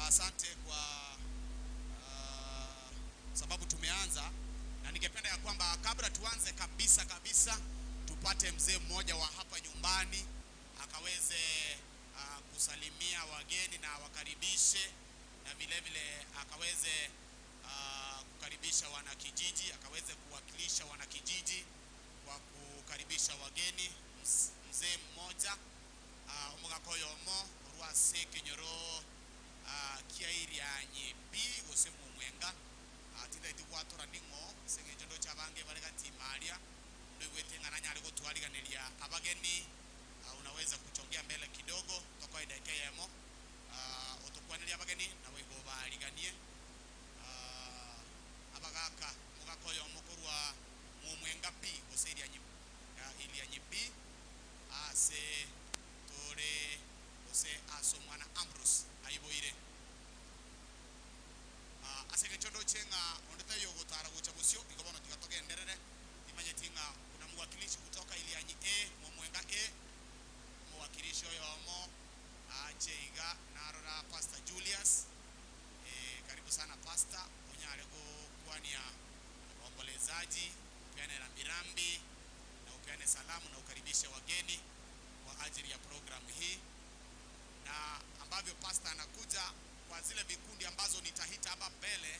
Asante kwa sababu tumeanza, na ningependa ya kwamba kabla tuanze kabisa kabisa tupate mzee mmoja wa hapa nyumbani akaweze kusalimia wageni na awakaribishe, na vile vile akaweze kukaribisha wanakijiji, akaweze kuwakilisha wanakijiji kwa kukaribisha wageni. Mzee mmoja omogaka oyomo korwa ase ekenyoro kia Irianyi B gose Momwenga, tindaeti gwatora ning'o ase eng'encho ndoche abange bare gati ime aria, ndoigwete ng'a nanyare gotwariganeria abageni. Unaweza kuchongea mbele kidogo, tokoe edakika eyemo otokwanerie abageni nabo igo obaariganie. Abagaka, omogaka oyomo korwa Momwenga B gose Irianyi, Irianyi B ase tore gose ase omwana Ambrose aiboire. Ase engencho ndoche ng'a onde taiyo ogotara gocha bosio, igo bono tiga togenderere. Timanyeti ng'a kuna mwakilishi kutoka Irianyi A, Momwenga A, omowakilishi oyomo aache iga narora Pastor Julius. Karibu sana Pastor, onyare gokwania waombolezaji, upeane rambirambi na upeane salamu na ukaribishe wageni kwa ajili ya programu hii, na ambavyo pastor anakuja kwa zile vikundi ambazo nitahita hapa mbele,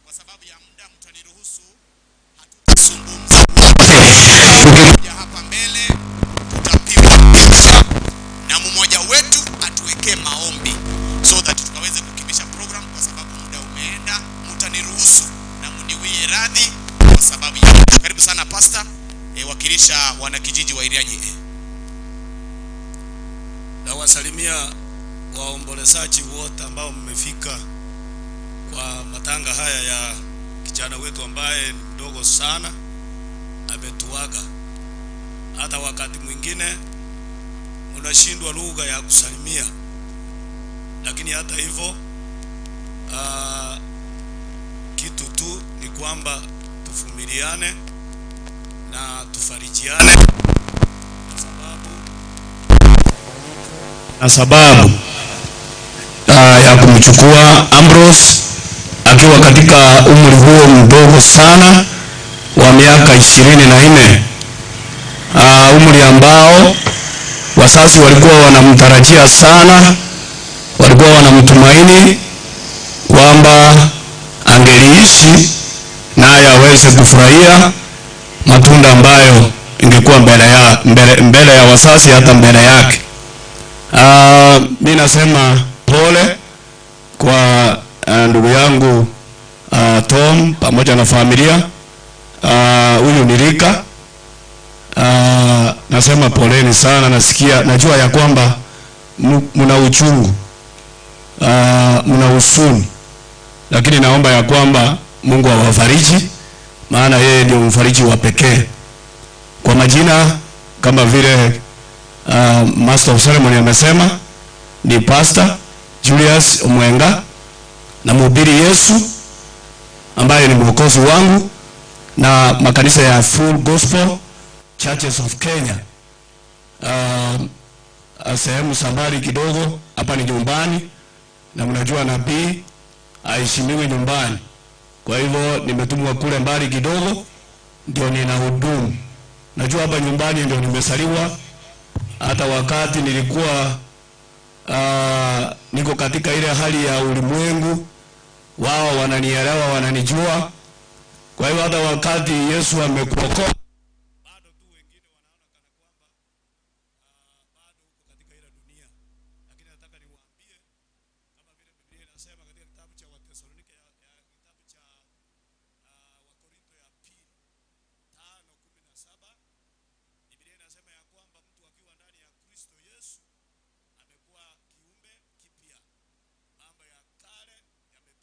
kwa sababu ya muda mtaniruhusu, hatutazungumza wote. Hapa mbele tutapigwa picha na mmoja wetu atuwekee maombi so that tukaweze kukimbisha program, kwa sababu muda umeenda. Mtaniruhusu na mniwie radhi kwa sababu ya muda. Karibu sana pastor, wakilisha wanakijiji wa Irianyi A. Nawasalimia waombolezaji wote ambao mmefika kwa matanga haya ya kijana wetu ambaye ni mdogo sana, ametuaga. Hata wakati mwingine unashindwa lugha ya kusalimia, lakini hata hivyo, kitu tu ni kwamba tuvumiliane na tufarijiane, na sababu ya kumchukua Ambrose akiwa katika umri huo mdogo sana wa miaka 24, umri ambao wazazi walikuwa wanamtarajia sana, walikuwa wanamtumaini kwamba angeliishi naye aweze kufurahia matunda ambayo ingekuwa mbele ya wazazi hata mbele yake. Mi nasema pole kwa ndugu yangu Tom pamoja na familia. Huyu ni Rika. Nasema poleni sana. Najua ya kwamba mna uchungu, mna huzuni, lakini naomba ya kwamba Mungu awafariji, maana yeye ndio mfariji wa pekee. Kwa majina kama vile Master of Ceremony amesema, ni Pastor Julius Omwenga, na mhubiri Yesu ambaye ni mwokozi wangu, na makanisa ya Full Gospel Churches of Kenya. Sehemu sambari kidogo hapa ni nyumbani, na mnajua nabii aheshimiwe nyumbani. Kwa hivyo nimetumwa kule mbali kidogo ndio ninahudumu. Najua hapa nyumbani ndio nimesaliwa. Hata wakati nilikuwa niko katika ile hali ya ulimwengu, wao wananielewa, wananijua. Kwa hivyo hata wakati Yesu amekuokoa, bado tu wengine wanaona kana kwamba bado uko katika ile dunia. Lakini nataka niwaambie kama vile Biblia inasema katika kitabu cha Wathesalonike ya kitabu cha Wakorinto ya pili 5:17, Biblia inasema ya kwamba mtu akiwa ndani ya Kristo Yesu amekuwa kiumbe kipya, mambo ya kale yamepita,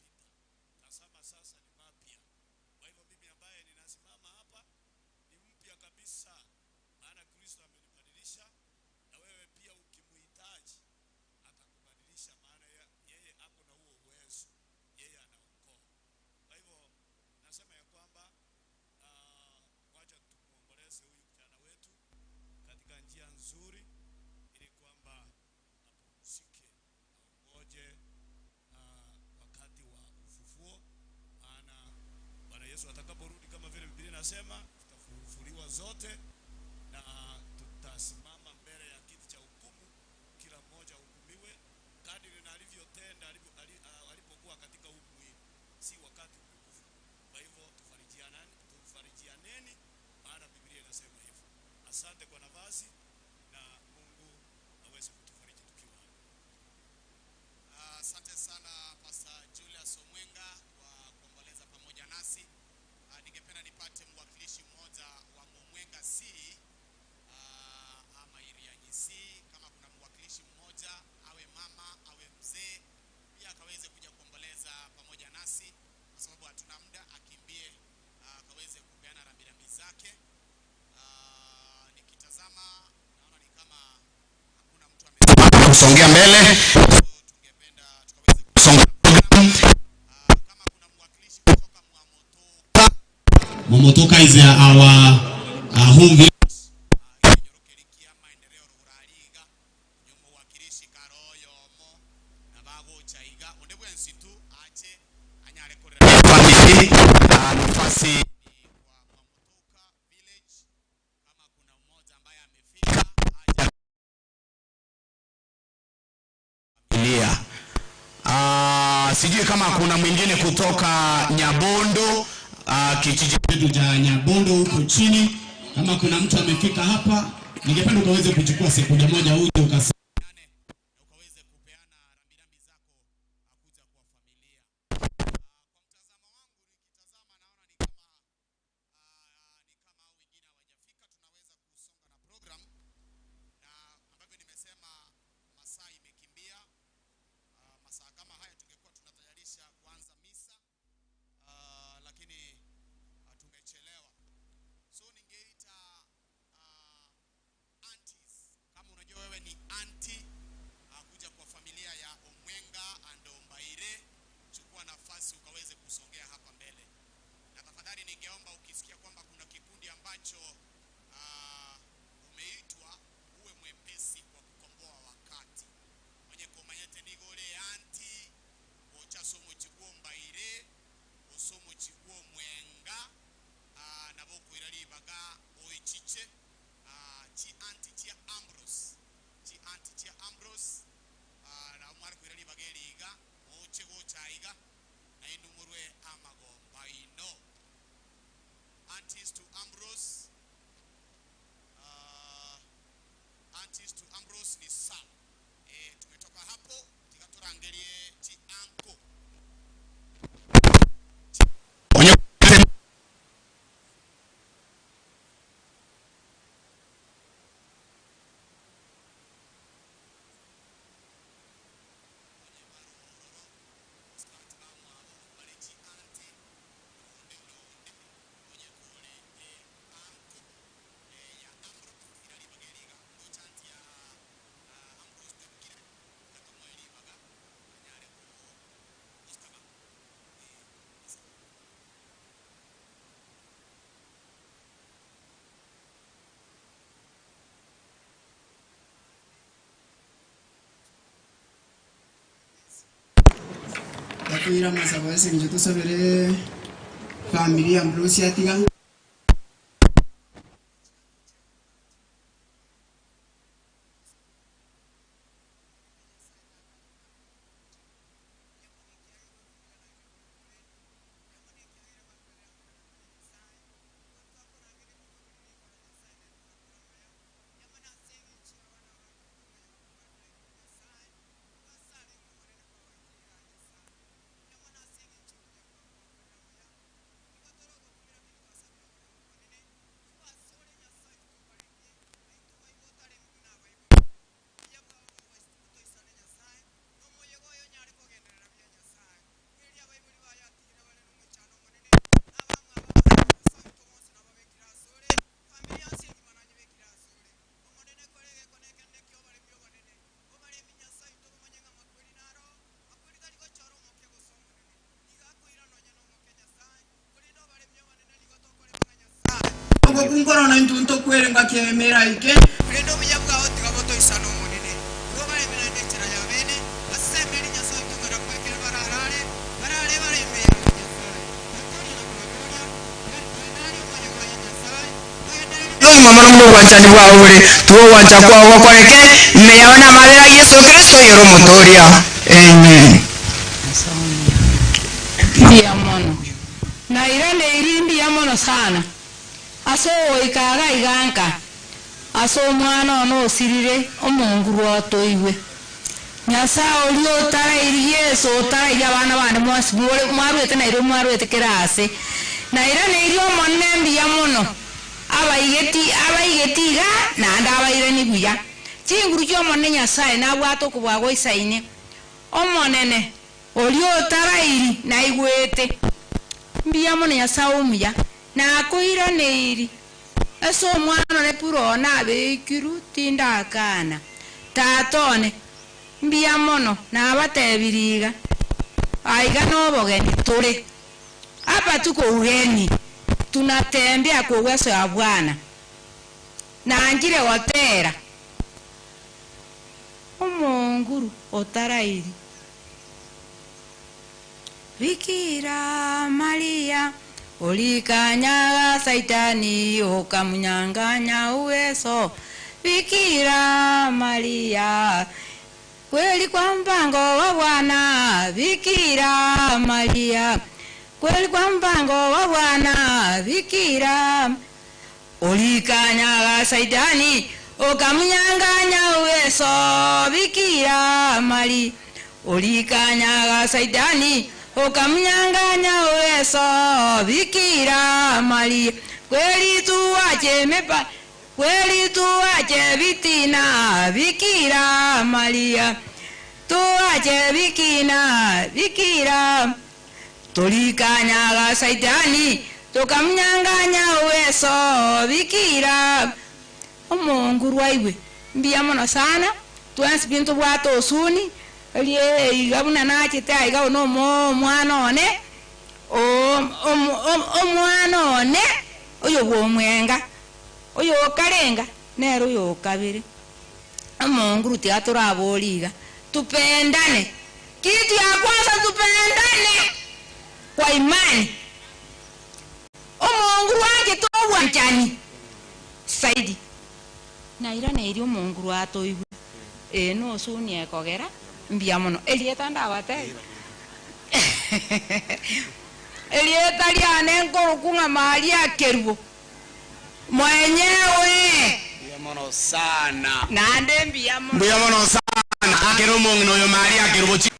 tazama sasa ni mapya. Kwa hivyo mimi ambaye ninasimama hapa ni inasema tutafufuliwa zote na tutasimama mbele ya kiti cha hukumu, kila mmoja ahukumiwe kadiri na alivyotenda alipokuwa katika huu mwili, si wakati umekufa. Kwa hivyo tufarijianeni, maana Biblia inasema hivyo. Asante kwa nafasi na Mungu aweze kutufariji tukiwa hapa. Asante sana Pastor Julius Omwenga kwa kuomboleza pamoja nasi. Ningependa nipate mwakilishi mmoja wa Momwenga C ama Irianyi C, kama kuna mwakilishi mmoja, awe mama awe mzee, pia akaweze kuja kuomboleza pamoja nasi, kwa sababu hatuna muda, akimbie akaweze kupeana rambirambi zake. Nikitazama naona ni kama hakuna mtu ame kusongea mbele. Tungependa tukaweze kusonga. Kama kuna mwakilishi kutoka Mwamotoka. Mwamotoka is our home village. Nyorokerekia maendeleo rurariga nyuma wakilishi karoyomo na bagochaiga onde bwensi tu ache anyare korera Family, nafasi kwa Mwamotoka village. Kama kuna mmoja ambaye amefika aje familia. Sijui kama kuna mwingine kutoka Nyabondo, kijiji chetu cha Nyabondo huko chini. Kama kuna mtu amefika hapa, ningependa ukaweze kuchukua sekunde moja uje ukasema na ukaweze kupeana rambirambi zako kuja kwa familia. Kwa mtazamo wangu nikitazama naona ni kama hao wengine hawajafika, tunaweza kusonga na program, na ambavyo nimesema masaa imekimbia. Masaa kama haya tungekuwa tunatayarisha kuanza misa, lakini tumechelewa. So ningeita aunties, kama unajua wewe ni auntie, kuja kwa familia ya Omwenga and Ombaire, chukua nafasi ukaweze kusongea hapa mbele. Na tafadhali ningeomba ukisikia kwamba kuna kikundi ambacho umeitwa, uwe mwepesi kwa kukomboa wakati. Mwenye komanyete nigore auntie, ocha somo chiguo Mbaire, osomo chiguo Mwenga, nabo kuira libaga oichiche, chi auntie chia Ambrose, chi auntie chia Ambrose, na mwari kuira libaga eliga, oche gocha iga, na inumurwe amagomba ino. Aunties to Ambrose, aunties to Ambrose ni sawa. Tumetoka hapo tikaturangerie chi anko. Onye Takwira masabo ese nje tusabire familia Ambrose atiga. Kunkoro na ntunto kwerenga kiemera ike rendo buya bwao tigaboto isano munene ugo bare mirende chira ya bene asemeri nyasaye tugara kwekera bararare barare bare mere nyasaye nakori na kubagoria nari omoyo wa ng'a mono buna obwanchani bwao bore. Tiga ogwancha kwao gokoreke ime yao namabera a Yeso Kristo oyore Omotooria. Amen. Mbuya mono. Nairaneirie mbuya mono sana ase ogoika iga iga nka ase omwana one osirire omonguru otoigwe. Nyasae oria otarairie Yeso otarairie abana bane mwensi more mwaruete nairwe mwaruete kera aase. Nairaneirie Omonene mbuya mono abaigeti abaigeti iga naende abairanie buya. Chinguru chi'Omonene Nyasae nabwate okobua goisaine. Omonene oria otarairi naigwete. Mbuya mono Nyasae omuya, nakoiraneiri ase omwana one pura one abekirwe tindakana. Tata one, mbuya mono nabatebirie iga, aiga nobogeni tore. Hapa tuko ugeni, tunatembea kwa uwezo ya Bwana. Nanchire gotera. Omonguru otarairi. Bikira Maria, olikanyaga Saitani, ukamunyang'anya uwezo. Bikira Maria, kweli kwa mpango wa Bwana. Bikira Maria, kweli kwa mpango wa Bwana. Bikira Olikanyaga Saitani, okamunyang'anya uweso, Bikira Maria. Olikanyaga Saitani, okamunyang'anya uweso, Bikira Maria. Kweli tuache mipa, kweli tuache vitina, Bikira Maria. Tuache bikina, Bikira. Tolikanyaga Saitani, tokamunyang'anya uweso, Bikira. Omonguru aigwe, mbuya mono sana, twensi pi ntobwate osuni, erie iga buna nachete aiga buna omo omwana one, omwana one, oyo bwa omwenga, oyo okarenga, nere oyo okabere. Omonguru tiga toraborie iga, tupendane, kitu ya kwanza tupendane kwa imani. Omonguru anchete obwanchani zaidi. Nairaneirie omonguru atoigwe, ee nosuni ekogera mbuya mono. Erieta ndabatebie erieta riane nkorokwa ng'a Maria Kerubo mwenyewe. Mbuya mono sana. Naende mbuya mono. Mbuya mono sana. Akere omong'ina oyo Maria Kerubo chi.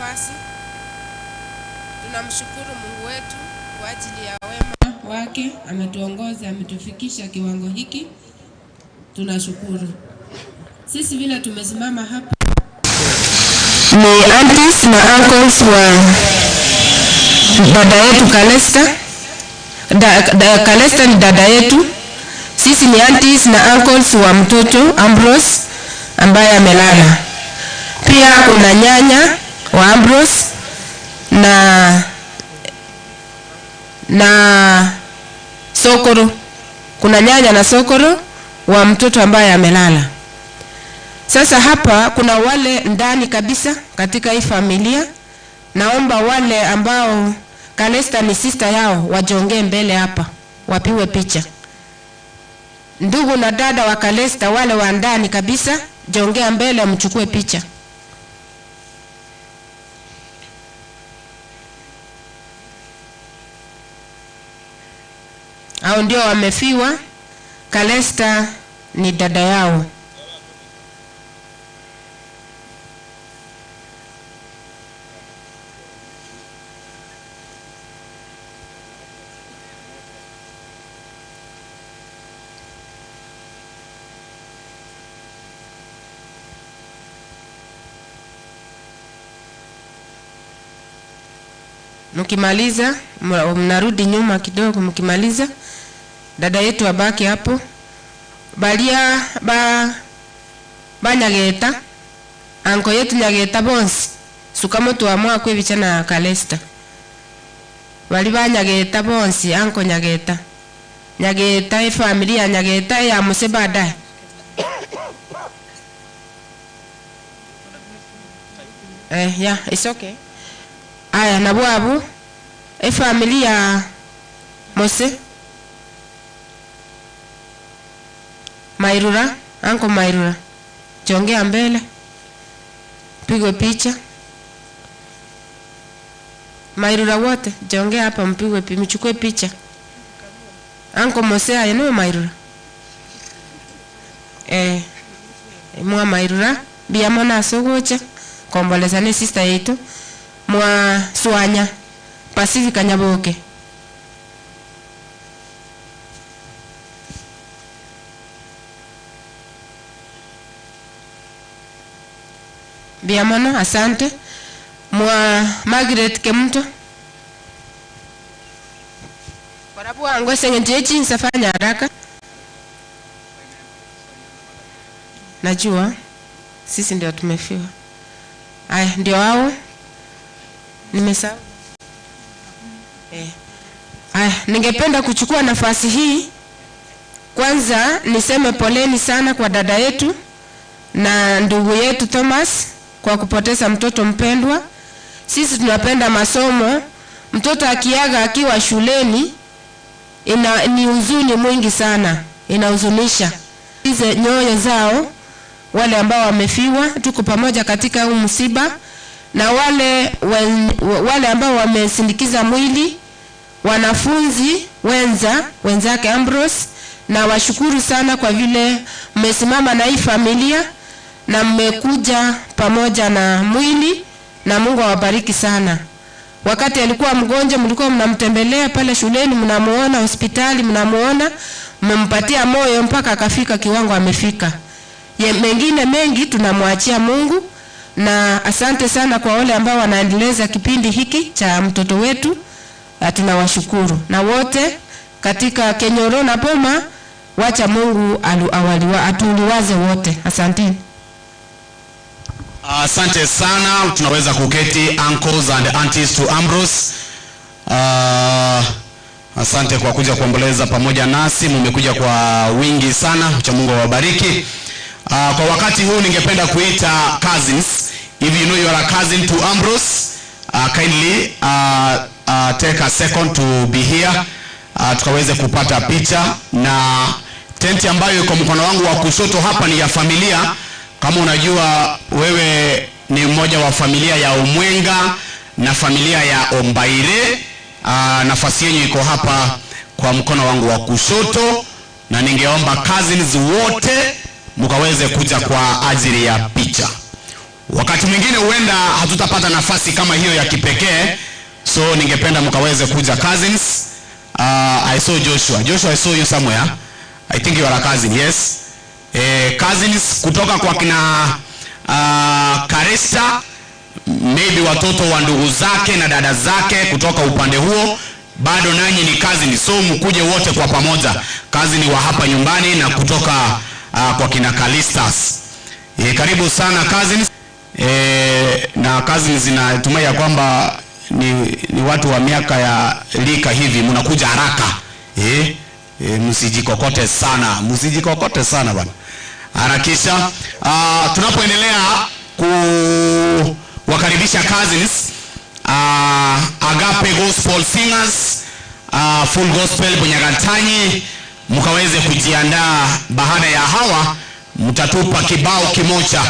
nafasi. Tunamshukuru Mungu wetu kwa ajili ya wema wake, ametuongoza, ametufikisha kiwango hiki. Tunashukuru. Sisi vile tumesimama hapa ni aunties na uncles wa dada yetu Kalesta. Kalesta ni dada yetu. Sisi ni aunties na uncles wa mtoto Ambrose ambaye amelala. Pia kuna nyanya wa Ambrose na Sokoro. Kuna nyanya na Sokoro wa mtoto ambaye amelala. Sasa hapa kuna wale ndani kabisa katika hii familia. Naomba wale ambao Kalesta ni sister yao wajongee mbele hapa, wapiwe picha. Ndugu na dada wa Kalesta wale wa ndani kabisa, jongea mbele mchukue picha. Hao ndio wamefiwa. Kalesta ni dada yao. Mkimaliza mnarudi nyuma kidogo, mkimaliza dada yetu abaki hapo. Balia ba banyageta anko yetu nyageta bonsi sukamo tuamua kwebicha na Kalesta. Bali banyageta bonsi anko nyageta nyageta e familia nyageta ya muse baadaye. Yeah, it's okay. Aya, na bwabu e familia Mose Mairura, anko Mairura, jongea mbele, pigwe picha. Mairura wote jongea hapa, mpigwe mchukue picha. Anko Mose aya niwe Mairura. Mwa Mairura bia mona asogocha komboleza ne sister yetu mwa Swanya Pacifica Nyaboke. Biamono, asante. Mwa Margaret Kemuto. Korabu wangu senge njechi nsafanya haraka. Najua sisi ndio tumefiwa. Aya, ndio hao. Nimesahau. Aya, ningependa kuchukua nafasi hii kwanza niseme poleni sana kwa dada yetu na ndugu yetu Thomas kwa kupoteza mtoto mpendwa. Sisi tunapenda masomo. Mtoto akiaga akiwa shuleni ni huzuni mwingi sana, inahuzunisha. Hizo nyoyo zao wale ambao wamefiwa, tuko pamoja katika huu msiba, na wale ambao wamesindikiza mwili, wanafunzi wenzake Ambrose, na washukuru sana kwa vile mmesimama na hii familia na mmekuja pamoja na mwili, na Mungu awabariki sana. Wakati alikuwa mgonjwa mlikuwa mnamtembelea pale shuleni, mnamuona hospitali, mnamuona, mmempatia moyo mpaka akafika kiwango amefika. Mengine mengi tunamwachia Mungu, na asante sana kwa wale ambao wanaendeleza kipindi hiki cha mtoto wetu. Tunawashukuru. Na wote katika Kenyoro na Boma, wacha Mungu atuliwaze wote. Asanteni. Asante sana. Tunaweza kuketi, uncles and aunties to Ambrose. Asante kwa kuja kuomboleza pamoja nasi. Mmekuja kwa wingi sana. Acha Mungu awabariki. Kwa wakati huu ningependa kuita cousins. If you know you are a cousin to Ambrose, kindly take a second to be here. Tukaweze kupata picha. Na tenti ambayo iko mkono wangu wa kushoto hapa ni ya familia. Kama unajua wewe ni mmoja wa familia ya Omwenga na familia ya Ombaire, nafasi yenu iko hapa kwa mkono wangu wa kushoto, na ningeomba cousins wote mkaweze kuja kwa ajili ya picha. Wakati mwingine huenda hatutapata nafasi kama hiyo ya kipekee, so ningependa mkaweze kuja cousins. I saw Joshua. Joshua, I saw you somewhere. I think you are a cousin, yes. Cousins kutoka kwa kina Karesta, maybe watoto wa ndugu zake na dada zake kutoka upande huo, bado nanyi ni cousin, so mkuje wote kwa pamoja, cousin wa hapa nyumbani na kutoka kwa kina Kalistas. Karibu sana cousins. Na cousins zinatumai ya kwamba ni watu wa miaka ya lika hivi, mnakuja haraka. Msijikokote sana, msijikokote sana bwana, harakisha. Tunapoendelea kuwakaribisha cousins, Agape Gospel Singers, Full Gospel Bunyagatanyi, mkaweze kujiandaa. Baada ya hawa mtatupa kibao kimoja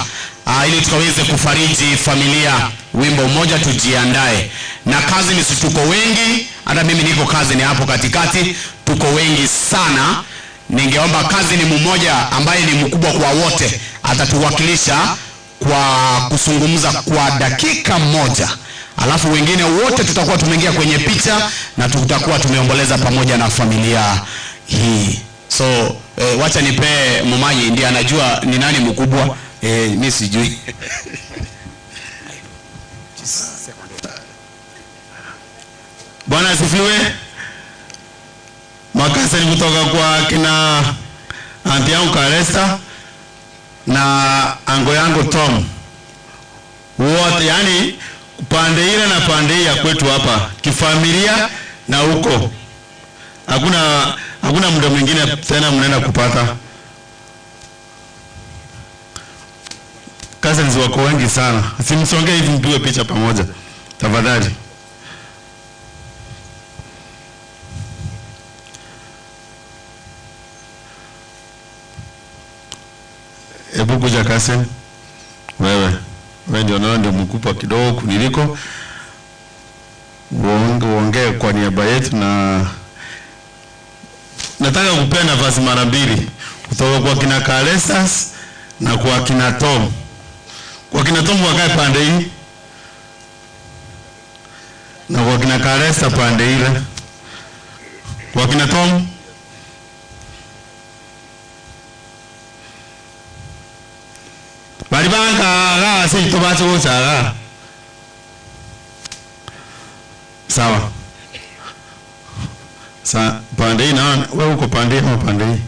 ili tukaweze kufariji familia, wimbo mmoja, tujiandae. Na cousins tuko wengi, hata mimi niko cousin hapo katikati, tuko wengi sana. Ningeomba cousin mmoja ambaye ni mkubwa kwa wote atatuwakilisha kwa kuzungumza kwa dakika moja, alafu wengine wote tutakuwa tumeingia kwenye picha na tutakuwa tumeomboleza pamoja na familia hii. So wacha nipe Mumanyi, ndiye anajua ni nani mkubwa. Mimi sijui. Bwana asifiwe. Makasa ni kutoka kwa kina anti yangu Karesta na ango yangu Tom. Wote yani pande ile na pande hii ya kwetu hapa kifamilia na huko. Hakuna muda mwingine tena mnaenda kupata. Cousins wako wengi sana. Simsongee hivi mpigwe picha pamoja. Tafadhali. Hebu kuja cousin. Wewe. Wewe ndio naona ndio mkubwa kidogo kuniliko. Uongee kwa niaba yetu, na nataka kupea nafasi mara mbili kutoka kwa kina Kalesas na kwa kina Tom. Kwa kina Tom wakae pande hii na kwa kina Kalesa pande ile. Kwa kina Tom balibanga ga se itobatse go tsara. Sawa. Sa pande hii na wewe uko pande hii ama pande hii?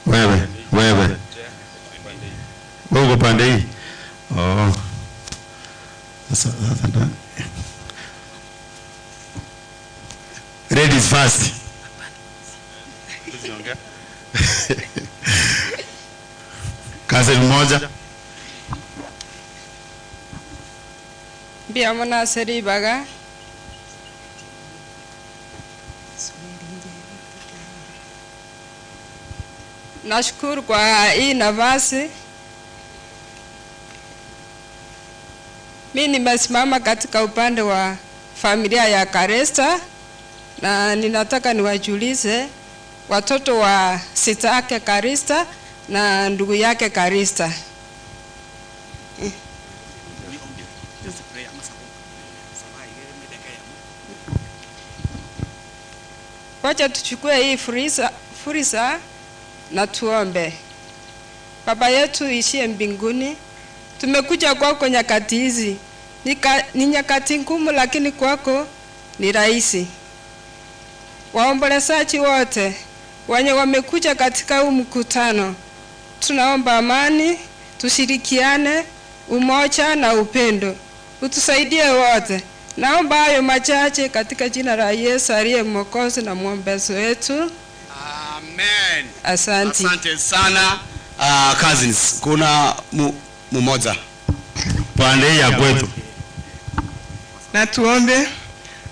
Wewe, wewe. Wewe uko pande hii? Oh. Sasa sasa. Ladies first. Kazi moja. Mbia mona seribaga. Nashukuru kwa hii nafasi. Mimi nimesimama katika upande wa familia ya Karesta na ninataka niwajulize watoto wa sita yake Karista na ndugu yake Karista. Wacha tuchukue hii fursa na tuombe. Baba yetu ishie mbinguni, tumekuja kwako nyakati hizi. Ni nyakati ngumu, lakini kwako ni rahisi. Waombolezaji wote wenye wamekuja katika huu mkutano, tunaomba amani, tushirikiane, umoja na upendo. Utusaidie wote. Naomba hayo machache katika jina la Yesu aliye Mwokozi na mwombezi wetu. Amen. Asante. Asante sana. Cousins, kuna mmoja pande ya kwetu. Na tuombe.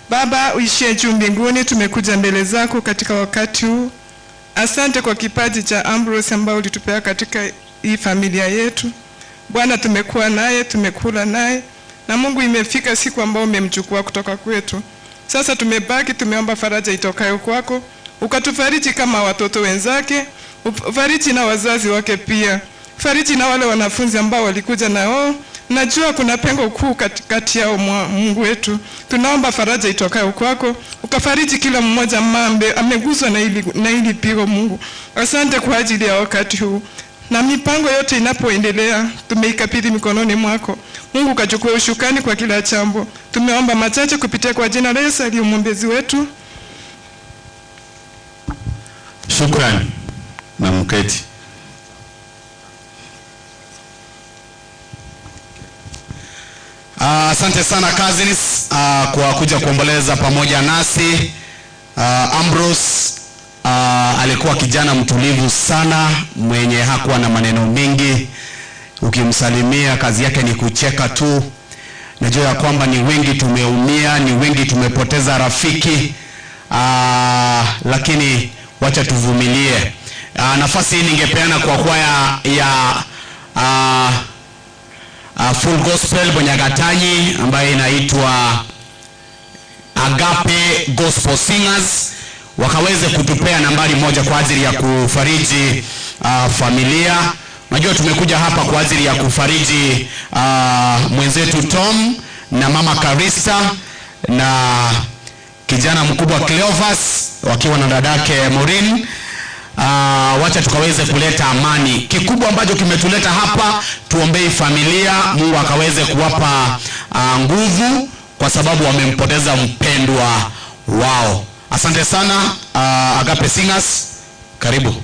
Baba uishie juu mbinguni, tumekuja mbele zako katika wakati huu. Asante kwa kipaji cha Ambrose ambao ulitupea katika hii familia yetu. Bwana, tumekuwa naye, tumekula naye, na Mungu imefika siku ambayo umemchukua kutoka kwetu. Sasa tumebaki, tumeomba faraja itokayo kwako, ukatufariji kama watoto wenzake, ufariji na wazazi wake pia. Fariji na wale wanafunzi ambao walikuja na wao. Najua kuna pengo kuu katikati yao, Mungu wetu. Tunaomba faraja itokayo kwako, ukafariji kila mmoja ambaye ameguswa na hili pigo Mungu. Asante kwa ajili ya wakati huu na mipango yote inapoendelea, tumeikabidhi mikononi mwako. Mungu, kachukue ushukani kwa kila jambo. Tumeomba machache kupitia kwa jina la Yesu aliye mwombezi wetu. Shukrani na mketi. Asante sana cousins, kwa kuja kuomboleza pamoja nasi. Ambrose alikuwa kijana mtulivu sana, mwenye hakuwa na maneno mengi. Ukimsalimia kazi yake ni kucheka tu. Najua ya kwamba ni wengi tumeumia, ni wengi tumepoteza rafiki, lakini wacha tuvumilie. Nafasi hii ningepeana kwa kwaya ya Full Gospel Bonyagatanyi ambayo inaitwa Agape Gospel Singers wakaweze kutupea nambari moja kwa ajili ya kufariji familia. Najua tumekuja hapa kwa ajili ya kufariji mwenzetu Tom na mama Karista na kijana mkubwa Cleophas wakiwa na dadake Maureen. Wacha tukaweze kuleta amani. Kikubwa ambacho kimetuleta hapa, tuombei familia, Mungu akaweze kuwapa nguvu kwa sababu wamempoteza mpendwa wao. Asante sana Agape Singers, karibu.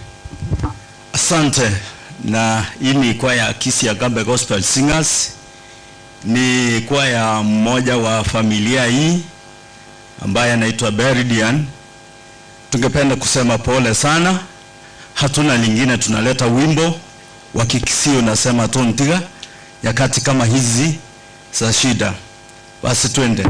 Asante. Na hii ni kwaya Kisii Agape Gospel Singers, ni kwaya mmoja wa familia hii ambaye anaitwa Beridian. Tungependa kusema pole sana, hatuna lingine, tunaleta wimbo wa Kikisii unasema tontiga, nyakati kama hizi za shida. Basi twende.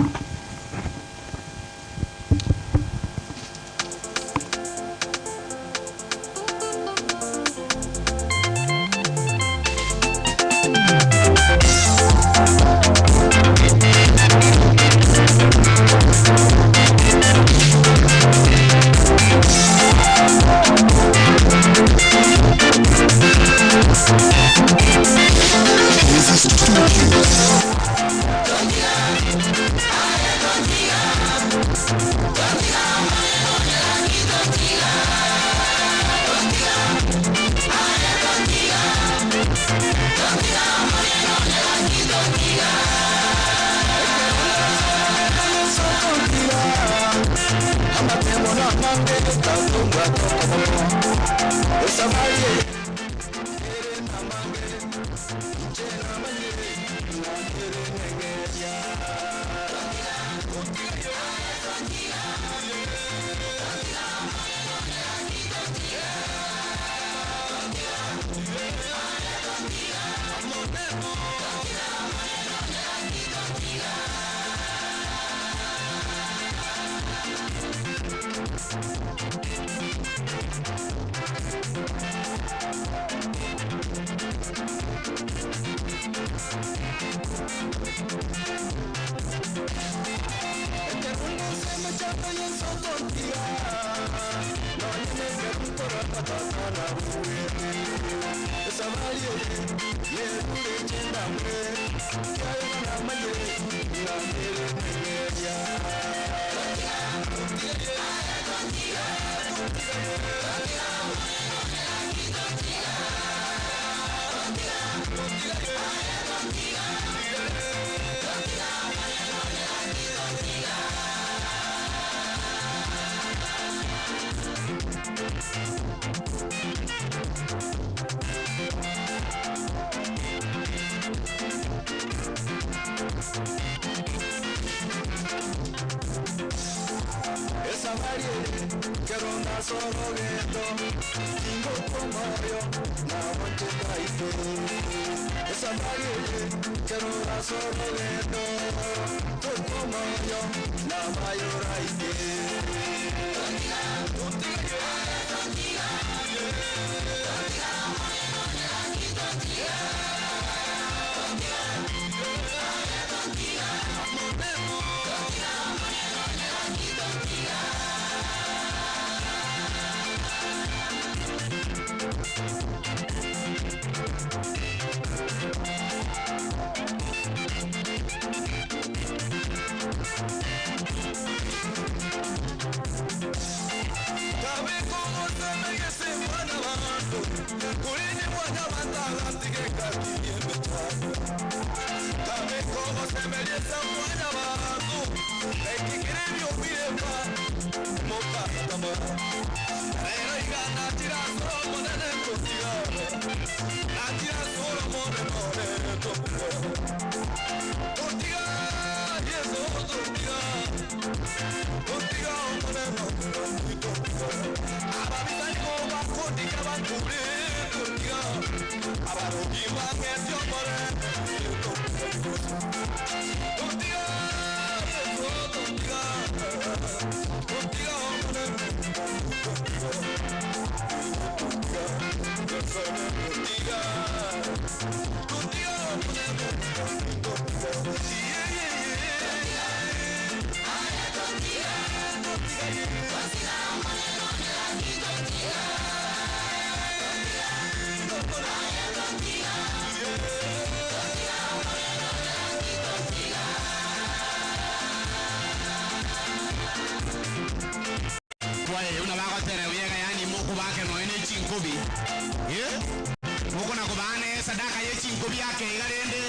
Kwaye buna bagotera buyega yaani mokobake nonya ne chinkobi eh mokona kobana esadaka ye chinkobi ake iga rende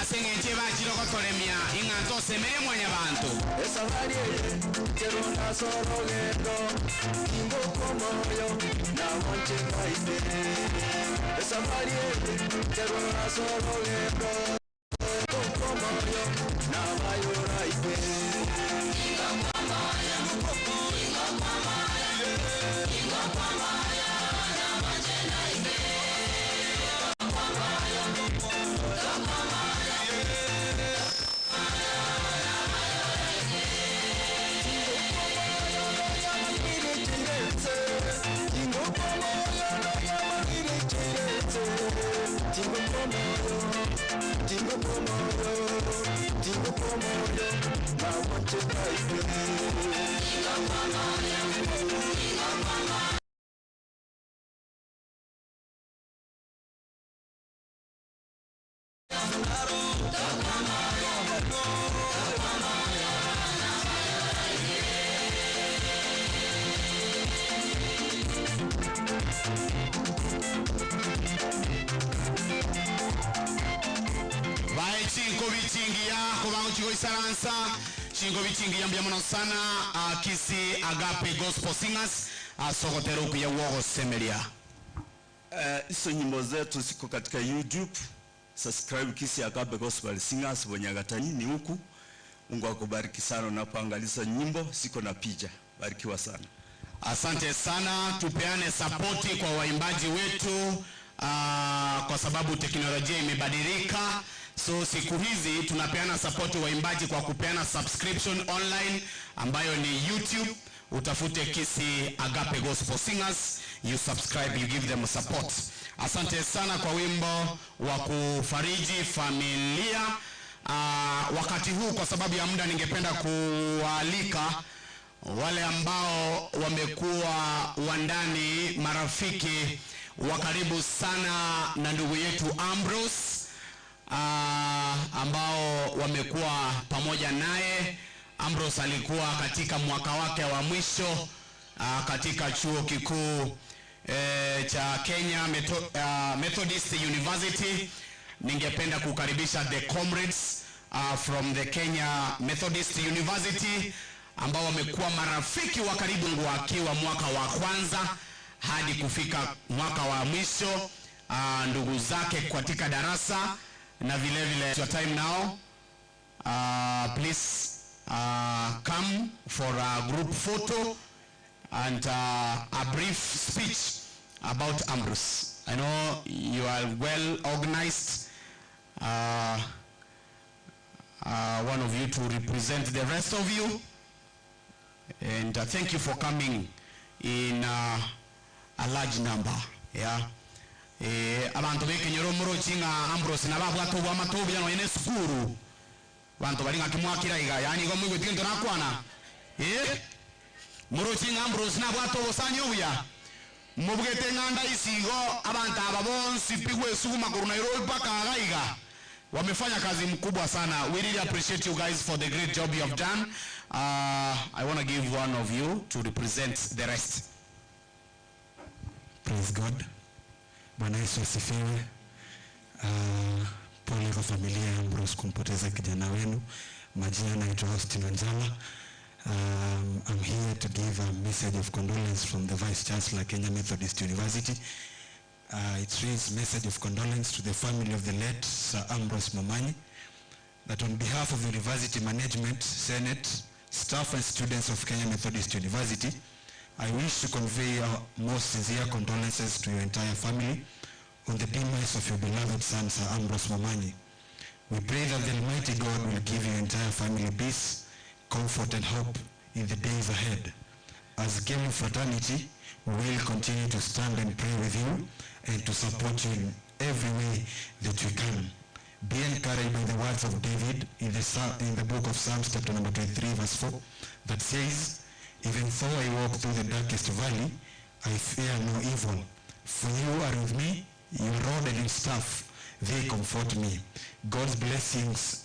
ase eng'encho ebachire gotoremia ing'a ntosemerie mwanyabanto. Esafari eye teruna sorogendo ingoko moyo na wonche ngaite Esafari eye teruna sorogendo ingoko moyo na bayoraite Bae chinkobi chingiya kubango chigoisaransa chinkobi chingiya mbuya mono sana Kisii Agape Gospel Singers asogotera okuya wogosemeria. Hizo nyimbo zetu ziko katika YouTube. Subscribe Kisii Agape Gospel Singers Bonyagatani ni huku. Mungu akubariki sana unapoangalia nyimbo ziko na picha. Barikiwa sana. Asante sana, tupeane sapoti kwa waimbaji wetu kwa sababu teknolojia imebadilika. So siku hizi tunapeana sapoti waimbaji kwa kupeana subscription online ambayo ni YouTube. Utafute Kisii Agape Gospel Singers, you subscribe, you give them support. Asante sana kwa wimbo wa kufariji familia. Wakati huu kwa sababu ya muda ningependa kuwaalika wale ambao wamekuwa wandani, marafiki wa karibu sana na ndugu yetu Ambrose, ambao wamekuwa pamoja naye. Ambrose alikuwa katika mwaka wake wa mwisho katika chuo kikuu cha Kenya Methodist University. Ningependa kukaribisha the comrades from the Kenya Methodist University ambao wamekuwa marafiki wa karibu wakiwa mwaka wa kwanza hadi kufika mwaka wa mwisho, ndugu zake katika darasa na vile vile. Your time now, please come for a group photo and a brief speech about Ambrose. I know you are well organized. One of you to represent the rest of you. And thank you for coming in a large number. Yeah. Abantu bekenyero murochi nga Ambrose na babwato bwa matobya no ene sukuru. Bantu bali ngakimwakira iga yani go mwigwe tinto nakwana. Murochi nga Ambrose na bwato bosanyo buya. Mubwete nganda isigo abantu aba bonsi pigwe sukuma kuru Nairobi paka agaiga. Wamefanya kazi mkubwa sana. We really appreciate you guys for the great job you have done. I want to give one of you to represent the rest. Praise God. Bwana Yesu asifiwe. Pole kwa familia ya Ambrose kumpoteza kijana wenu. Majina naitwa Austin Wanjala. I'm here to give a message of condolence from the Vice Chancellor, Kenya Methodist University. It reads, message of condolence to the family of the late Sir Ambrose Momanyi, that on behalf of the university management, Senate, staff and students of Kenya Methodist University, I wish to convey our most sincere condolences to your entire family on the demise of your beloved son, Sir Ambrose Momanyi. We pray that the Almighty God will give your entire family peace, comfort and hope in the days ahead. As Kemu fraternity, we will continue to stand and pray with you and to support you in every way that we can. Be encouraged by the words of David in the book of Psalms, chapter number 23, verse 4, that says, Even though I walk through the darkest valley, I fear no evil. For you are with me, your rod and your staff, they comfort me. God's blessings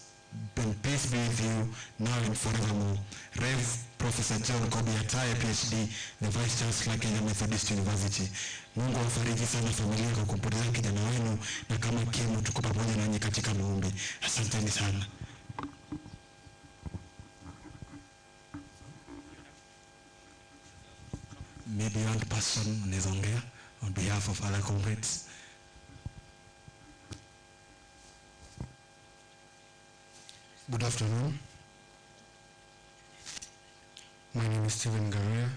and peace be with you now and forevermore. Rev. Professor John Kobi Ataya, PhD, the Vice Chancellor, Kenya Methodist University. Mungu awafariji sana familia kwa kumpoteza kijana wenu, na kama KEMU tuko pamoja nanyi katika maombi. Asanteni sana. Maybe one person anaweza ongea on behalf of other comrades. Good afternoon. My name is Stephen Garia,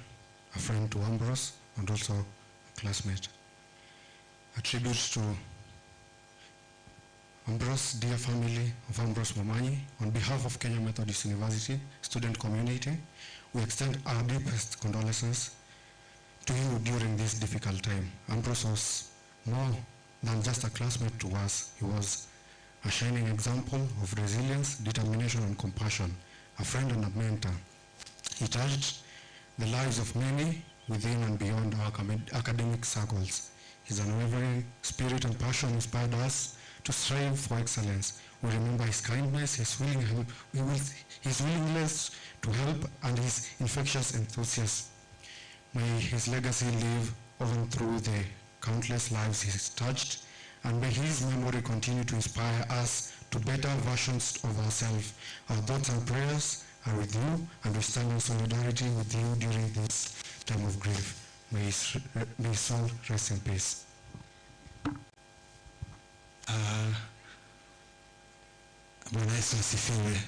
a friend to Ambrose and also a classmate. A tribute to Ambrose, dear family of Ambrose Momanyi, on behalf of Kenya Methodist University student community, we extend our deepest condolences to you during this difficult time. Ambrose was more than just a classmate to us. He was a shining example of resilience, determination, and compassion, a friend and a mentor. He touched the lives of many within and beyond our academic circles. His unwavering spirit and passion inspired us to strive for excellence. We remember his kindness, his willingness to help, and his infectious enthusiasm. May his legacy live on through the countless lives he touched, and may his memory continue to inspire us to better versions of ourselves. Our thoughts and prayers are with you, and we stand in solidarity with you during this time of grief. May his soul rest in peace. Bwana Yesu asifiwe.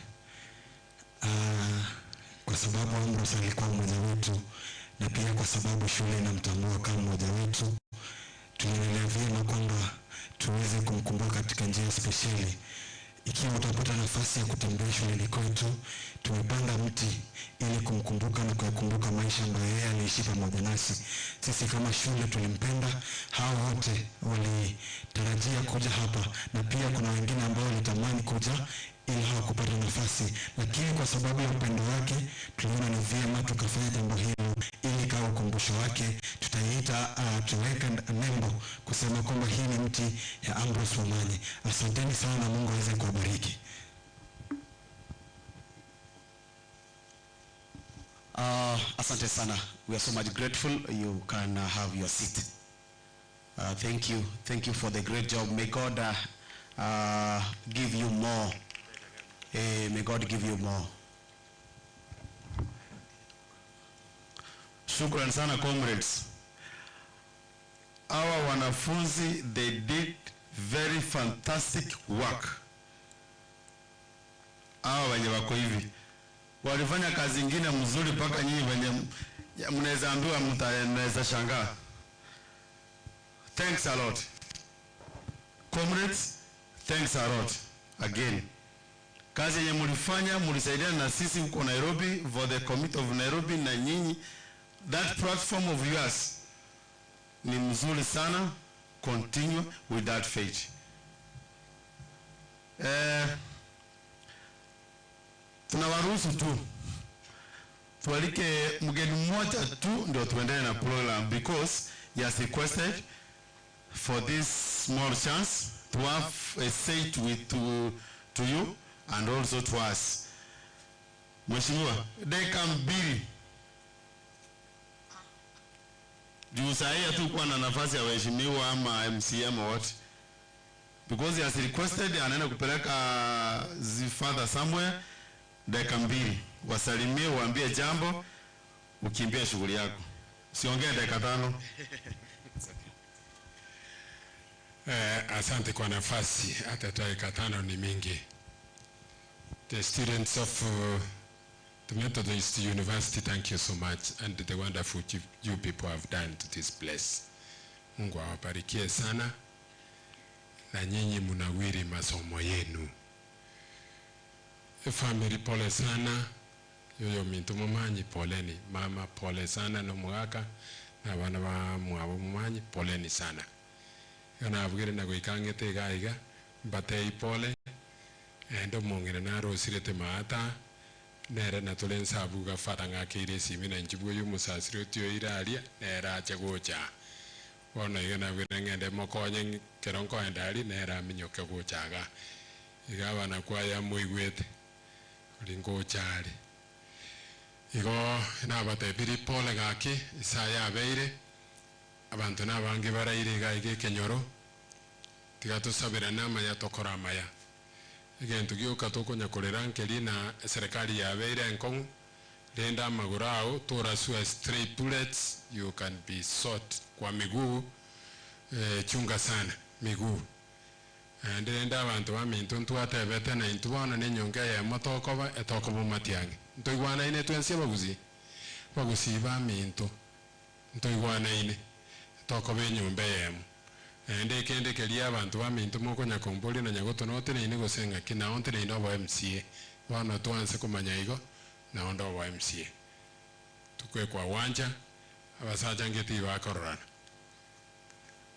Kwa sababu Ambrose alikuwa mmoja wetu, na pia kwa sababu shule inamtambua kama mmoja wetu, tuliendelea vyema kwamba tuweze kumkumbuka katika njia spesheli. Ikiwa utapata nafasi ya kutembea shuleni kwetu, tumepanda mti ili kumkumbuka na kuyakumbuka maisha ambayo yeye aliishi pamoja nasi. Sisi kama shule tulimpenda, hao wote walitarajia kuja hapa, na pia kuna wengine ambao walitamani kuja ili hawakupata nafasi, lakini kwa sababu ya upendo wake tuliona ni vyema tukafanya jambo hilo ili kawa ukumbusho wake. Tutaweka nembo kusema kwamba hii ni mti ya Ambrose Momanyi. Asanteni sana na Mungu aweze kuwabariki. Asante sana. We are so much grateful. You can have your seat. Thank you. Thank you for the great job. May God give you more. May God give you more. Shukran sana comrades. Our wanafunzi, they did very fantastic work. Hawa wenye wako hivi walifanya kazi ingine mzuri mpaka nyinyi wenye mnaweza ambiwa mnaweza shangaa. Thanks a lot. Comrades, thanks a lot again. Kazi yenye mlifanya, mlisaidiana na sisi huko Nairobi for the committee of Nairobi na nyinyi, that platform of yours ni mzuri sana. Continue with that faith. Tunawaruhusu tu tualike mgeni mmoja tu ndio tuendelee na program, because he has requested for this small chance to have a say to you and also to us. Mheshimiwa, dakika 2. Juu saa hii hatukuwa na nafasi ya waheshimiwa ama MCM or what. because he has requested anaenda kupeleka zi father somewhere, dakika mbili wasalimie, waambie jambo, ukimbie shughuli yako, usiongee dakika tano. Asante kwa nafasi, hata dakika tano ni mingi. The students of the Methodist University, thank you so much and the wonderful you people have done to this place. Mungu awabarikie sana na nyinyi mnawiri masomo yenu. Family pole sana, yoyo mintu mumanyi poleni, mama pole sana nomugaka na bana ba mwabo mumanyi poleni sana. Igo nabwire na goikang'ete iga iga mbatei pole ende omong'ina narosirete maata nere natore nsabu gafara ng'akeire esimi na inche bwoyo omosasire otioire aria nere ache gocha bono iga nabwire ng'ende mokonye kero nkoenda aria nere aminyoke gocha iga iga abana kwaya moigwete ori ngocha are igo nabatebiri pole gaki isaa yabeire abanto nabange baraire iga iga ekenyoro tiga tosabirane amaya tokore amaya egento gioka tokonya korera nkeri na serikali yabeire enkong'u rende amagoro ao torasua stray bullets you can be shot kwa miguu eh, chunga sana miguu naende rende abanto baminto ntwatebete na intwe bono na enyongo eyemo tokoba etokoba omatiang'i ntoigwanaine twensi abagusii abagusii baminto ntoigwanaine tokoba enyomba eyemo naende ekende keria abanto baminto mokonya komboria na nyagoto noteneine gose ng'aki nao nteneine obo MCA bono twanse komanya igo nao nde obo MCA tokwe kwa wancha abasacha ngeti bakororana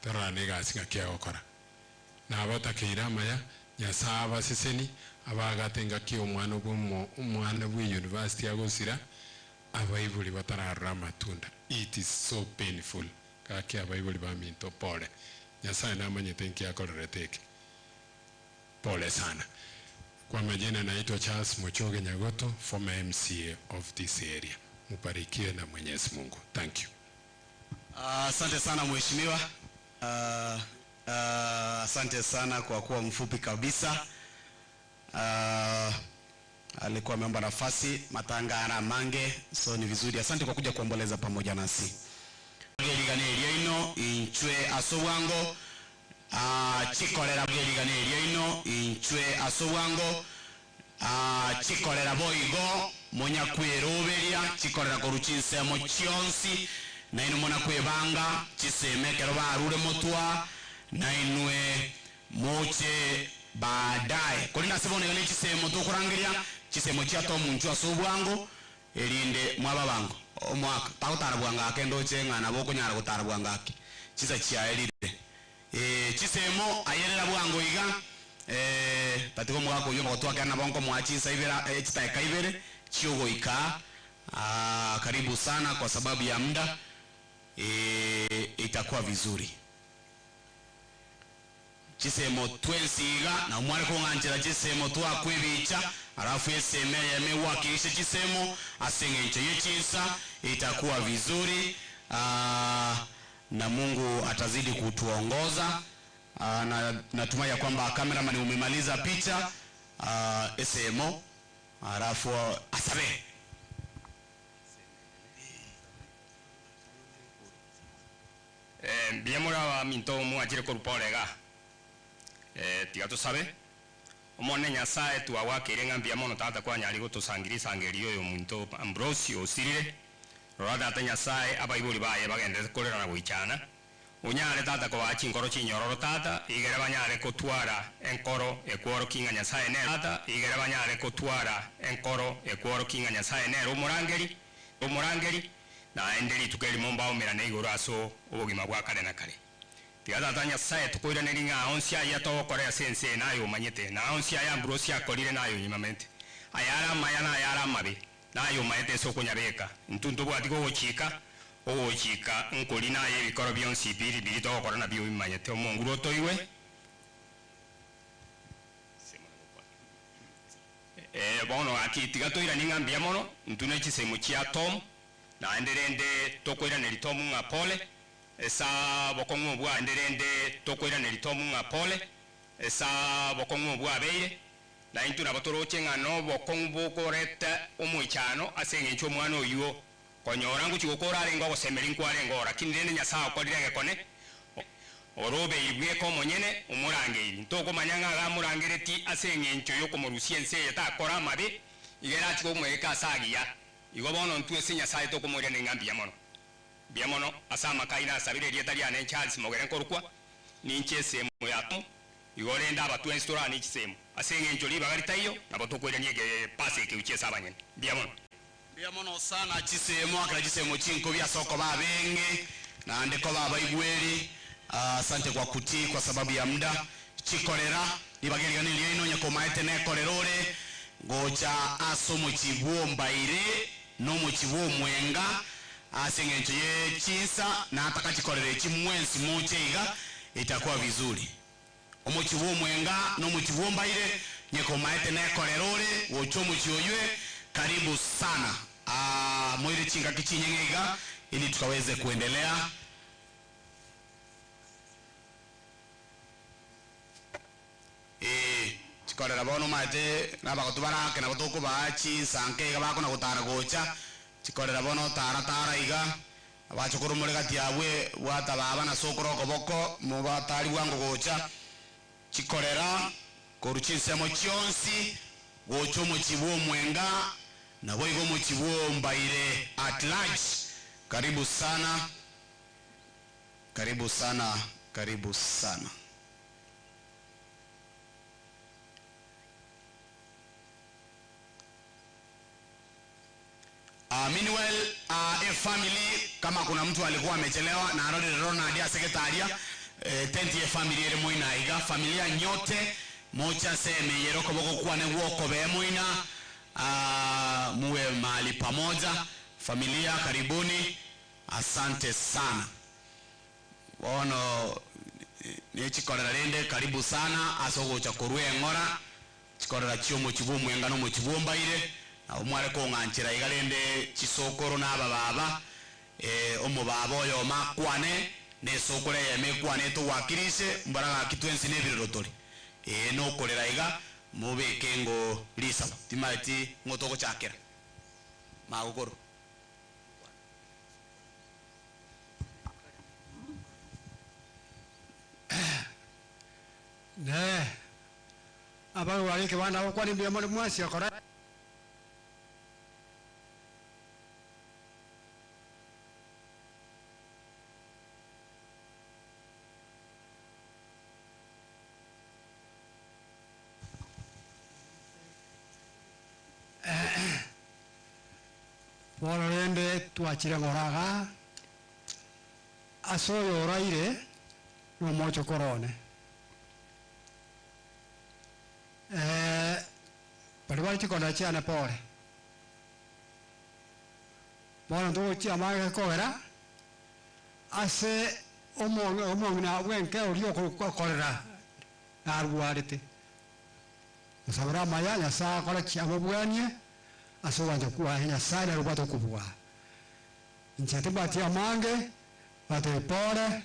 tororane egasi ng'aki egokora nabatakeire amaya Nyasaye abaseseni abagate ngaki omwana bwa omwana bwa university agosira abaibori batararora amatunda it is so painful gaki abaibori baminto pole Nyasaye namanyete nki akorerete eke pole sana kwa majina naitwa Charles Muchoge Nyagoto former MCA of this area mubarikiwe na Mwenyezi Mungu thank you. Asante sana mheshimiwa. Asante sana kwa kuwa mfupi kabisa. Alikuwa ameomba nafasi matanga mange, so ni vizuri. Asante kwa kuja kuomboleza pamoja nasi. Geriganeria ino inchwe asobwango chikorera geriganeria ino inchwe asobwango chikorera boigo monya kweroberia chikorera koruchinsemo chionsi na inu mona kwebanga chisemekero barure motwa na inwe moche baadaye kulinda sibone gane chisemo tukurangiria chisemo chia tomunchu asobwango erinde mwaba bango omwaka takutara bwangake ndoche ng'ana bokunyara gutara bwangake chisa chiaerire chisemo ayerera bwango iga tatigo mwako uyo bagotwakera nabo nko mwachinsa ibera chitaeka ibere chiogoika. Karibu sana kwa sababu ya muda itakuwa vizuri chisemo twensiga na mwari kung'anchera chisemo twakwibicha alafu eseme yamewakilisha chisemo aseng'encho yechinsa itakuwa vizuri. Na Mungu atazidi kutuongoza. Na natumai ya kwamba cameraman umemaliza picha esemo alafu asabe Biamura wa minto mwachire koruporega tiga tusabe omone Nyasaye twawakire ng'a mbia mono tata kwanyari gotusangiri sangerio oyo omonto Ambrosio osirire rora tata Nyasaye abaibori baye bagendete korera na goichana onyare tata koba chinkoro chinyororo tata igere banyare kotwara enkoro ekworo kinga Nyasaye nere tata igere banyare kotwara enkoro ekworo kinga Nyasaye nere omorangeri omorangeri naende rituko erimo mbaomerane igoro ase obogima bwa kare na kare. Tiga tata Nyasaye tukoiraneri ng'a onsi aya togokora ase ense naye omanyete na onsi aya Ambrosio akorire naye onyimamente ayara amaya na ayara amabe naye omaete ase okonyabeka intwe ntobwati gogochika ogochika nkori naye ebikoro bionsi biri biri togokora nabio bimanyete omonguru otoiwe bono aki tiga toirani ng'a mbuya mono intwe na chisemo chia Tom naende rende tokoiraneri Tom ng'a pole esa bokong'u bwa enderende tokoiraneri Tom ng'a pole Ase obokong'u obwo abeire, na intwe nabo toroche ng'a nobokong'u bokoreta omoichano ase eng'encho omwana oyio konyora ngochia gokora arenge ogosemeria nkwarenge oo, lakini rende Nyasae okorire egekone, orobeiri bweka omonyene omorangeiri. Ntokomanya ng'a iga amorangeretie ase eng'encho y'okomorusia ense eye takora amabe, iga erachie komoeka ase agiya. Igo bono ntwe ase Nyasae tokomoiraneria ng'a mbuya mono. Mbuya mono ase amaka aino asabire erieta riane Charles Mogere nkorokwa, ninche esemo ya Tom, igo rende aba twensi toranie chisemo. Ase eng'encho ribaga ritaiyo, nabo tokoirania egepasa eke gochia ase abanyene. Mbuya mono. Mbuya mono sana chisemo, akera chisemo chinkobi ase okoba abenge, naende koba abaigweri. Asante kwa kutii kwa sababu ya muda. Chikorera, ribaga erigani riaino onye komaete nekorera ore gocha ase omochie bw'ombaire na omochie bw'omwenga ase eng'encho ye chinsa nataka chikorera echi mwensi moche iga itakuwa vizuri. Omochie bw'omwenga na omochie bw'ombaire onye komaete nekorera ore gocha omochie oywe karibu sana. Moire chingaki chinyeng'e iga ili tukaweze kuendelea. Ee, chikorera bono omanyete nabagotu barake nabo tokobaa chinsa nke iga bakona gotara gocha, chikorera bono tara tara iga, abachokoro more gati abwe bwata baba na sokoro okoboko mobatari bwango gocha, chikorera korwa chinsemo chionsi gocha omochie bwa omwenga naboigo omochie bwa ombaire at large. Karibu sana, karibu sana, karibu sana. Uh, meanwhile, uh, efamily kama kuna mtu alikuwa amechelewa na arorire Ronald ase getaria eh, tenti ye family ere moina iga familia nyote mocha seme yero koboko kwane gwoko be moina uh, muwe mahali pamoja familia karibuni asante sana bono nechikorera rende karibu sana ase ogocha korwa eng'ora chikorera chia omochie bwa omwenga na omochie bwa ombaire nabo mware kong'anchera iga rende chisokoro na abababa eh, omobaba oyomo akwane na esokoro eyemo ekwane etogwakirise mbora gaki twensi na ebirero tore ee nokorera iga mobeke ngo risabo timaeti ng'o togochakera magokoro. Ne abarware ekebanda bagokwana mbuya more mwensi okora. Bono rende twachire ng'ora igaa, ase oyo oraire nomochokoro one. Eh, baria bare chikondora chiane pore. Bono ntogochia amang'e kogera ase omong'ina omong'ina bw'enka oria okorera narwarete. Mosabere amaya, Nyasae akore ki? Amobwanie ase ogwancha kwaye. Nyasae nere obwate okobua. Inche timbwati amange, batebie pore.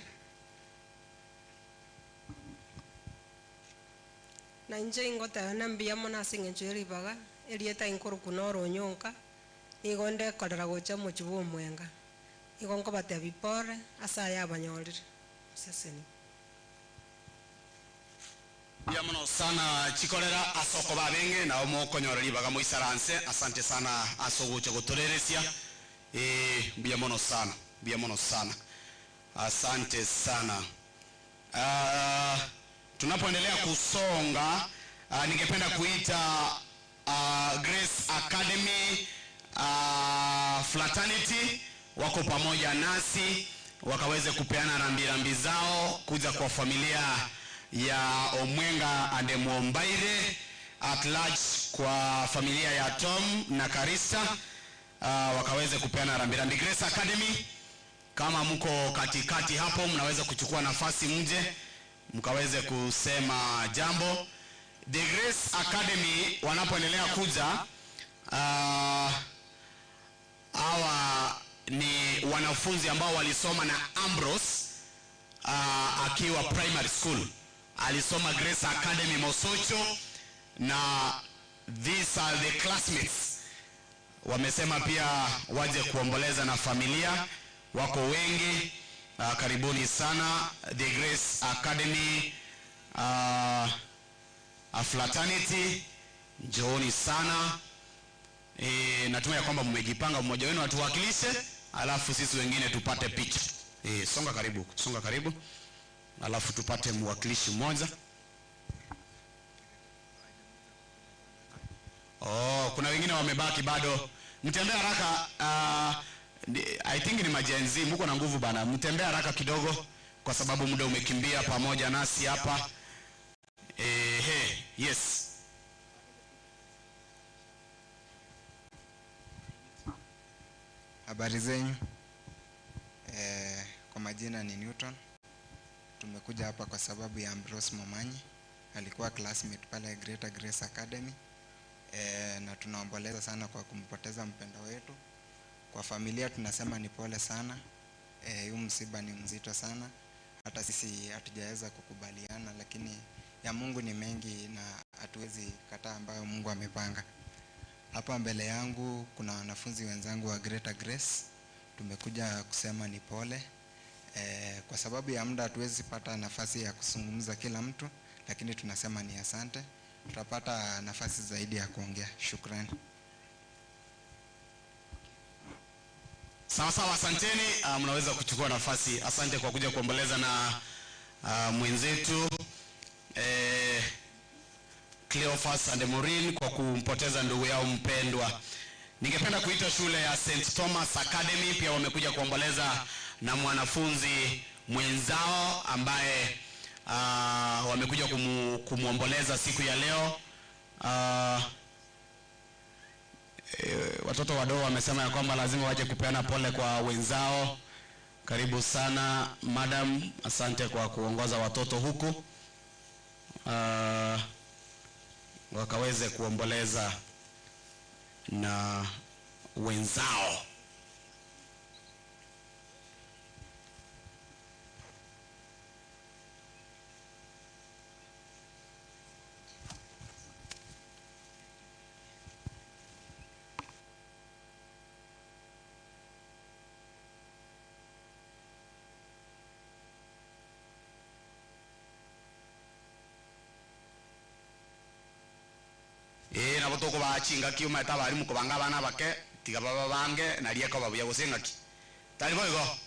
Na inche ingoteba na mbuya mono ase engencho ye ribaga, erieta inkorokwa noro onyonka, nigo ndekorera gocha omochie bw'omwenga. Nigo nkobatebia pore ase aya abanyorire. Moseseni. Mbuya mono sana chikorera ase okoba abenge nabo mokonyora ribaga moisaranse asante sana ase ogocha gotoreresia ee mbuya mono sana mbuya mono sana asante sana uh, tunapoendelea kusonga uh, ningependa kuita uh, Grace Academy uh, Fraternity wako pamoja nasi wakaweze kupeana rambirambi zao kuja kwa familia ya Omwenga and Mwombaire at large kwa familia ya Tom na Karista uh, wakaweze kupeana rambirambi. Grace Academy, kama mko katikati hapo, mnaweza kuchukua nafasi mje mkaweze kusema jambo. The Grace Academy wanapoendelea kuja hawa ni wanafunzi ambao walisoma na Ambrose uh, akiwa primary school. alisoma Grace Academy Mosocho, na these are the classmates. Wamesema pia waje kuomboleza na familia, wako wengi. Karibuni sana the Grace Academy a fraternity, njooni sana. E, natumai ya kwamba mmejipanga, mmoja wenu atuwakilishe, alafu sisi wengine tupate picha. E, songa karibu, songa karibu, alafu tupate mwakilishi mmoja. Oh, kuna wengine wamebaki bado. Mtembee haraka. I think ni majenzi, mko na nguvu bana. Mtembee haraka kidogo kwa sababu muda umekimbia pamoja nasi hapa. Ehe, yes. Habari zenyu. Kwa majina ni Newton. Tumekuja hapa kwa sababu ya Ambrose Momanyi. Alikuwa classmate pale Greater Grace Academy. Na tunaomboleza sana kwa kumpoteza mpendwa wetu. Kwa familia tunasema ni pole sana. Huu msiba ni mzito sana. Hata sisi hatujaweza kukubaliana, lakini ya Mungu ni mengi na hatuwezi kataa ambayo Mungu amepanga. Hapa mbele yangu kuna wanafunzi wenzangu wa Greater Grace. Tumekuja kusema ni pole. Kwa sababu ya muda hatuwezi pata nafasi ya kuzungumza kila mtu, lakini tunasema ni asante. Tutapata nafasi zaidi ya kuongea. Shukrani. Sawa sawa, asanteni. Mnaweza kuchukua nafasi. Asante kwa kuja kuomboleza na mwenzetu Cleophas and Maureen kwa kumpoteza ndugu yao mpendwa. Ningependa kuita shule ya St Thomas Academy, pia wamekuja kuomboleza na mwanafunzi mwenzao ambaye wamekuja kumuomboleza siku ya leo. Watoto wadogo wamesema ya kwamba lazima waje kupeana pole kwa wenzao. Karibu sana madam, asante kwa kuongoza watoto huku wakaweze kuomboleza na wenzao. Nabo tokobachinga kiuma eta abarimu kobanga abana bake tiga baba bange naria ekobabuya gose ng'aki tari boigo.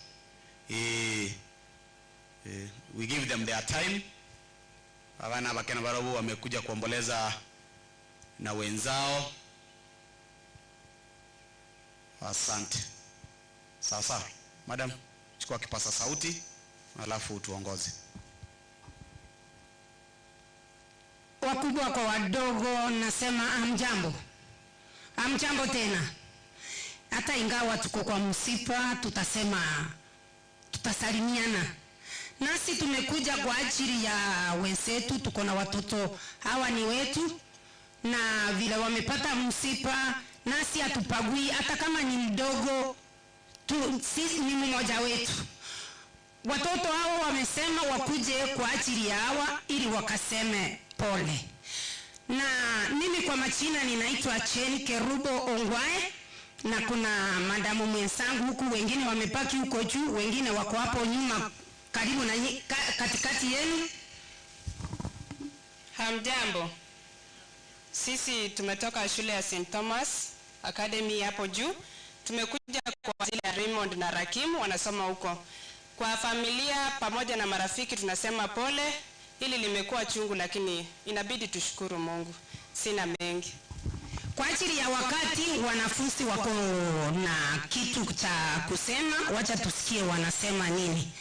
We give them their time. Abana bake na barobu wamekuja kuomboleza na wenzao. Asante. Sawa sawa, madam, chukua kipasa sauti alafu tuongoze. Wakubwa kwa wadogo, nasema amjambo, amjambo tena. Hata ingawa tuko kwa msiba, tutasema tutasalimiana. Nasi tumekuja kwa ajili ya wenzetu, tuko na watoto hawa ni wetu, na vile wamepata msiba, nasi hatupagui, hata kama ni mdogo tu, sisi ni mmoja wetu. Watoto hao wamesema wakuje kwa ajili ya hawa ili wakaseme pole. Na mimi kwa majina ninaitwa Chen Kerubo Ongwae, na kuna madamu mwenzangu huku, wengine wamepaki huko juu, wengine wako hapo nyuma karibu na katikati yenu. Hamjambo. Sisi tumetoka shule ya St Thomas Academy hapo juu. Tumekuja kwa ajili ya Raymond na Rakim wanasoma huko. Kwa familia pamoja na marafiki tunasema pole. Hili limekuwa chungu, lakini inabidi tushukuru Mungu. Sina mengi. Kwa ajili ya wakati, wanafunzi wako na kitu cha kusema, wacha tusikie wanasema nini.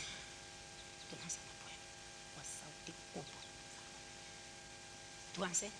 Tuanze.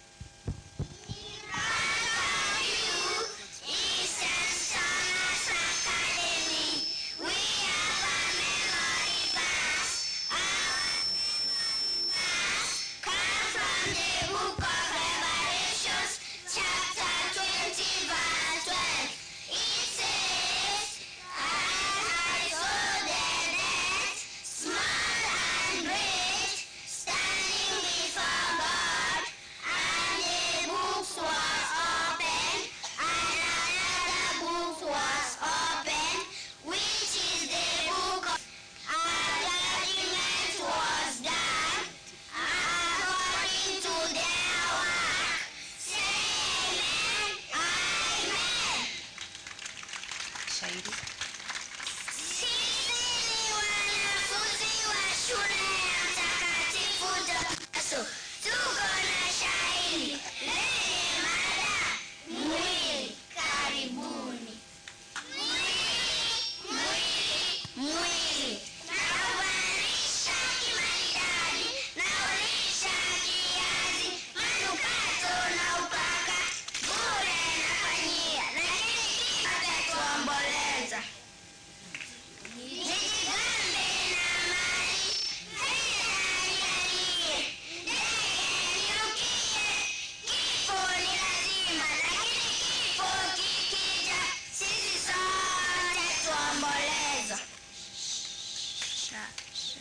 Standing Asante. Wanafunzi wa shule ya Mtakatifu Tomaso, tuko na shairi lenye mada mwili. Karibuni. Mwili, mwili, nauvalisha kimaridadi, naulisha kiazi, manukato na upaka, bure nafanyia, lakini kifo tuomboleza. Nijigambe na mali, fedha nilalie, ndege nirukie. Kifo ni lazima, lakini kifo kikija, sisi sote tuomboleza.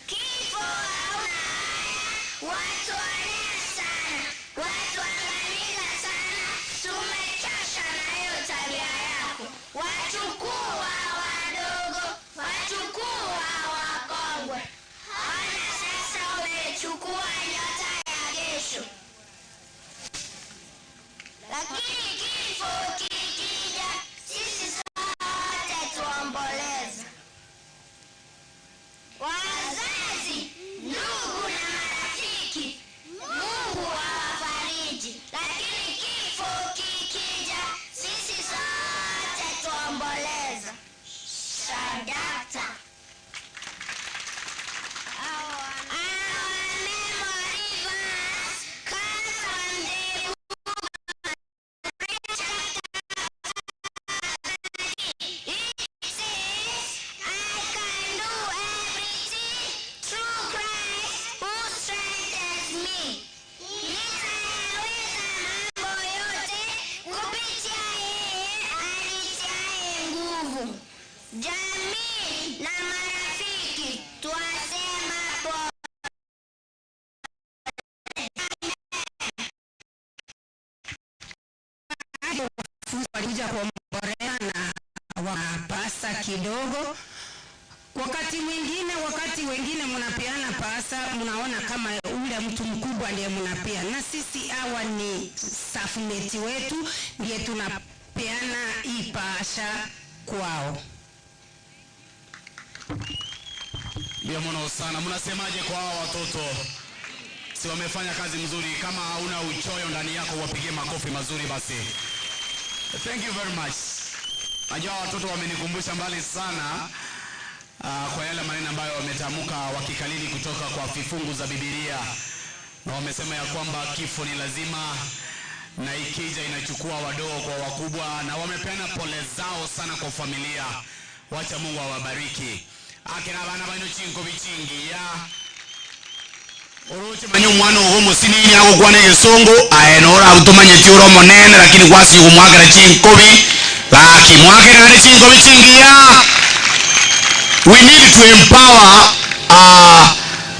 Kifo hauna haya, watuonea sana, watuangamiza sana, tumechosha na hiyo tabia yako. Wachukua wadogo, wachukua wakongwe, ona sasa umechukua nyota ya kesho. Lakini kifo kikija, sisi sote tuomboleza. Wazazi, ndugu na marafiki, Mungu awafariji. Lakini kifo kikija, sisi sote tuomboleza. Sadakta. Our memory verse comes from the book It says, I can do everything through Christ who strengthens me. Nitayaweza mambo yote kupitia yeye anitiaye nguvu. Jamii na marafiki twasema pole. Wanafunzi walikuja kuombolea na wapasa kidogo. Wakati mwingine, wakati wengine mnapeana pasa, mnaona kama ule mtu mkubwa ndiye mnapea, na sisi hawa ni staffmate wetu, ndiye tunapeana hii pasha kwao. Ndio mono sana. Mnasemaje kwa hawa watoto? Si wamefanya kazi mzuri? Kama hauna uchoyo ndani yako, wapigie makofi mazuri basi. Thank you very much. Najua watoto wamenikumbusha mbali sana kwa yale maneno ambayo wametamka wakikalili kutoka kwa vifungu za Biblia, na wamesema ya kwamba kifo ni lazima na ikija inachukua wadogo kwa wakubwa, na wamepeana pole zao sana kwa familia. Wacha Mungu awabariki akira abana bano chinko bichingiya oroche manyu mwana ogo musinini agokwana egesongo aye nora utumanyeti oro monene lakini gwasi kumwakira chinkobi laki mwakira nare chinkobi chingiya. We need to empower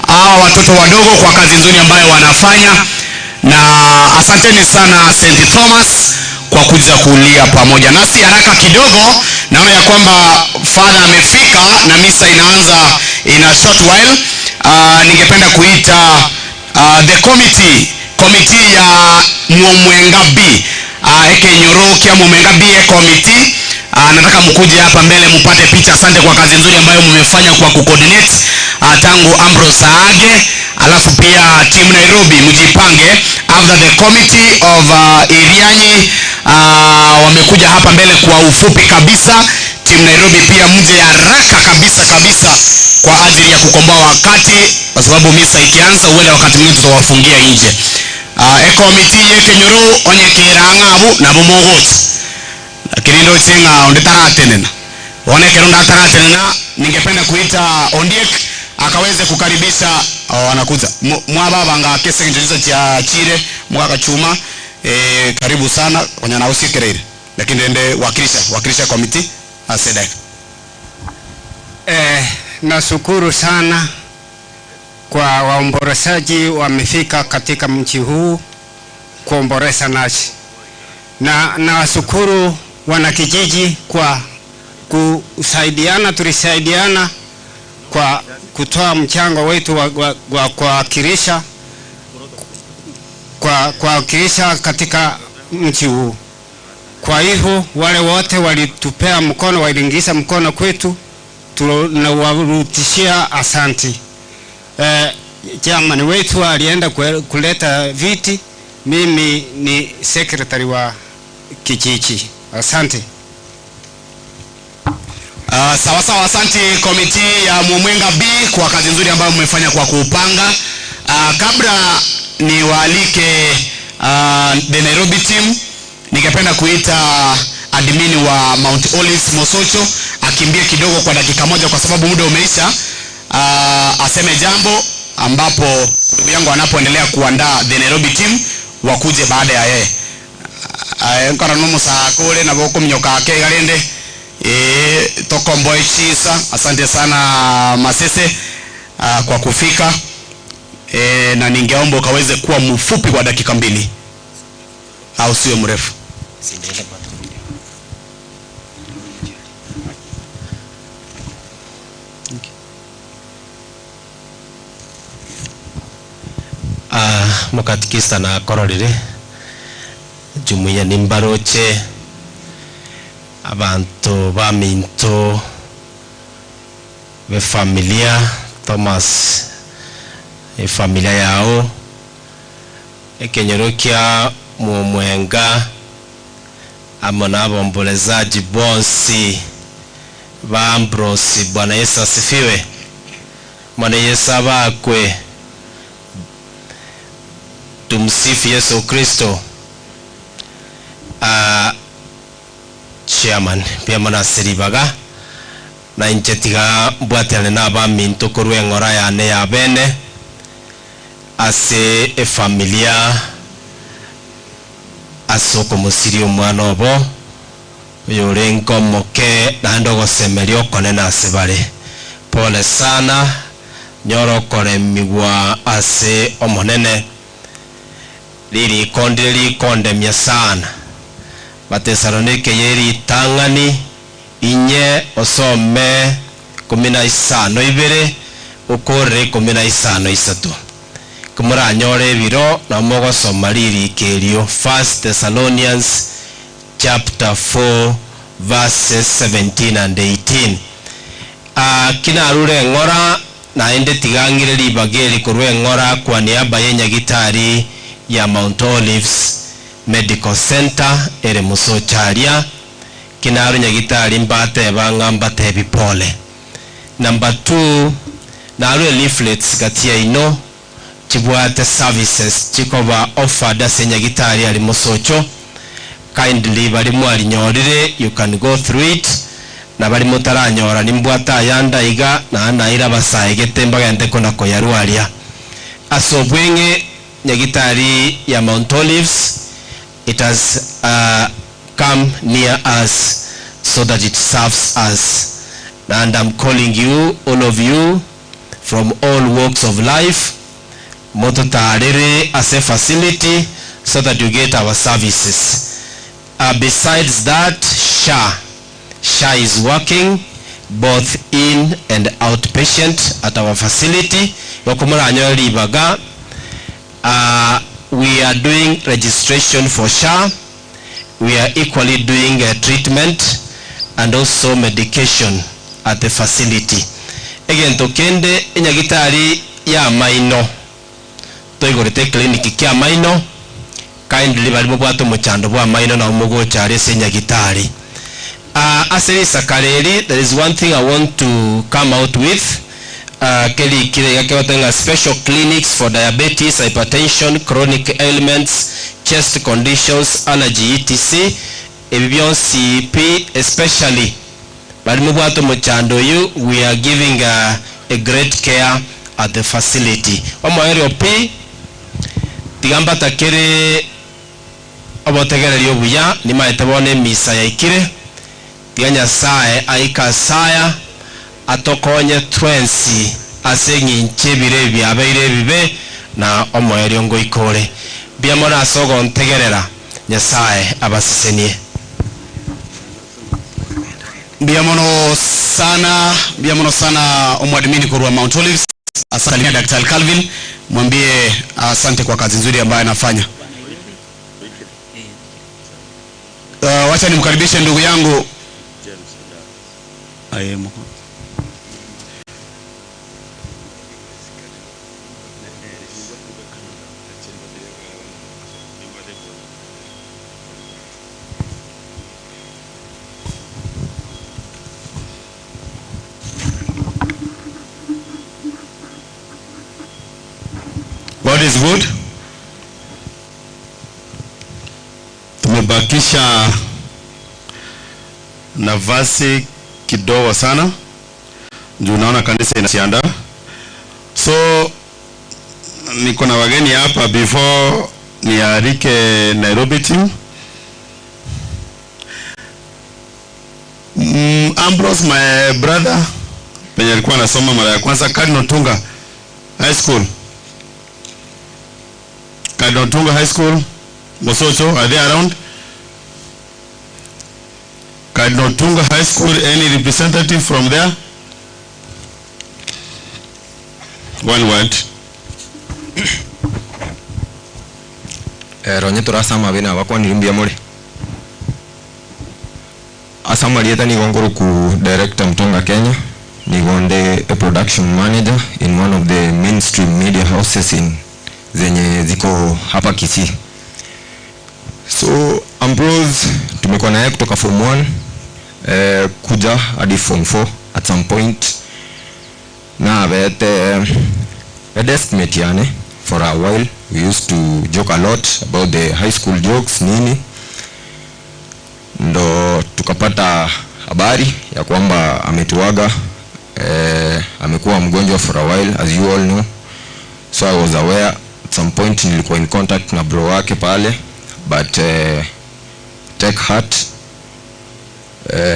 hawa watoto wadogo kwa kazi nzuri ambayo wanafanya, na asanteni sana St. Thomas kwa kuja kulia pamoja nasi. Haraka kidogo, naona ya kwamba father amefika na misa inaanza in a short while. Ningependa kuita the committee, committee ya Mwomwenga B, Ekenyoro kia Mwomwenga B committee. Nataka mkuje hapa mbele mpate picha. Asante kwa kazi nzuri ambayo mmefanya kwa kucoordinate tangu Ambrose aage, alafu pia team Nairobi mjipange. After the committee of Irianyi wamekuja hapa mbele kwa ufupi kabisa. Team Nairobi pia mje haraka kabisa kabisa kwa ajili ya kukomboa wakati, kwa sababu misa ikianza huenda wakati mwingine tutawafungia nje. E committee yekenyoro onyekera ng'abu nabo mogochi lakini ndo chinga onditaratenena onekero ndataratenena. Ningependa kuita Ondiek akaweze kukaribisha. Oh, anakuja mwababa kese kincho cha chire mwakachuma. Karibu sana kwenye na usikireire, lakini ende wakilisha wakilisha committee asedek. Nashukuru sana kwa waombolezaji wamefika katika mji huu kuomboleza nasi, na nawashukuru wanakijiji kwa kusaidiana. Tulisaidiana kwa kutoa mchango wetu wa kuwakilisha kwa kuwakilisha katika mji huu. Kwa hivyo wale wote walitupea mkono, waliingiza mkono kwetu, tunawarudishia asanti. Eh, chairman wetu alienda kuleta viti, mimi ni secretary wa kijiji. Asante. Sawa sawa, asante komiti ya Mumwenga B kwa kazi nzuri ambayo mmefanya kwa kuupanga. Kabla niwaalike the Nairobi team, ningependa kuita admin wa Mount Olives Mosocho akimbie kidogo kwa dakika moja kwa sababu muda umeisha. Aseme jambo ambapo ndugu yangu anapoendelea kuandaa the Nairobi team wakuje baada ya yeye. Nkora nomusakure nabo kumnyoka ake garende tokomboe chisa. Asante sana Masese kwa kufika na ningeomba ukaweze kuwa mfupi kwa dakika mbili au sio mrefu. Mukatikista na akororire jumuiya nimbaroche abantu baminto befamilia Thomas efamilia yao ekenyoro kia Mumwenga amo na abombolezaji bonsi ba Ambrose. Bwana Yesu asifiwe. Bwana Yesu abakwe. Tumsifu Yesu Kristo. Chairman pia manasiribaga na inche tiga mbwatane na abaminto korwa eng'ora yane ya bene ase efamilia ase okomosiria omwana obo oyo ore nkomoke naende ogosemeria okonene ase bare. Pole sana nyoro okoremigwa ase omonene ririkondire rikondemia sana Batesalonike yeritang'ani inye osome 15:2 ukorere 15:3 kumuranyore ebiro namogosoma ririkerio. 1 Thessalonians chapter 4 verses 17 and 18. Kinarure ng'ora naende tigang'ire ribageri korwa eng'ora kwa niaba ya nyagitari ya Mount Olives Medical Center ere musocharia kinaru nyagitari mbate banga mbate bipole. Number 2 naru leaflets gatia ino chibwate services chikoba offered ase nyagitari ari musocho. Kindly bari mwarinyorire, you can go through it na bari mutaranyora nimbwata ayanda iga na naira basaegete mbagende kona koyarwaria. Aso bwenge nyagitari ya Mount Olives, it has come near us so that it serves us. And I'm calling you, all of you, from all walks of life, mototarere as a facility so that you get our services. Besides that, SHA is working both in and outpatient at our facility. We are doing registration for SHA. We are equally doing a treatment and also medication at the facility. Again, tokende inyagitari ya maino. Toigorete clinic kia maino. Kindly bali mubwato muchando bwa maino na umugocha arese inyagitari. Aseri sakareri, there is one thing I want to come out with. Keli kile yake watenga special clinics for diabetes, hypertension, chronic ailments, chest conditions, allergy, etc. Ebibion CP especially. Bali mubwato muchando you, we are giving a great care at the facility. Omoerio P tigamba takere obotegererio buya nimaete bone misa yaikire tiga Nyasaye aika saya atokonye twensi ase ng'inche bire byabeire bibe na omoerio ngoikore biamora asogo ntegerera Nyasaye abasesenie. Biamono sana, biamono sana omwadmini korwa Mount Olives. Asalimia Dr. Calvin, mwambie asante kwa kazi nzuri ambayo anafanya. Wacha nimkaribishe ndugu yangu God is good. Tumebakisha nafasi kidogo sana juu naona kanisa inajiandaa, so niko na wageni hapa before nialike Nairobi team. Ambrose my brother penye alikuwa anasoma mara ya kwanza Cardinal Tunga High School. Cardinal Tunga High School, Mosocho, are they around? Cardinal Tunga High School, any representative from there? One word. Ronye turasama bena bakwanire mbuya more ase amarieta nigo nkoruku director Mtonga Kenya nigo nde a production manager in one of the mainstream media houses in zenye ziko hapa Kisii. So Ambrose tumekuwa naye kutoka form 1 kuja hadi form 4 at some point na abete a deskmate yani for a while we used to joke a lot about the high school jokes nini ndo tukapata habari ya kwamba ametuaga amekuwa mgonjwa for a while as you all know so I was aware at some point nilikuwa in contact na bro wake pale but take heart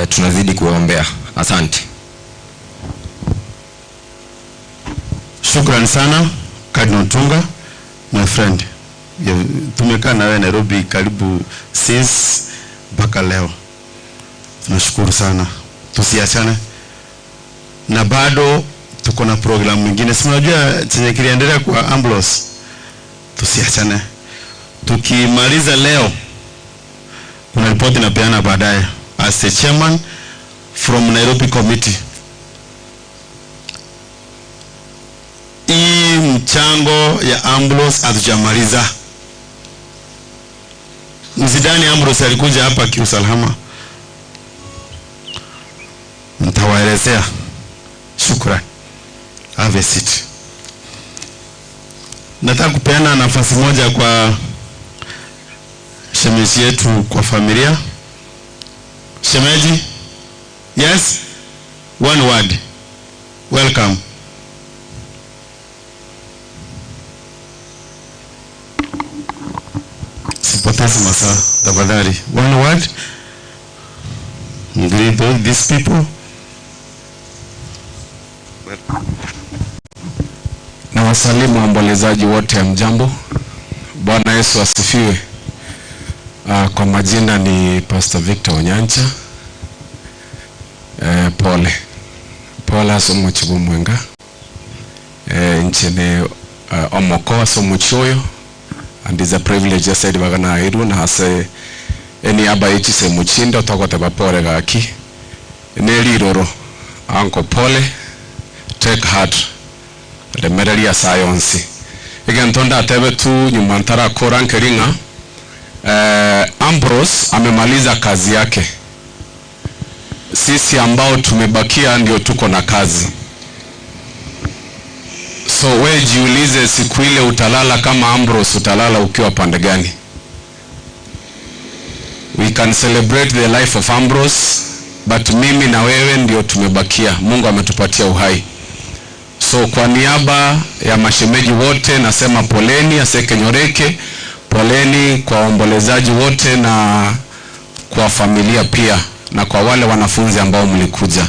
tunazidi kuwaombea asante Shukran sana Cardinal Tunga, my friend. Tumekaa na wewe Nairobi karibu since mpaka leo. Tunashukuru sana, tusiachane na bado tuko na programu nyingine, si unajua chenye kiliendelea kwa Ambrose. Tusiachane, tukimaliza leo kuna ripoti napeana baadaye as the chairman from Nairobi committee. Hii mchango ya Ambrose hatujamaliza. Msidani Ambrose alikuja hapa kiusalama, nitawaelezea. Shukran. Have a seat. Nataka kupeana nafasi moja kwa shemeji yetu kwa familia. Shemeji, yes, one word. Welcome. Sipotezi masaa tafadhali. One word. Greet all these people. Na wasalimu waombolezaji wote, mjambo. Bwana Yesu asifiwe. Kwa majina ni Pastor Victor Onyancha. Pole pole ase omochibu mwenga nchini omoko ase omochi oyo and is a privilege ase ribaga nairwe na ase eniaba ya chisemo chinde otogoteba pole gaki neriroro anko pole take heart remereria ase egento ndatebe tu nyuma ntarakora nkeringa Ambrose amemaliza kazi yake. Sisi ambao tumebakia ndio tuko na kazi. So we jiulize, siku ile utalala kama Ambrose, utalala ukiwa pande gani? We can celebrate the life of Ambrose, but mimi na wewe ndio tumebakia. Mungu ametupatia uhai. So kwa niaba ya mashemeji wote nasema poleni, asekenyoreke, poleni kwa waombolezaji wote na kwa familia pia na kwa wale wanafunzi ambao mlikuja.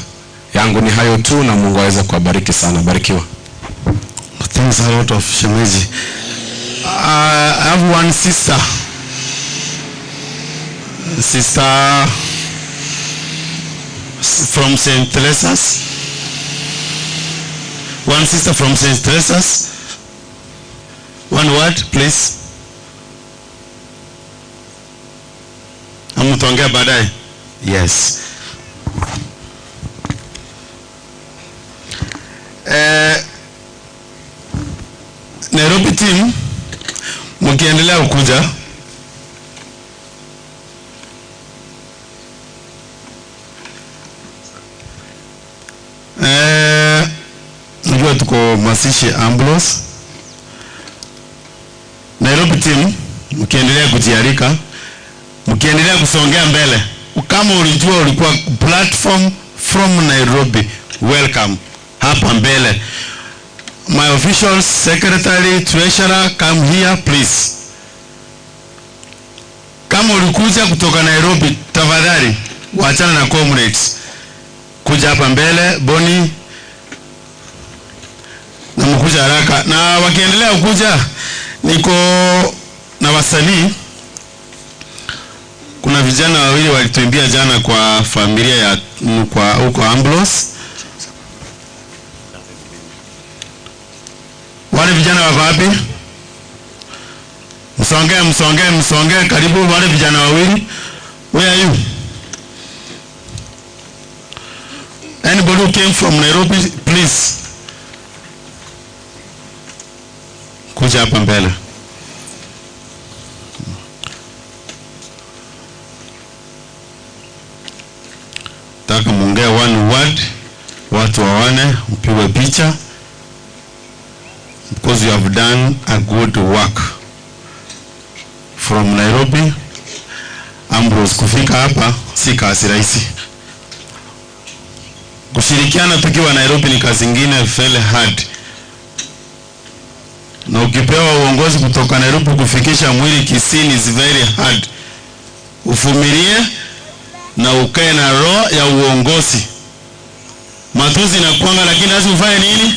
Yangu ni hayo tu, na Mungu aweze kuwabariki sana. Barikiwa. Thanks a lot of shemeji. I have one sister. Sister from St. Teresa's. One sister from St. Teresa's. One word, please. Ama utaongea baadaye? Yes. Eh, Nairobi team mkiendelea kukuja eh, najua tuko mazishi Ambrose. Nairobi team mkiendelea kujiarika, mkiendelea kusongea mbele, kama ulijua ulikuwa platform from Nairobi, welcome hapa mbele. My officials, secretary, treasurer, come here please. Kama ulikuja kutoka Nairobi, tafadhali wachana na comrades, kuja hapa mbele Boni, na mkuja haraka. Na wakiendelea kuja, niko na wasanii. Kuna vijana wawili walituimbia jana kwa familia ya kwa huko Ambrose. Wale vijana wako wapi? Msongee, msongee, msongee karibu. Wale vijana wawili, where are you? Anybody who came from Nairobi, please kuja hapa mbele. Nataka muongee one word, watu waone, mpigwe picha because you have done a good work from Nairobi. Ambrose, kufika hapa si kazi rahisi. Kushirikiana tukiwa Nairobi ni kazi ingine very hard, na ukipewa uongozi kutoka Nairobi kufikisha mwili Kisii is very hard. Uvumilie na ukae na roho ya uongozi. Matuzi na kwanga, lakini lazima ufanye nini?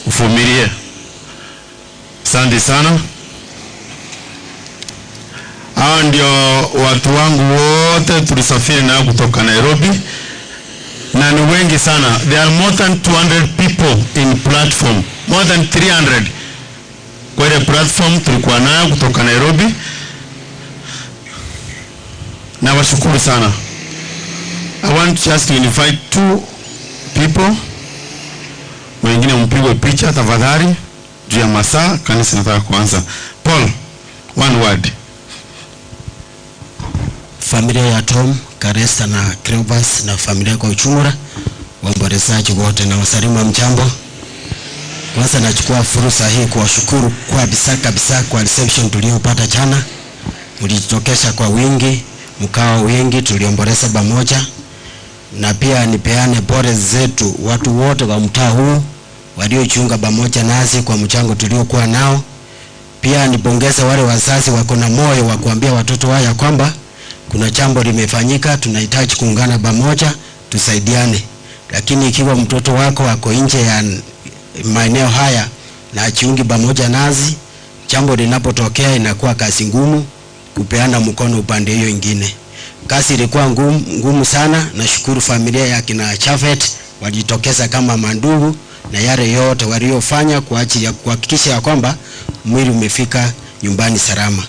Uvumilie. Asante sana. Hawa ndio watu wangu wote tulisafiri nao kutoka Nairobi, na ni wengi sana. There are more than 200 people in platform, more than 300 kwa ile platform tulikuwa nayo kutoka Nairobi. Na washukuru sana. I want just to invite two people, wengine mpigwe picha tafadhali, juu ya masaa kanisa nataka kuanza. Paul, one word. Familia ya Tom Karesta na Cleopas na familia kwa ujumla, waombolezaji wote na wasalimu wa mjambo. Kwanza nachukua fursa hii kuwashukuru kabisa kabisa kwa reception tuliyopata jana. Mlijitokesha kwa wingi, mkawa wingi, tuliomboleza pamoja, na pia nipeane pole zetu watu wote wa mtaa huu waliojiunga pamoja nasi kwa mchango tuliokuwa nao. Pia nipongeze wale wazazi wako na moyo wa kuambia watoto wao ya kwamba kuna jambo limefanyika, tunahitaji kuungana pamoja tusaidiane. Lakini ikiwa mtoto wako ako nje ya maeneo haya na ajiungi pamoja nasi, jambo linapotokea inakuwa kazi ngumu kupeana mkono upande hiyo ingine. Kazi ilikuwa ngumu, ngumu sana. Nashukuru familia ya kina Chafet walijitokeza kama mandugu na yale yote waliofanya kwa ajili ya kuhakikisha ya kwamba mwili umefika nyumbani salama.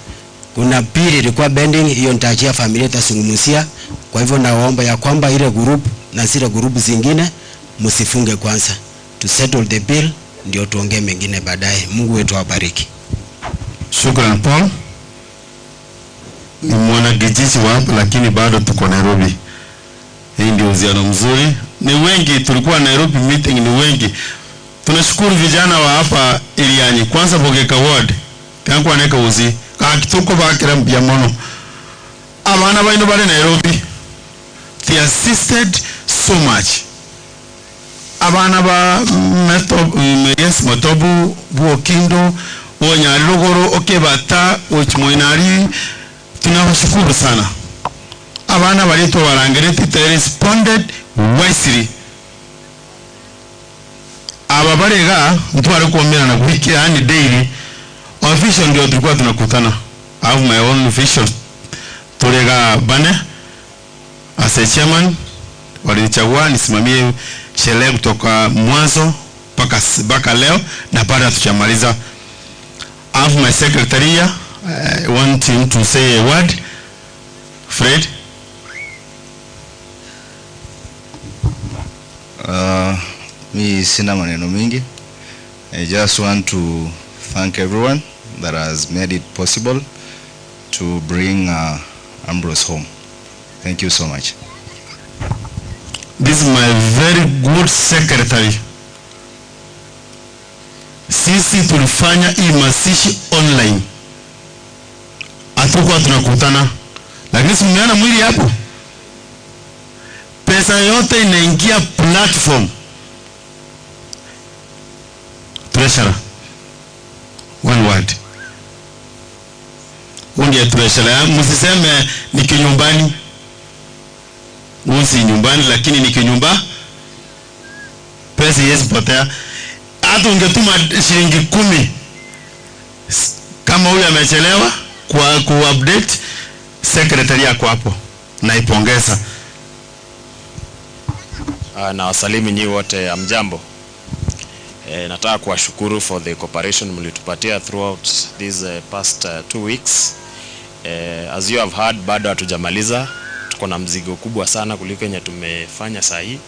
Kuna pili ilikuwa bending, hiyo nitaachia familia itazungumzia. Kwa hivyo nawaomba ya kwamba ile group na zile group zingine msifunge kwanza, to settle the bill, ndio tuongee mengine baadaye. Mungu wetu awabariki. Shukran Paul. Ni mwanakijiji wa hapa lakini bado tuko Nairobi. Hii ndio uhusiano mzuri. Ni wengi tulikuwa Nairobi meeting, ni wengi. Tunashukuru vijana wa hapa Irianyi, kwanza Bogeka ward. Kanku aneka uzi. Kakituko bakira mbya mono. Abana baino bali Nairobi. They assisted so much. Abana ba Meto, yes, Motobu, Buokindo, Wonyalugoro, Okebata, Ochmoinari, tunawashukuru sana. Abana walitwa Warangereti, they responded wisely. Aba barega ntware kuomera na wiki yani daily official ndio tulikuwa tunakutana. I have my own official Torega bane as a chairman walinichagua nisimamie sherehe kutoka mwanzo mpaka mpaka leo na bado hatujamaliza. I have my secretary here. I want him to say a word. Fred. Mi sina maneno mingi. I just want to thank everyone that has made it possible to bring uh, Ambrose home. Thank you so much. This is my very good secretary. Sisi tulifanya hii mazishi online, hatukuwa tunakutana, lakini si mmeona mwili hapo, pesa yote inaingia platform. Treasurer, one word, huyu ndiye treasurer. Msiseme ni kinyumbani, huyu si nyumbani, lakini ni kinyumba, pesa iwezi potea. Hata ungetuma shilingi 10 kama huyu amechelewa kwa ku update secretary yako hapo, naipongeza. Na wasalimu nyinyi wote, amjambo. Nataka kuwashukuru for the cooperation mlitupatia throughout these past 2 weeks. As you have heard, bado hatujamaliza, tuko na mzigo kubwa sana kuliko yenye tumefanya saa hii.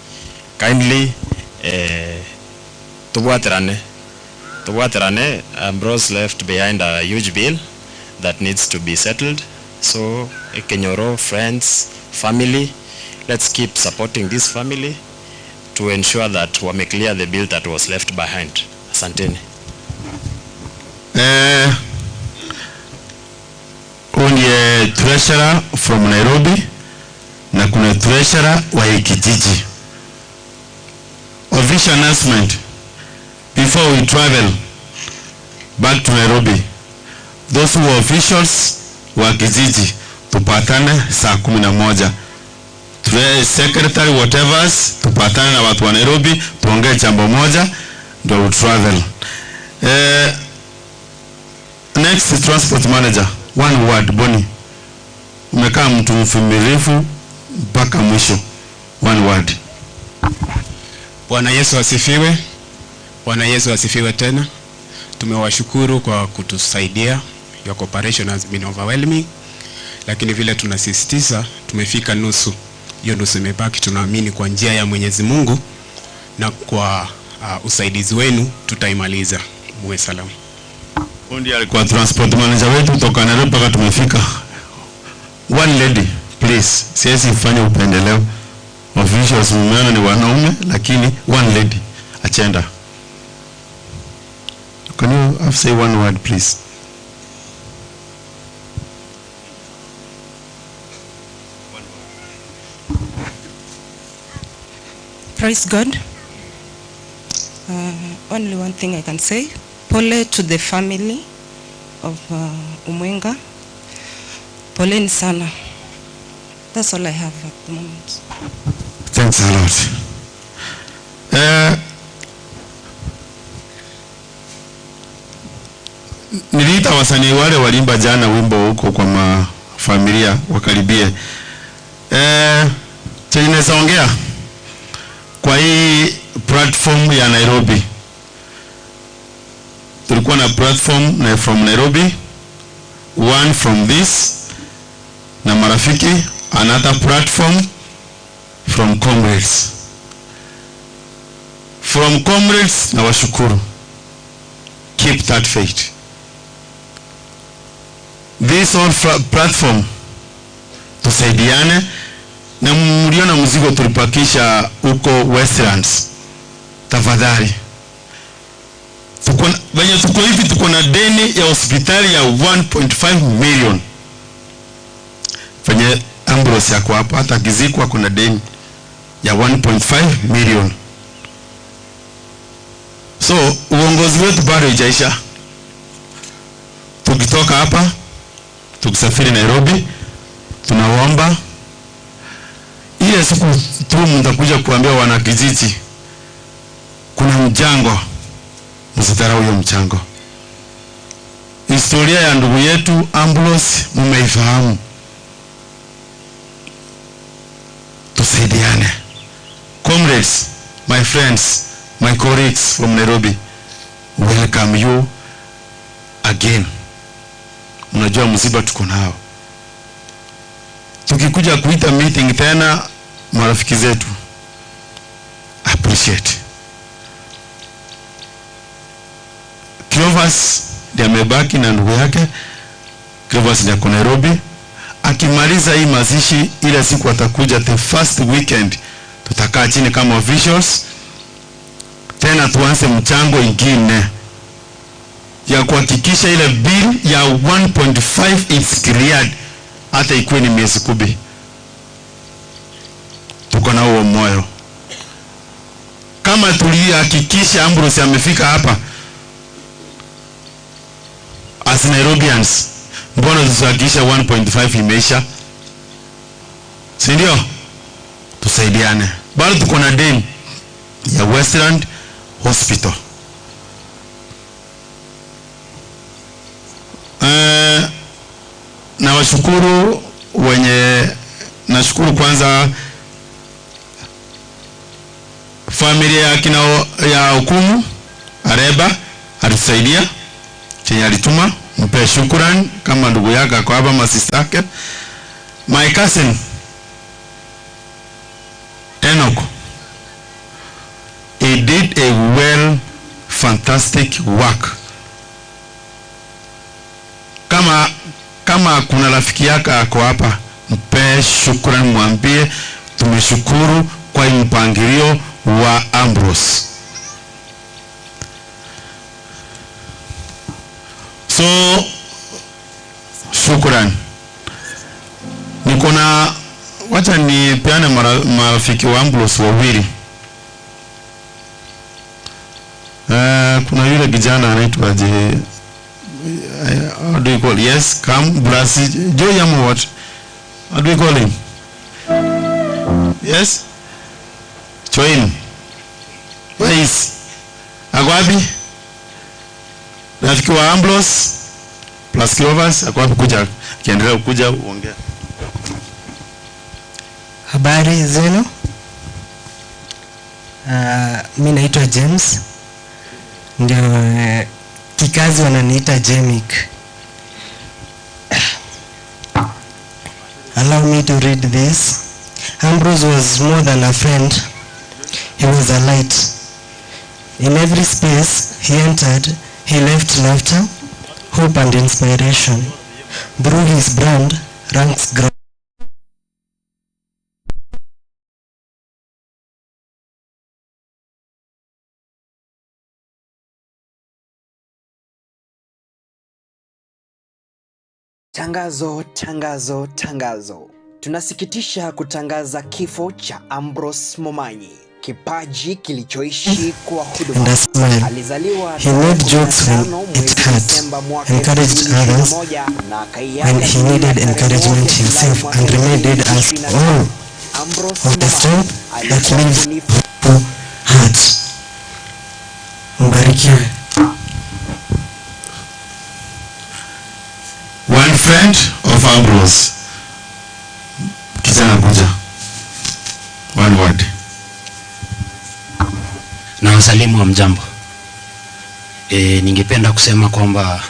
Kindly tubwatirane, tubwatirane. Ambrose left behind a huge bill that needs to be settled. So Kenyoro, friends, family, let's keep supporting this family to ensure that wame clear the bill that was left behind. Asanteni. Huyu ndiye treasurer from Nairobi na kuna treasurer wa hii kijiji. Official announcement before we travel back to Nairobi. Those who are officials wa kijiji tupatane saa 11. Secretary whatever, tupatane na watu wa Nairobi tuongee jambo moja ndio we travel. Next transport manager, one word Bonnie. Umekaa mtu mvumilivu mpaka mwisho. One word. Bwana Yesu asifiwe. Bwana Yesu asifiwe tena. Tumewashukuru kwa kutusaidia. Your cooperation has been overwhelming. Lakini vile tunasisitiza tumefika nusu. Hiyo nusu imebaki, tunaamini kwa njia ya Mwenyezi Mungu na kwa usaidizi wenu tutaimaliza. Muwe salama. Huyu ndiye alikuwa transport manager wetu kutoka Nairobi mpaka tumefika. One lady please, siwezi kufanya upendeleo. Officials mmeona ni wanaume, lakini one lady achenda. Can you have say one word please? Praise God. Only one thing I can say. Pole to the family of Umwenga. Poleni sana. That's all I have at the moment. Thanks a lot. Niliita wasanii wale walimba jana wimbo huko kwa mafamilia wakaribie. Chenye naweza ongea kwa hii platform ya Nairobi. Tulikuwa na platform na from Nairobi, one from this na marafiki, another platform from comrades. From comrades na washukuru. Keep that faith. This whole platform tusaidiane, na mliona mzigo tulipakisha huko Westlands. Tafadhali venye tuko hivi, tuko na deni ya hospitali ya 1.5 million. Venye Ambrose yako hapa, hata akizikwa kuna deni ya 1.5 million. So uongozi wetu bado haijaisha. Tukitoka hapa tukisafiri Nairobi, tunaomba ile siku tu mtakuja kuambia wanakijiji kuna mchango, msidharau hiyo mchango. Historia ya ndugu yetu Ambrose mmeifahamu. Tusaidiane. Comrades, my friends, my colleagues from Nairobi, welcome you again. Mnajua msiba tuko nao. Tukikuja kuita meeting tena, marafiki zetu, appreciate. Cleophas ndiye amebaki na ndugu yake. Cleophas ndiye ako Nairobi. Akimaliza hii mazishi, ile siku atakuja the first weekend, tutakaa chini kama officials tena tuanze mchango ingine ya kuhakikisha ile bill ya 1.5 is cleared, hata ikuwe ni miezi kumi. Tuko na huo moyo. Kama tulihakikisha Ambrose amefika hapa as Nairobians, mbona tusihakikisha 1.5 imeisha? Si ndio? Tusaidiane. Bado tuko na deni ya Westland Hospital. Eh, nawashukuru wenye, nashukuru kwanza familia ya kina ya hukumu Areba alitusaidia chenye alituma, mpe shukrani kama ndugu yake ako hapa, masista yake. My cousin Enoch, he did a well fantastic work. Kama kama kuna rafiki yake ako hapa, mpe shukrani, mwambie tumeshukuru kwa hii mpangilio wa Ambrose. So shukran. Niko na wacha nipeane marafiki wa Ambrose wawili. Kuna yule kijana anaitwa je, how do you call? Yes, come Brasi Joy ama what? How do you call him? Yes? Join. Where is? Ako wapi? Rafiki wa Ambrose plus Clovers ako wapi? Kuja kiendelea kuja uongea. Habari zenu. Mi naitwa James, ndio kikazi wananiita Jemic. Allow me to read this. Ambrose was more than a friend. He was a light. In every space he entered, he left laughter, hope and inspiration. Through his brand, Ranks Grow. Tangazo, tangazo, tangazo. Tunasikitisha kutangaza kifo cha Ambrose Momanyi, kipaji kilichoishi kwa huduma. And a smile. Alizaliwa He made jokes when tarehe 15 it mwezi hurt, Desemba mwaka encouraged others 2021 na akaiaga when he dunia needed tarehe encouragement 1 Julai himself, mwaka and reminded us 2025. all Ambrose of the Momanyi strength that alikuwa lives mbunifu through heart. Mbarikiwe. One friend of Ambrose. Kijana kuja. One word. Na wasalimu wa mjambo. Ningependa kusema kwamba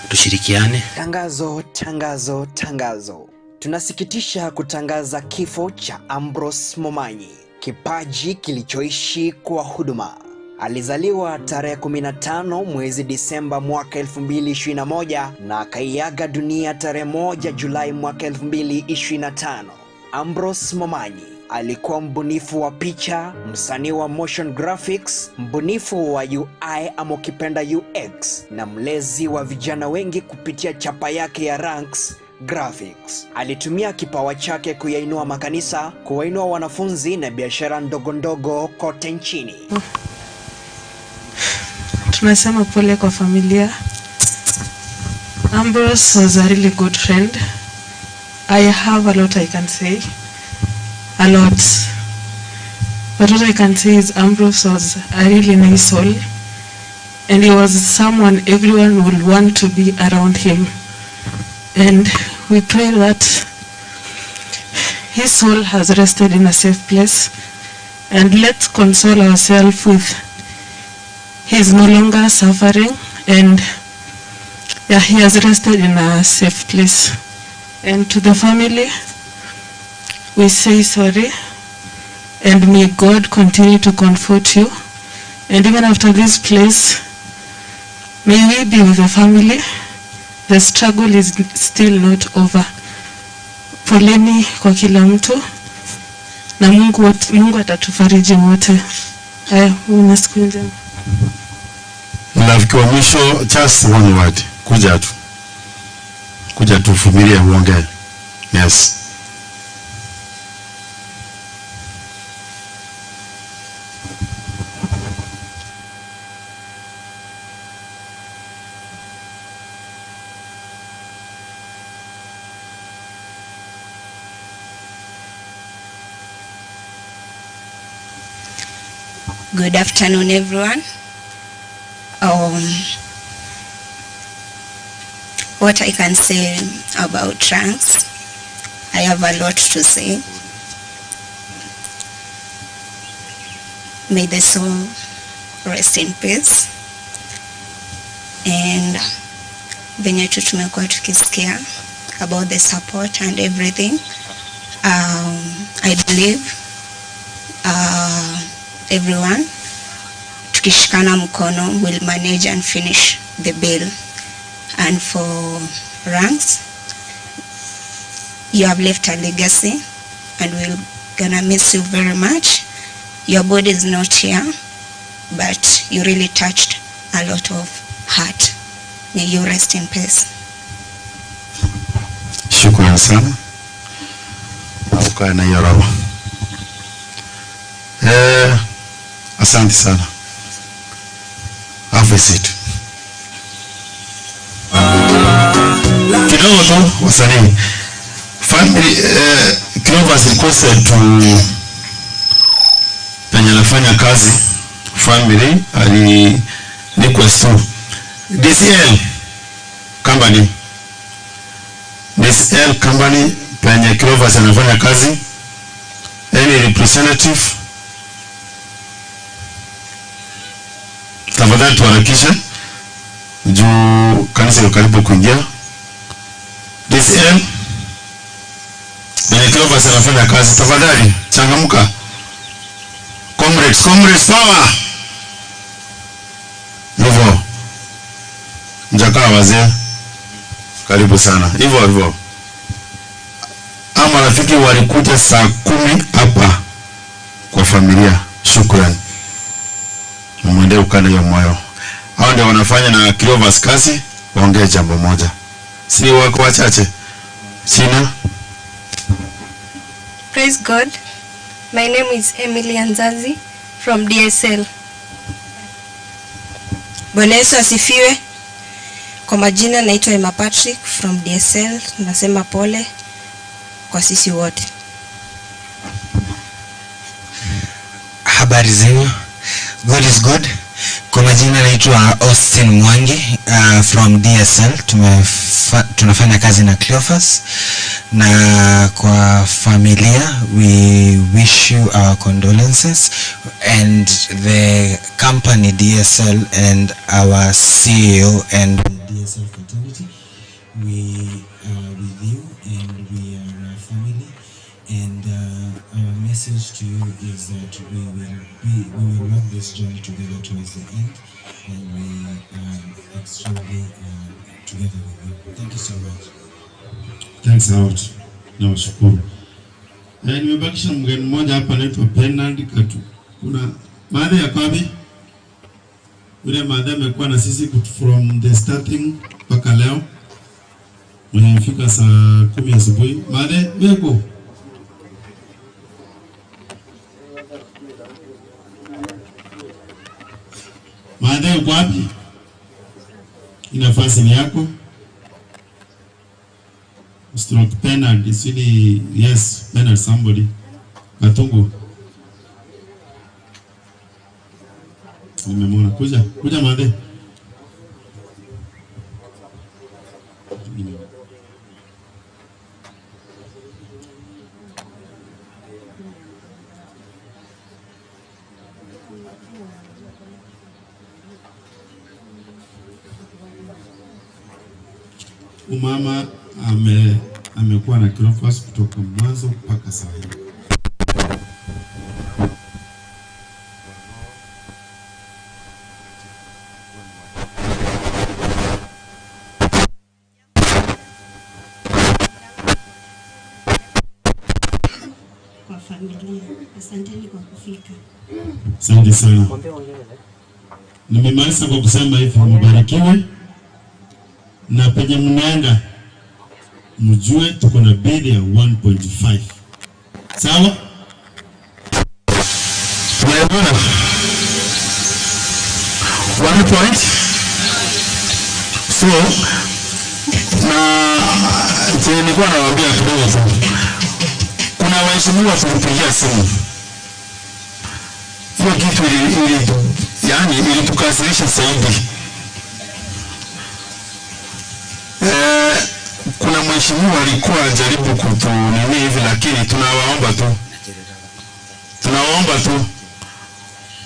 tushirikiane. Tangazo, tangazo, tangazo. Tunasikitisha kutangaza kifo cha Ambrose Momanyi, kipaji kilichoishi kwa huduma. Alizaliwa tarehe 15 mwezi Disemba mwaka 2021 na akaiaga dunia tarehe 1 Julai mwaka 2025. Ambrose Momanyi alikuwa mbunifu wa picha, msanii wa motion graphics, mbunifu wa UI ama ukipenda UX na mlezi wa vijana wengi kupitia chapa yake ya Ranks Graphics. Alitumia kipawa chake kuyainua makanisa, kuwainua wanafunzi na biashara ndogo ndogo kote nchini. Tunasema pole kwa familia. Ambrose was a really good friend. I have a lot I can say. A lot. But what I can say is Ambrose was a really nice soul. And he was someone everyone would want to be around him. And we pray that his soul has rested in a safe place. And let's console ourselves with he is no longer suffering, and he has rested in a safe place. And to the family, we say sorry, and may God continue to comfort you. And even after this place, May we be with the family. The struggle is still not over. Poleni kwa kila mtu na Mungu, Mungu atatufariji wote. Haya, uwe na siku njema. Rafiki wa mwisho, just one word, kuja tu, kuja tu, vumilia, uongee. Yes. Good afternoon, everyone. What I can say about ranks, I have a lot to say. May the soul rest in peace. And venye tu tumekuwa tukisikia about the support and everything, I believe everyone tukishikana mkono will manage and finish the bill. And for ranks, you have left a legacy and we're gonna miss you very much. Your body is not here, but you really touched a lot of heart. May you rest in peace. Shukrani sana. Na ukae na hiyo roho. Asante sana. Have a seat. Kidogo tu wasanii. Family, Cleophas requested to penye anafanya kazi family ali request to DCL company. DCL company penye Cleophas anafanya kazi, any representative tafadhali tuharakishe juu kanisa iko karibu kuingia. DCL penye Cleophas anafanya kazi, tafadhali changamka. Comrades, comrades power. Hivyo mjakaa wazee, karibu sana. Hivyo hivyo. Ama marafiki walikuja saa 10 hapa kwa familia. Shukrani. Mwende ukande hiyo moyo. Hao ndio wanafanya na Cleophas kazi, waongee jambo moja. Si wako wachache. Sina. Praise God. My name is Emily Anzazi from DSL. Bwana Yesu asifiwe. Kwa majina naitwa Emma Patrick from DSL. Nasema pole kwa sisi wote. Habari zenu. God is good. Kwa majina naitwa Austin Mwangi from DSL. Tunafanya kazi na Cleophas. Na kwa familia, we wish you our condolences, and the company DSL and our CEO and the DSL fraternity, we are with you and we are a family, and our message to you is that we will walk this journey together towards the end, and we are extremely together with you. Thank you so much. Thanks a lot. Nawashukuru. Nimebakisha mgeni mmoja hapa anaitwa Bernard Katu. Kuna baadhi ya kwabi yule madhe amekuwa na sisi from the starting mpaka leo. Mwenye amefika saa 10 asubuhi. Madhe, weko. Madhe uko wapi? Nafasi ni yako. Stroke Bernard is really, yes, Bernard somebody. Katungu. Nimemwona. Kuja, kuja madhe. Umama amekuwa na Cleophas kutoka mwanzo mpaka saa hii. familia. Asanteni kwa kufika. Asante sana. Nimemaliza kwa kusema hivi, mbarikiwe na penye mnaenda mjue tuko na bili ya 1.5. Sawa? Tunaelewana? One point. So na chenye nilikuwa nawaambia kidogo tu, kuna waheshimiwa tulipigia simu, hiyo kitu ili, ili, yani ilitukasirisha zaidi. Eh, kuna mheshimiwa alikuwa anajaribu kutu nini hivi, lakini tunawaomba tu, tunawaomba tu,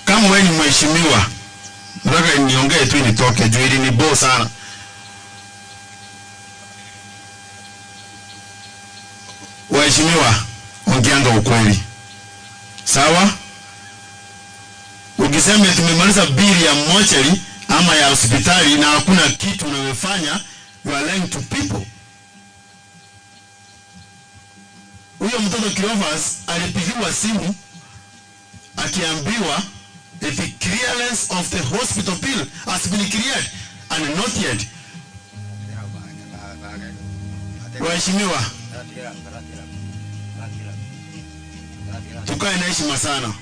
kama wewe ni mheshimiwa, nataka niongee tu nitoke juu ili ni bo sana. Waheshimiwa, ongeanga ukweli, sawa? Ukisema tumemaliza bili ya mochari ama ya hospitali na hakuna kitu unayofanya, you are lying to people. Huyo mtoto Cleophas alipigiwa simu akiambiwa the clearance of the hospital bill has been cleared and not yet. Waheshimiwa, tukae na heshima sana,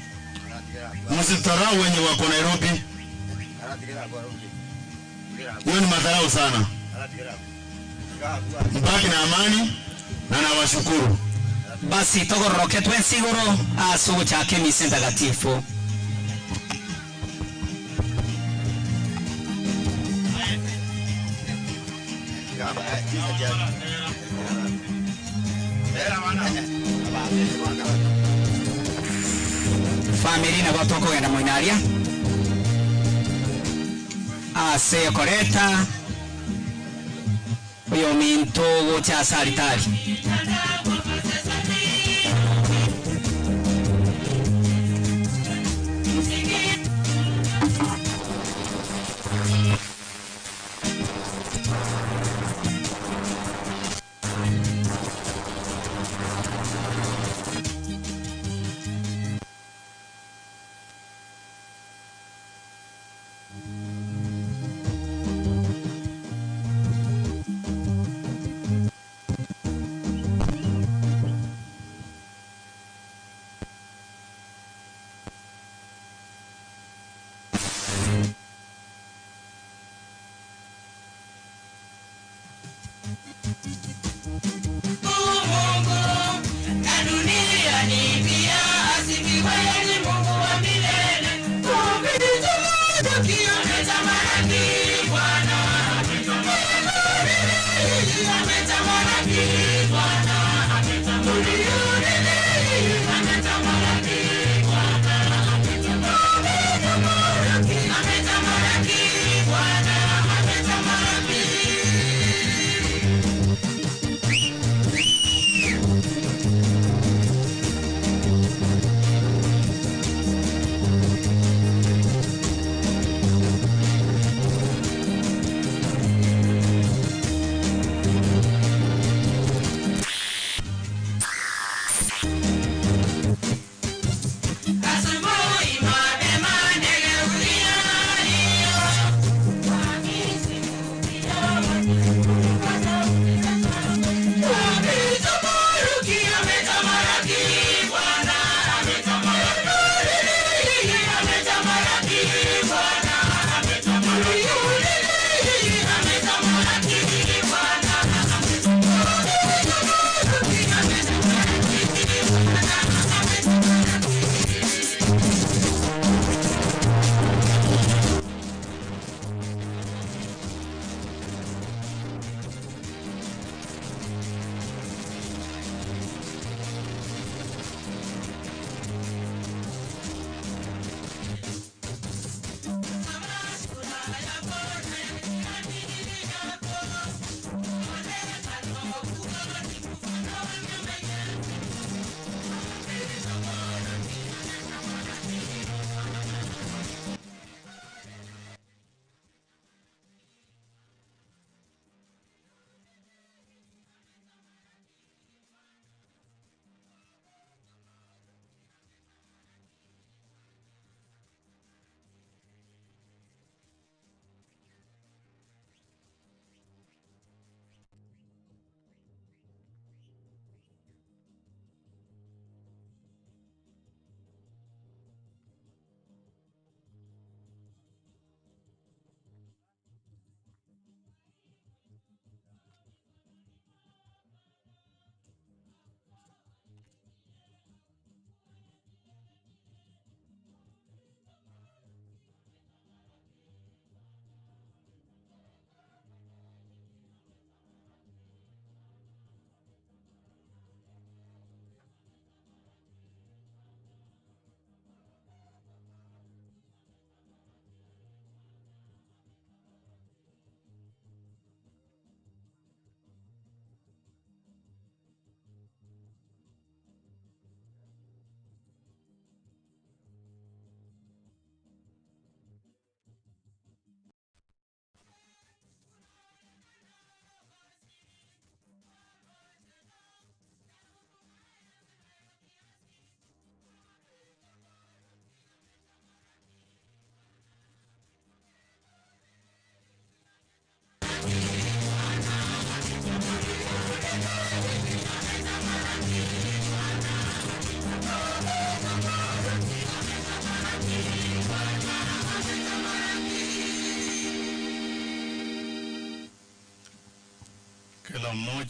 msitharau wenye wako Nairobi. Hiyo ni madharau sana. Mbaki na amani na nawashukuru. Basi togororoke twensigoro ase ogochaka emisa entagatifu. Family nabo tokogenda moinaria ase okoreta oyo minto gocha ase aritari.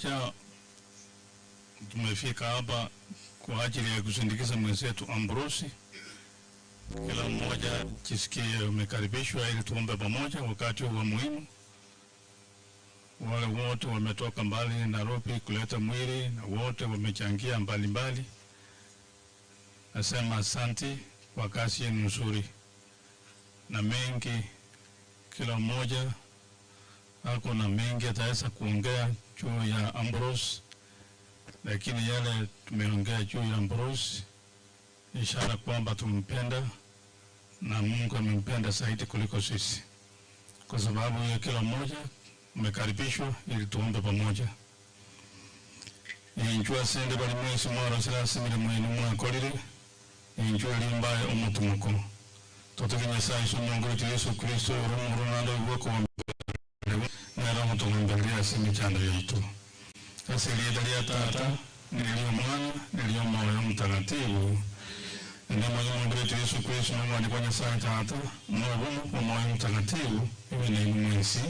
mmoja tumefika hapa kwa ajili ya kusindikiza mwenzetu Ambrosi. Kila mmoja jisikie umekaribishwa ili tuombe pamoja wakati huu wa muhimu. Wale wote wametoka mbali Nairobi kuleta mwili na wote wamechangia mbalimbali. Nasema asanti kwa kazi yenu nzuri na mengi, kila mmoja ako na mengi ataweza kuongea juu ya Ambrose, lakini yale tumeongea juu ya Ambrose ishara kwamba tumpenda na Mungu amempenda zaidi kuliko sisi. Kwa sababu ya kila mmoja mmekaribishwa ili tuombe pamoja. Injua sende bali mwesi mwaro sirasimire mwenu mwakorire injua limbaye omutumuko totoke Nyasaye somungu wetu Yesu Kristo urumurunando ubwoko wa nera mutugombelea ase emichando yaitu ase erieta ria tata neria omwana neria omwoyo omutagatifu ende mwenye Mungu wetu Yesu Kristo n'omwana kwa Nyasaye tata n'obumu omwoyo omutagatifu ibe nainu mwensi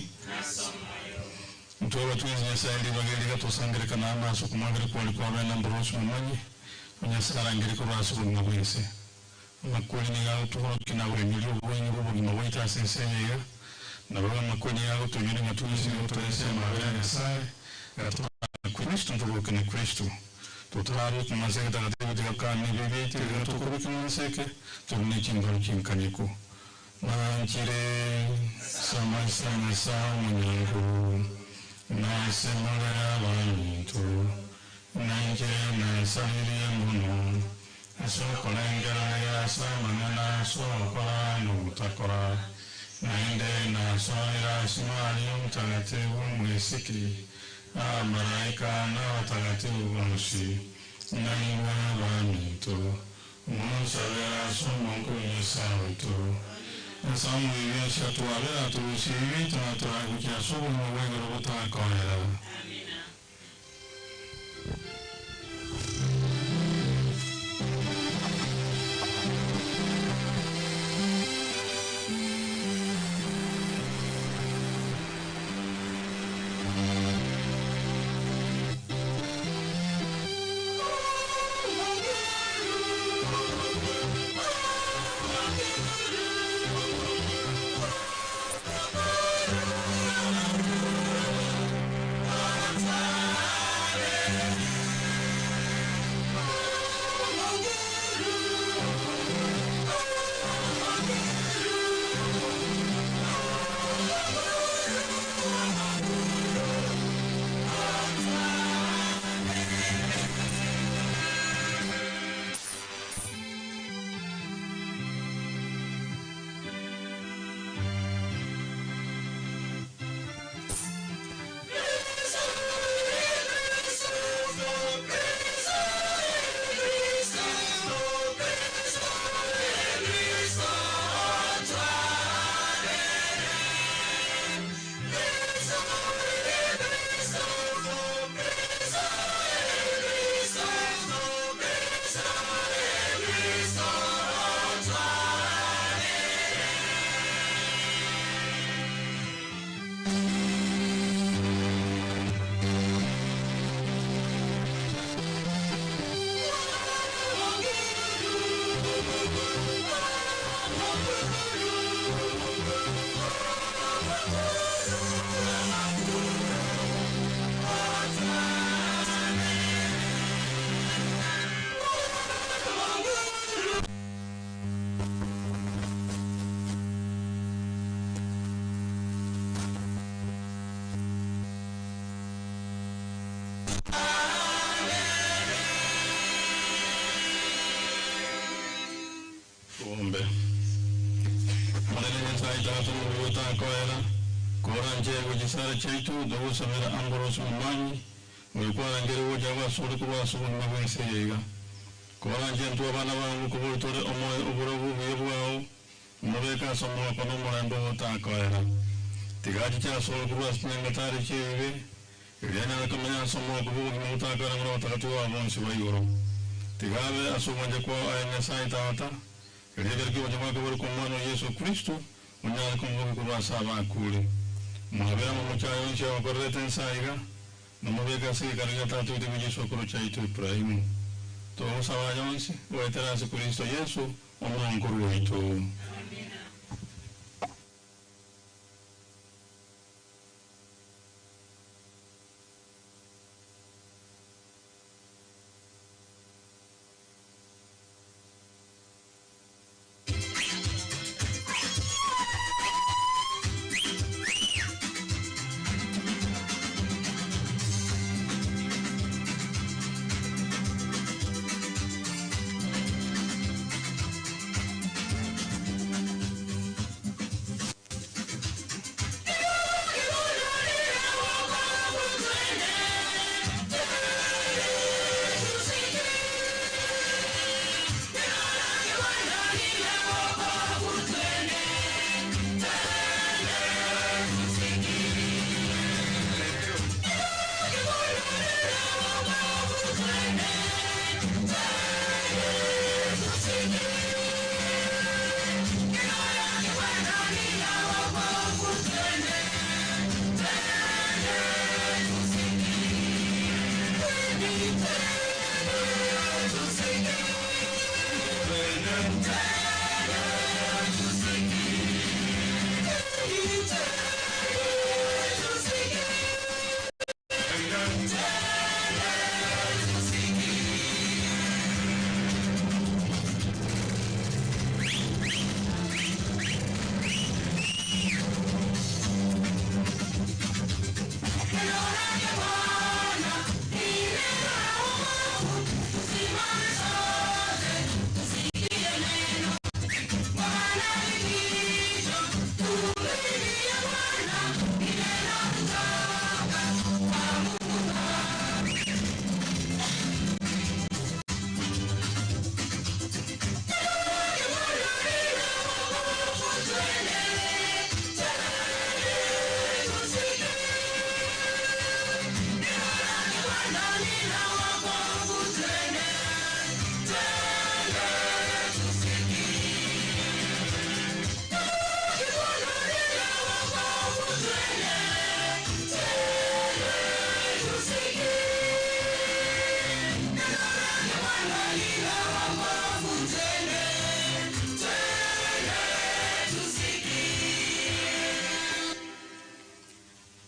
ntwaba twezi Nyasaye ndibageriga tusangirekana amaso kumwagire kwali kwa bena Ambrose Momanyi Nyasaye arangire kurwasa obugima bwense amakuli nigagutuhorokia na buremeri obwenyi bw'obugima bwaitu ase ense eyeiga nabo amakuli nigagutunyire ng'a twese gotwese amabera ya Nyasaye gatwara Kristo ntubuke ni Kristo tutarabe tumaze takatifu tikakana ebibi tigatukuruki munseke turi n'ekimbaro kinkanyiku nankire samasamasa omunyangu nasemolera abantu nankire nansabiriye muno asokolengera yasamangana sokora n'obutakora nainde nasoera simali omutagatifu omwisiki abamalaika n'abatagatifu bonsi naimwe baminto munsabira somungu nyesawetu ensamu ibyo twabera turusibi tunaturagukia sobumu bwengero butakorera. Tuombe. Manene Nyasaye tata mubutakoera kora njego gisara chaitu dogusabira Ambrose Momanyi oikwara ngeri uja gwasuri kurwasubunima bwense yeiga kora nje ntu abana bangu kubutore omwoyo oburobu buye bwao mubeka ase omwoko n'omurembe otakoera tigachi kyasuri kurwasinyanga chibe eryanyara kamenya ase omwoko bw'obugima butakoera muri abatagatifu ba bonsi ba igoro tigabe ase obwanje kwao aye Nyasaye tata eryegera obwanje bwake buri ku mwana wa Yesu Kristo onyare kumubuki kurwasa abakure mwabera mu muchayo nchi abakorerete ensaiga Nomobeke ase gekaro gia Tata oito bwe chisokoro chiaito Ibrahimu. Togosaba aya onsi goetera ase Kristo Yeso, Omonkoro oito.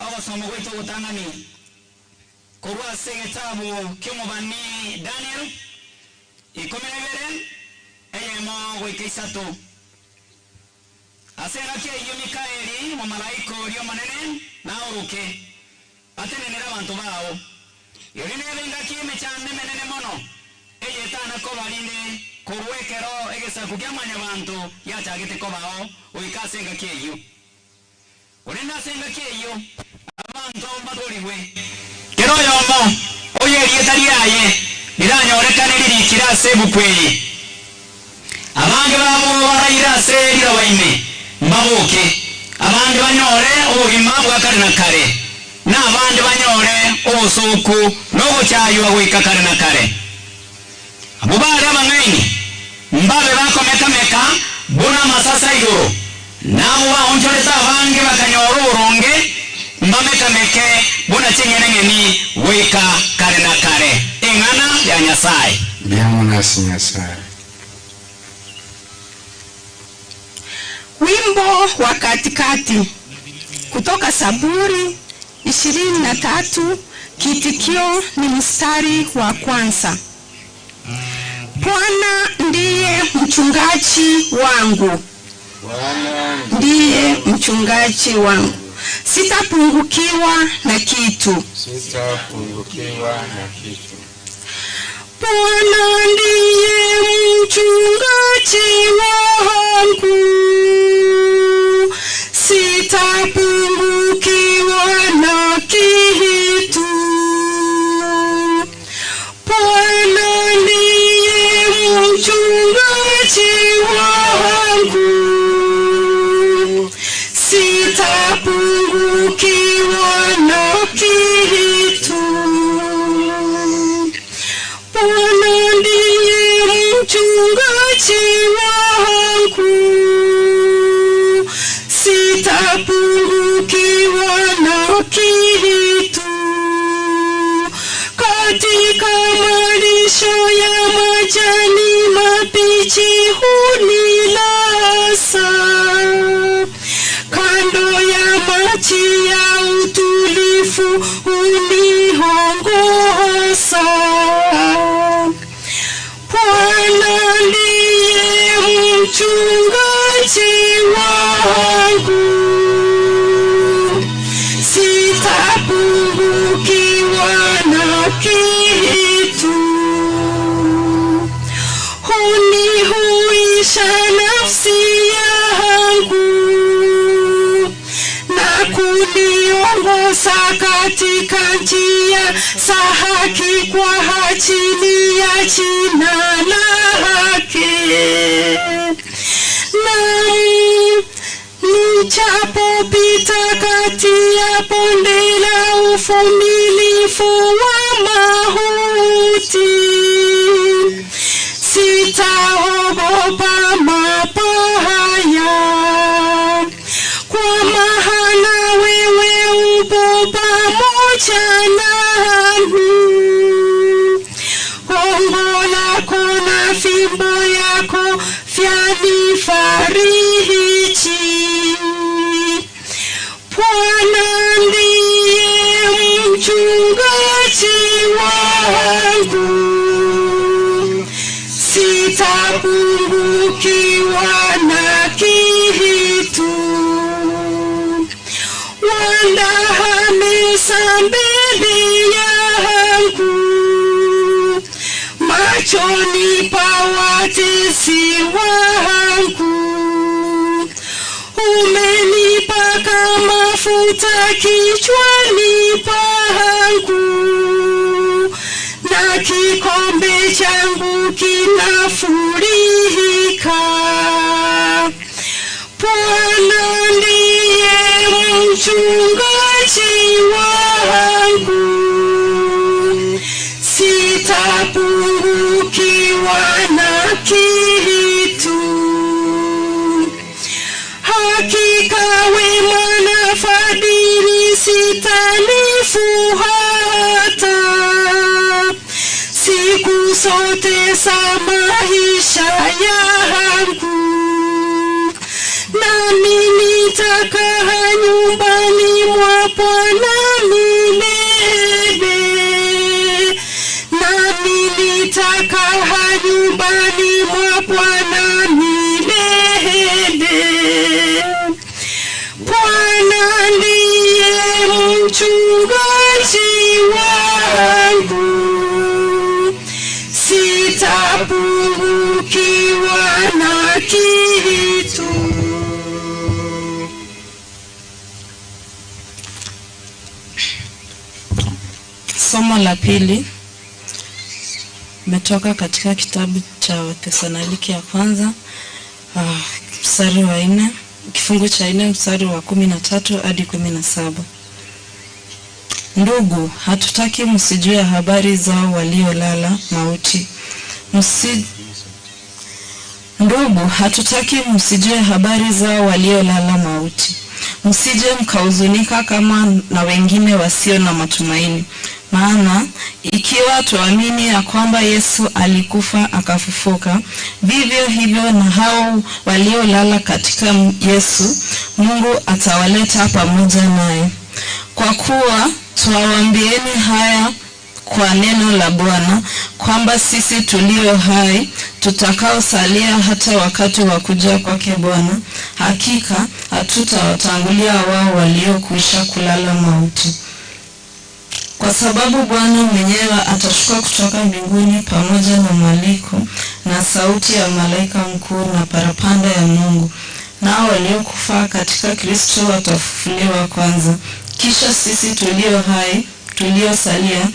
Ogosoma gwaito ogotang'ani korwa ase egetabu ki'omobani Daniel, 12, eyemo goika isato. Ase engaki eyio Mikaeli, omomalaika oria omonene, naoroke, atenenere abanto bao. Erio nebe engaki y'emechando emenene mono, eyetana koba rinde korwa ekero egesaku kia Mwanyabaanto giachagete kobao goika ase engaki eyio. Korende ase engaki eyio abanto mbatorigwe, kera oyomo oyo erieta riaye riranyorekane ririkire ase ebuku eye. Abange babo baraire ase riroba ime mbaboke, abande banyore obogima bwa kare na kare, na abande banyore obosooku na ogochaywa goika kare na kare. Abwo bare abang'aini mbabe bakomeka-meka buna amasase a igoro, na abwo baonchorete abange bakanyora oboronge mbameka-meke buna ching'enang'eni goika kare na kare. Eng'ana ya Nyasae. Mbuya mono ase Nyasae. Wimbo wa katikati kutoka Saburi 23, kiitikio ni mstari wa kwanza. Bwana ndiye mchungaji wangu, ndiye mchungaji wangu, sitapungukiwa na kitu. Sitapungukiwa na kitu. Bwana ndiye mchungaji wangu, sitapungukiwa na kitu. Bwana ndiye mchungaji wangu, sitapungukiwa na kitu. Bwana ndiye mchungaji wangu, sitapungukiwa na kitu. hunilaza kando ya maji ya utulivu huniongoza. Bwana ndiye mchungaji wangu, sitapungukiwa na kitu. Hunihuisha nafsi yangu na kuniongoza katika njia za haki kwa ajili ya jina lake. Naam, nijapopita kati ya bonde la uvumilivu wa mauti, sitaogopa mabaya, kwa maana wewe upo pamoja nami. Gongo lako na fimbo yako vyanifariji. Bwana ndiye mchungaji wangu, sitapungukiwa na kitu. Wandaa meza mbele yangu machoni pa watesi wangu. Umenipaka mafuta kichwani pangu, na kikombe changu kinafurika. Bwana ndiye mchungaji wangu, sitapungukiwa na kitu. Hakika wema na fadhili zitanifuata siku zote za maisha yangu, nami nitakaa nyumbani mwa Bwana milele, nami nitakaa nyumbani mwa Bwana milele. Bwana ndiye mchungaji wangu, sitapungukiwa na kitu. Somo la pili metoka katika kitabu cha Wathesalonike ya kwanza mstari wa 4, kifungu cha 4 mstari wa 13 hadi 17. Ndugu, hatutaki msijue habari zao waliolala mauti. Ndugu, hatutaki msijue habari zao waliolala mauti, msije mkahuzunika kama na wengine wasio na matumaini. Maana ikiwa tuamini ya kwamba Yesu alikufa akafufuka, vivyo hivyo na hao waliolala katika Yesu, Mungu atawaleta pamoja naye. Kwa kuwa twawaambieni haya kwa neno la Bwana, kwamba sisi tulio hai tutakaosalia hata wakati wa kuja kwake Bwana, hakika hatutawatangulia wao waliokwisha kulala mauti. Kwa sababu Bwana mwenyewe atashuka kutoka mbinguni pamoja na mwaliko na sauti ya malaika mkuu na parapanda ya Mungu, nao waliokufa katika Kristo watafufuliwa kwanza. Kisha sisi tulio hai tuliosalia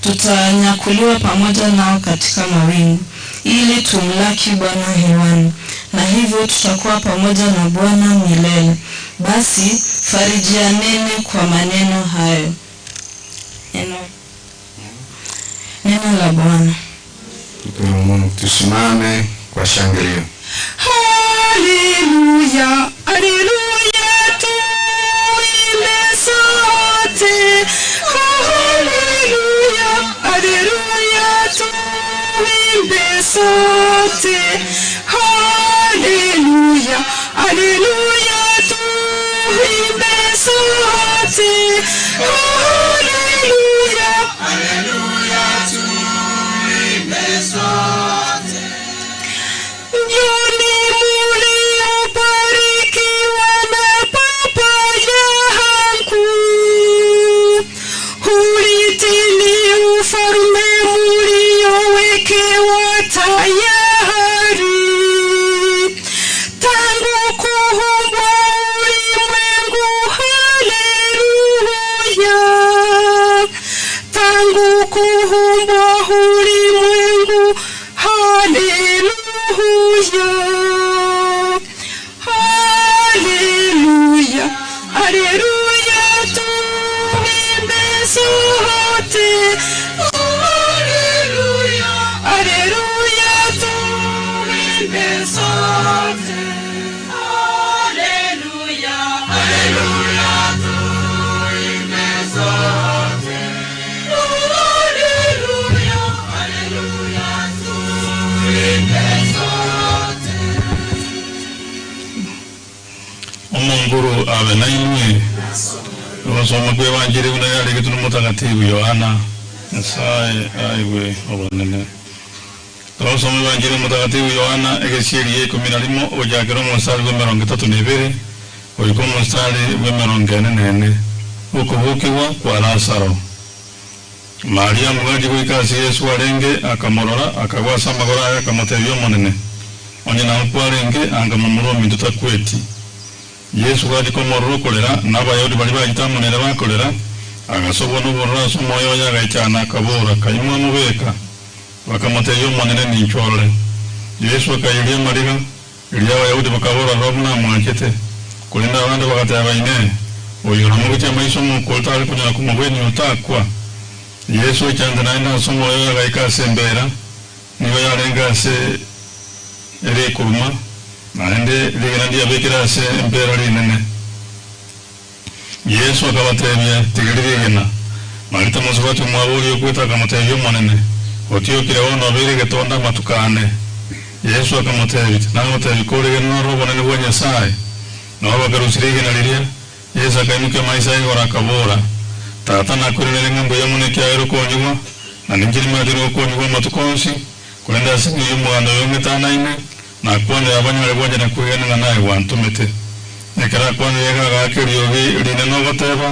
tutanyakuliwa pamoja nao katika mawingu, ili tumlaki Bwana hewani, na hivyo tutakuwa pamoja na Bwana milele. Basi farijianeni kwa maneno hayo. Neno la Bwana. Mungu, tusimame kwa shangilio. Haleluya, haleluya, tuimbe sote. Haleluya, haleluya, tuimbe sote. Tuimbe sote. Haleluya, haleluya, tuimbe sote. Haleluya, haleluya, tuimbe sote. Omonguru abe nainwe obasoma kwebanjire buna yaregetwe n'omutagatifu Yohana Nyasaye aigwe obonene. Twasoma ebanjiri mutagatifu Yohana egesieri ya 11 ojakera omostari bwa 32 goika omostari bwa 44 okobokigwa kwa Lazaro. Maria omogati goika ase Yesu arenge akamorora akagwa ase amagoro aye akamotebia Omonene, onye nao kwarenge anga momura ominto takweti. Yesu gachia komorora okorera, na Abayahudi baria bachete amo nere bakorera, agasobwa nobororo ase omoyo oye agaichana akabora, Kai mwamobeka? Bakamotebia, Omonene, ninchwe orore. Yesu akaiyeria amariga. Erio Abayahudi bakabora, Rora buna amwanchete. Korende abande bagateba, Inee! Oyo oramogetie amaiso omokori tari konyara komogwenia otakwa? Yesu oichante naende ase omoyo oye agaika ase embeera, nigo yarenge ase ere ekoruma, naende rigena ndiabekire ase embeera rinene. Yeso akabatebia, Tiga rigena. Marita mosubati omwabo oria okwete akamotebia, Omonene, otiokire bono obeire egetonda amatuko ane. Yeso akamotebia, Tinagotebia koregena noro obonene bwa Nyasae? Nabo bakarusia rigena riria. Yeso akaimokia amaiso aye igoro akabora, Tata, nakoiranere ng'a mbuya mono ekiagera okonyigwa, na ninche nimanyete nogokonyigwa amatuko onsi, korende ase engencho y'omoganda oyo ong'etanaine, Nakwanire abanyare gwancha na kwegena ng'a naye gwantomete. Ekero akwanire iga agaaka eriogi rinene ogoteba,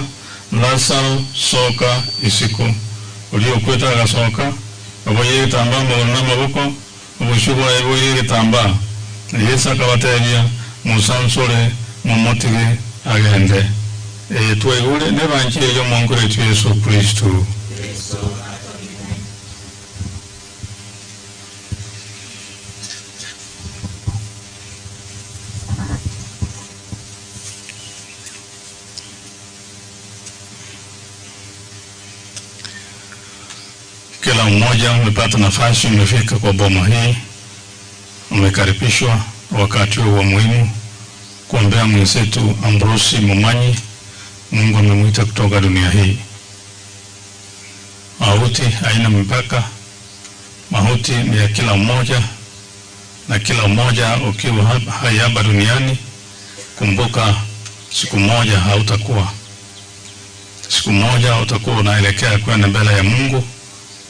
Lazaro, soka isiko. Oria okwete agasoka, oboyia egetambaa amagoro na amaboko, obosio bwaye boirie egetambaa. Na Yeso akabatebia, Mosansore, momotige agende. Eye twaigure nebanchiri y'Omonkoretu Yeso Kristo. Kila mmoja umepata nafasi, umefika kwa boma hii, umekaribishwa wakati huu wa muhimu kuombea mwenzetu Ambrosi Momanyi. Mungu amemwita kutoka dunia hii. Mauti haina mipaka. Mauti ni ya kila mmoja, na kila mmoja ukiwa hai hapa duniani, kumbuka siku moja hautakuwa, siku moja utakuwa unaelekea kwenda mbele ya Mungu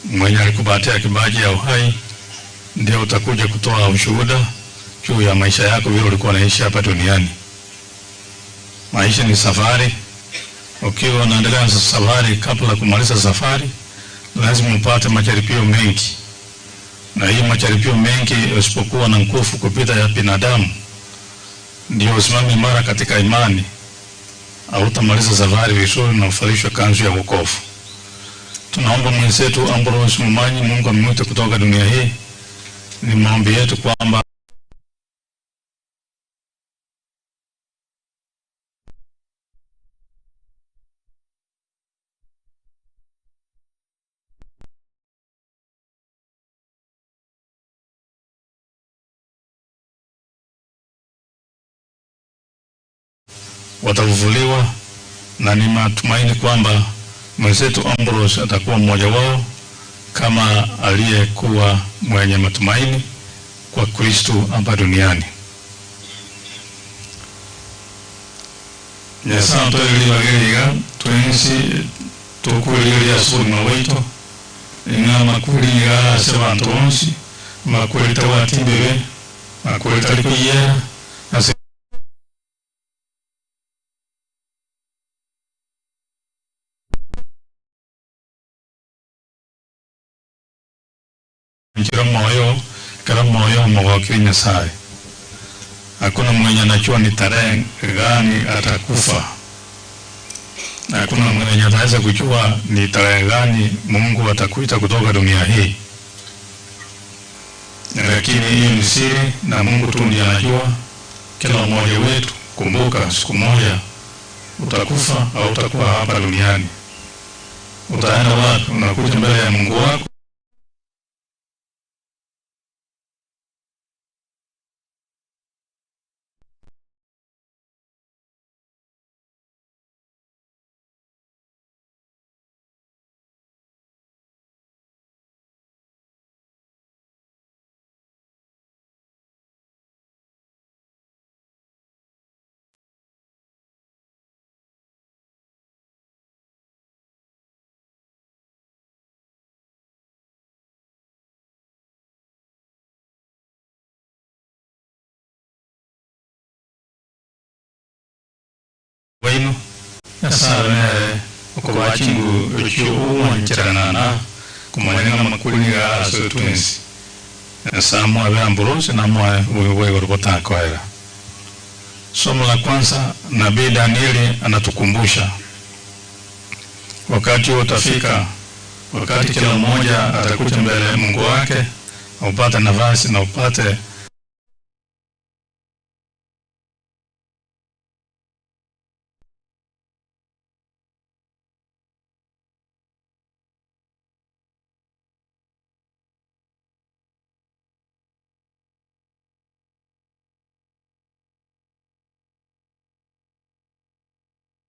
mwenye alikupatia kipaji ya uhai, ndio utakuja kutoa ushuhuda juu ya maisha yako vile ulikuwa unaishi hapa duniani. Maisha ni safari. Ukiwa unaendelea na safari, kabla kumaliza safari, lazima upate majaribio mengi, na hii majaribio mengi, usipokuwa na nguvu kupita ya binadamu, ndio usimame imara katika imani, hautamaliza safari vizuri na uvalishwe kanzu ya wokovu. Tunaomba mwenzetu Ambrose Momanyi, Mungu amwite kutoka dunia hii. Ni maombi yetu kwamba watavuvuliwa, na ni matumaini kwamba mwenzetu Ambrose atakuwa mmoja wao kama aliyekuwa mwenye matumaini kwa Kristo hapa duniani. Nyasaye twelibaga twensi tukweligeria ase obogima bwaito ng'a amakweri nigo are ase abanto bonsi, amakweri tabwati mbebe, amakweri tari koyiera ase Enchera omoyo, ekero omoyo omogokire Nyasaye. Hakuna mwenye anajua ni tarehe gani atakufa. Hakuna mwenye ataweza kujua ni tarehe gani Mungu atakuita kutoka dunia hii, lakini hiyo ni siri na Mungu tu ndiye anajua. Kila mmoja wetu, kumbuka, siku moja utakufa au utakuwa hapa duniani. Utaenda wapi? Unakuja mbele ya Mungu wako. Nyasaye nere okobaa chinguru echio ogwancherana na komanya ng'a amakuru nigo ase twensi. Nyasaye amoe Ambrose na amoe obuya bwa igoro botakoera. Somo la kwanza, nabii Danieli anatukumbusha wakati huo utafika, wakati kila mmoja atakuja mbele ya Mungu wake, na upate nafasi na upate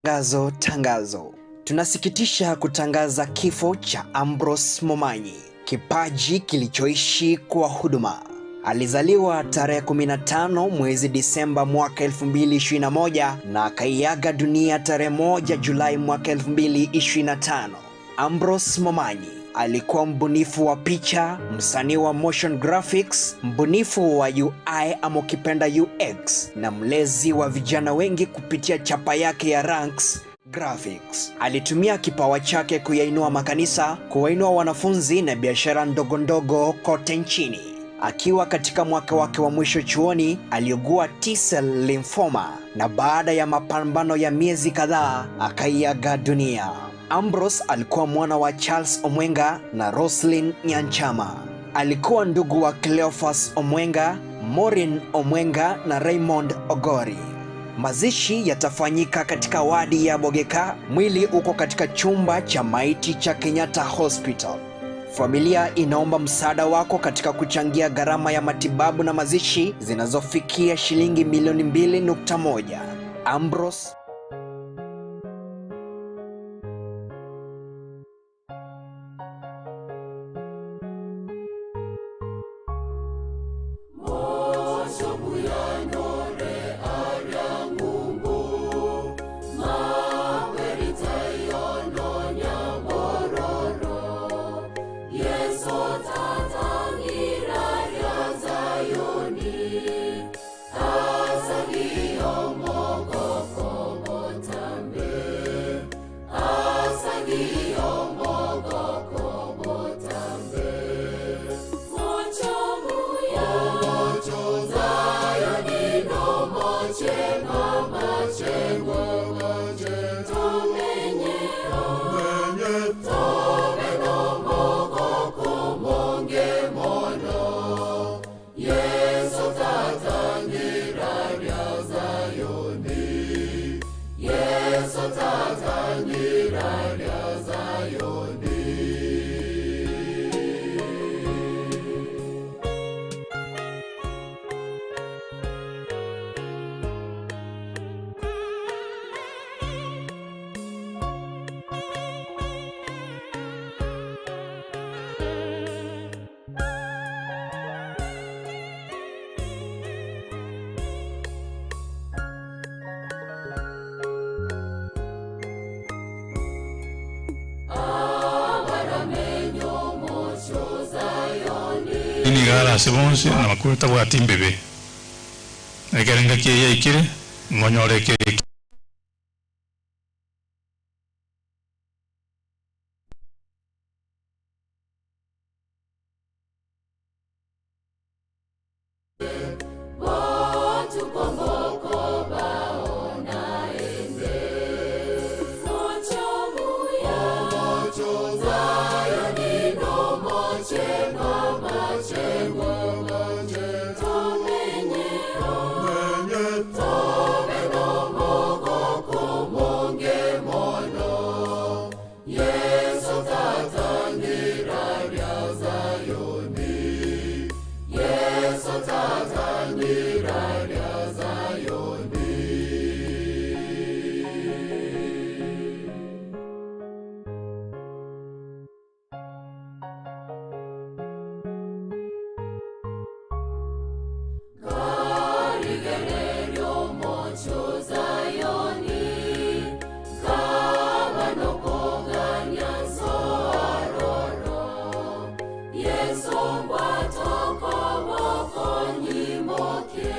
Tangazo, tangazo. Tunasikitisha kutangaza kifo cha Ambrose Momanyi, kipaji kilichoishi kwa huduma. Alizaliwa tarehe 15 mwezi Disemba mwaka 2021 na akaiaga dunia tarehe 1 Julai mwaka 2025. Ambrose Momanyi alikuwa mbunifu wa picha, msanii wa motion graphics, mbunifu wa UI ama ukipenda UX na mlezi wa vijana wengi kupitia chapa yake ya Ranks Graphics. Alitumia kipawa chake kuyainua makanisa, kuwainua wanafunzi na biashara ndogo ndogo kote nchini. Akiwa katika mwaka wake wa mwisho chuoni, aliugua T-cell lymphoma na baada ya mapambano ya miezi kadhaa akaiaga dunia. Ambrose alikuwa mwana wa Charles Omwenga na Roslyn Nyanchama. Alikuwa ndugu wa Cleophas Omwenga, Maureen Omwenga na Raymond Ogori. Mazishi yatafanyika katika wadi ya Bogeka. Mwili uko katika chumba cha maiti cha Kenyatta Hospital. Familia inaomba msaada wako katika kuchangia gharama ya matibabu na mazishi zinazofikia shilingi milioni 2.1. Ambrose Nigara ase bonsi na makuru tabwati mbebe ekerenga kiye yaikire ng'onyore ekere Yesu ngwatoko wokonyi moke.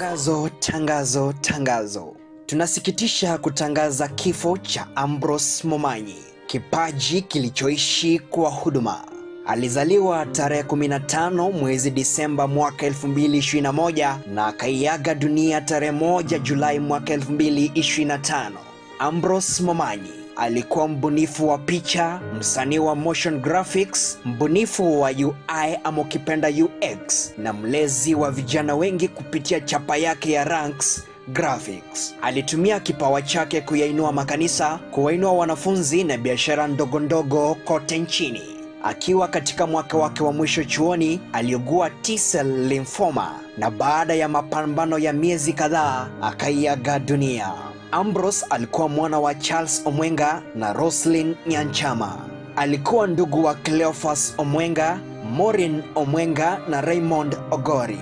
Tangazo, tangazo, tangazo. Tunasikitisha kutangaza kifo cha Ambrose Momanyi, kipaji kilichoishi kwa huduma. Alizaliwa tarehe 15 mwezi Disemba mwaka 2021 na akaiaga dunia tarehe 1 Julai mwaka 2025. Ambrose Momanyi alikuwa mbunifu wa picha, msanii wa motion graphics, mbunifu wa UI ama ukipenda UX na mlezi wa vijana wengi kupitia chapa yake ya Ranks Graphics. Alitumia kipawa chake kuyainua makanisa, kuwainua wanafunzi na biashara ndogo ndogo kote nchini. Akiwa katika mwaka wake wa mwisho chuoni, aliugua T-cell lymphoma na baada ya mapambano ya miezi kadhaa akaiaga dunia. Ambrose alikuwa mwana wa Charles Omwenga na Roslyn Nyanchama. Alikuwa ndugu wa Cleophas Omwenga, Maureen Omwenga na Raymond Ogori.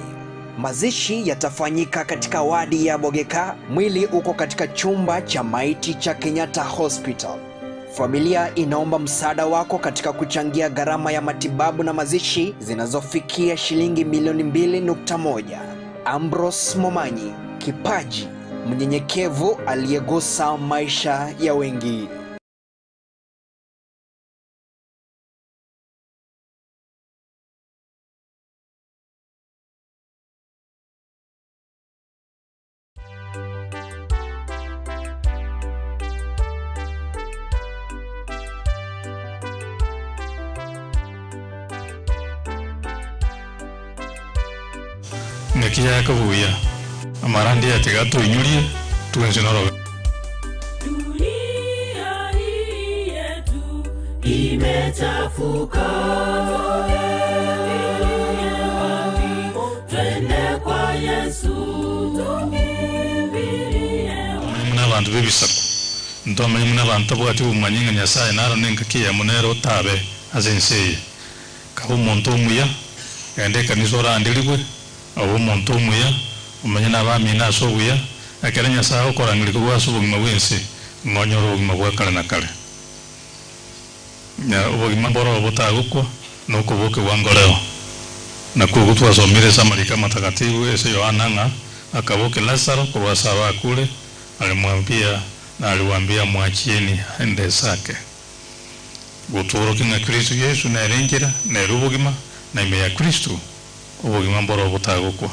Mazishi yatafanyika katika wadi ya Bogeka. Mwili uko katika chumba cha maiti cha Kenyatta Hospital. Familia inaomba msaada wako katika kuchangia gharama ya matibabu na mazishi zinazofikia shilingi milioni 2.1. Ambrose Momanyi, kipaji mnyenyekevu aliyegusa maisha ya wengi. Ng'aki yakabuya amarandi atiga toinyurie twensi norobe. Dunia hii yetu imechafuka. Tuingie wapi? Twende kwa Yesu tukimbilie. Muna abantu b'ebisaku ntomenye muna abantu abwati obumanyi ng'a Nyasaye naro nengaki eyemo nere otabe ase ense eye. Kaba omonto omuya, genda ekanisa oranderigwe, obe omonto omuya, omanye na abamino ase obuya, ekero Nyasaye agokorangeria korwa ase obogima bwa ense, ng'a onyore obogima bwa kare na kare. Nya obogima mboro botagokwa, na okobokigwa ngoreo. Nakwo okwo twasomire ase amariko amatakatifu ase Yohana ng'a akabokia Lazaro korwa ase abakure, alimwambia na aliwaambia mwachieni aende zake. Gotworokia ng'a Kristo Yesu nere enchera, nere obogima, na ime ya Kristo obogima mboro botagokwa.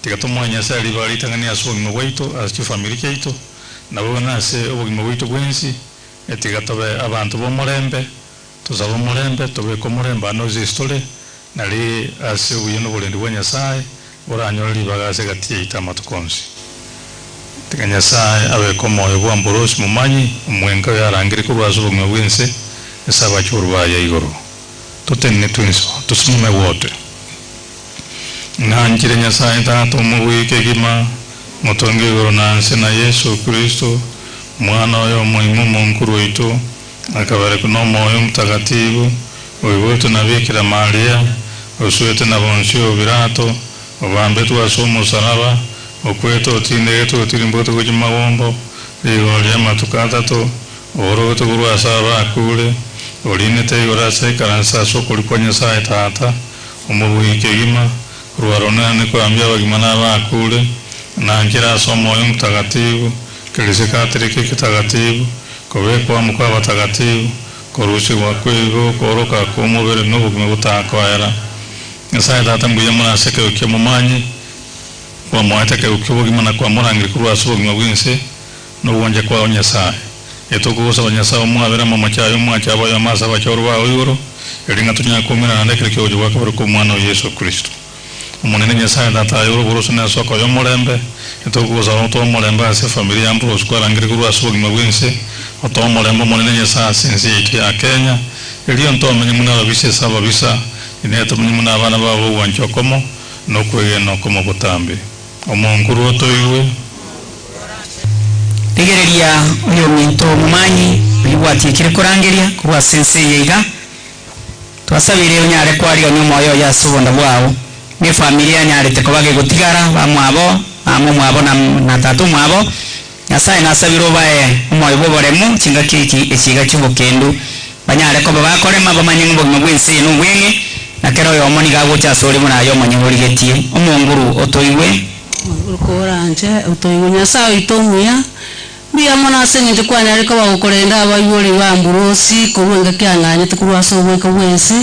Tiga tomoe Nyasaye ribaga ritang'ani ase obogima bwaito, ase chifamiri chiaito, nabo na ase obogima bwaito bwensi, tiga tobe abanto b'omorembe, tosabe omorembe, tobeke omorembe ande onsi ase tore, nari ase obuya na oborendi bwa Nyasaye, boranyore ribaga ase egati yaito amatuko onsi. Tiga Nyasaye abeke omoyo bwa Ambrose Momanyi, omwenka oyo arangire korwa ase obogima bw'ense, ase abachorwa baye igoro. Totenene twensi bono, tosimame wote. Nanchire Nyasaye Tata omobui kegima, Motongi igoro na nse, na Yeso Kristo, Omwana oye omoimo omonkuru oito, akaberekwa n'Omoyo Omotagatifu, oiboretwe na Bikira Maria, osuete na Ponsio Pilato, obambetwe ase omosalaba, okwete otindegetwe otirimbwetwe gochia magombo, rigoro ri'amatuko atato, oborogete korwa ase abakure, orinete igoro ase ekaranso ase okoria kwa Nyasae Tata, omobui kegima, korwa aroro nane koambia abagima na abakure, na nchera ase Omoyo Omotagatifu, Ekeresia Katoliki egetagatifu, kobekwa amo kw'abatagatifu, korusigwa kw'ebibe, okooroka kw'omobere na obogima botakoera. Nyasae Tata mbuya mono ase ekero ki'omomanyi, kwamoete ekero ki'obogima na kwamorangeria korwa ase obogima bw'ense, na ogwancha kwao Nyasae. Etokogosaba Nyasae omwabere amamocho aye omwanche abe oyomo ase abachorwa bao igoro, erio ng'a tonyare koumerana naende ekero ki'ogocha gwa kabere kw'Omwana oo Yeso Kristo. Omonene Nyasae Tata aye ore oboroso na esoko y'omorembe, etokogosaba otoe omorembe ase efamiri ya Ambrose kwarangeria korwa ase obogima bw'ense, otoe omorembe Omonene Nyasae ase ense yaito ya Kenya, erio ntomenye buna ababisa ase ababisa, inee tomenye buna abana bao b'ogwancha okomo, na okwegena okomo botambe. Omonkuru otoigwe. Rigereria oyominto omomanyi oyio gwatiekire korangeria korwa ase ense eye iga. Twasabire onyare kwarigania omoyo oye ase obonda bwao, na efamiri yanyarete koba gegotigara, bamwabo, mama omwabo na na tata omwabo. Nyasae nasabire obae omoyo bw'oboremu chingaki echi echiga chi'obokendu, banyare koba bakorema bamanye ng'a obogima bw'ense eye nobweng'e, na kera oyomo nigo agocha asore buna aye omonyene origetie. Omonguru otoigwe. Koranche otoigwe Nyasae oito omuya, mbuya mono ase engencho kwanyarire koba gokorenda abaibori ba Amburosi korwa engaki ang'anyete korwa ase ogoika bw'ense.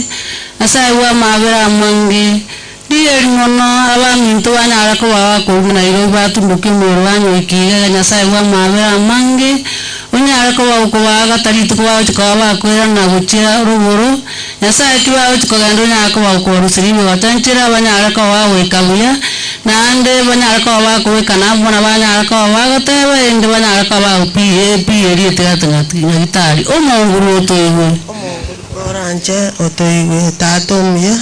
Nyasae bw'amaabera amange, rigereria mono abaminto banyare koba bakorwa Nairobi batumbokia omorero banyoika iga iga Nyasae bw'amaabera amange, onyare koba gokobaagata rituko bagochia koba bakoirana gochia rogoro. Nyasae ki bagochia kogenda onyare koba gokobaruseria rigocha nchera banyare koba bagoika buya, naende banyare koba bakobekana amo buna banyare koba bagoteba erinde banyare koba bagopiga epiga eria etigate nyagitari. Omonguru otoigwe. Omonguru koranche otoigwe, Tata omuya,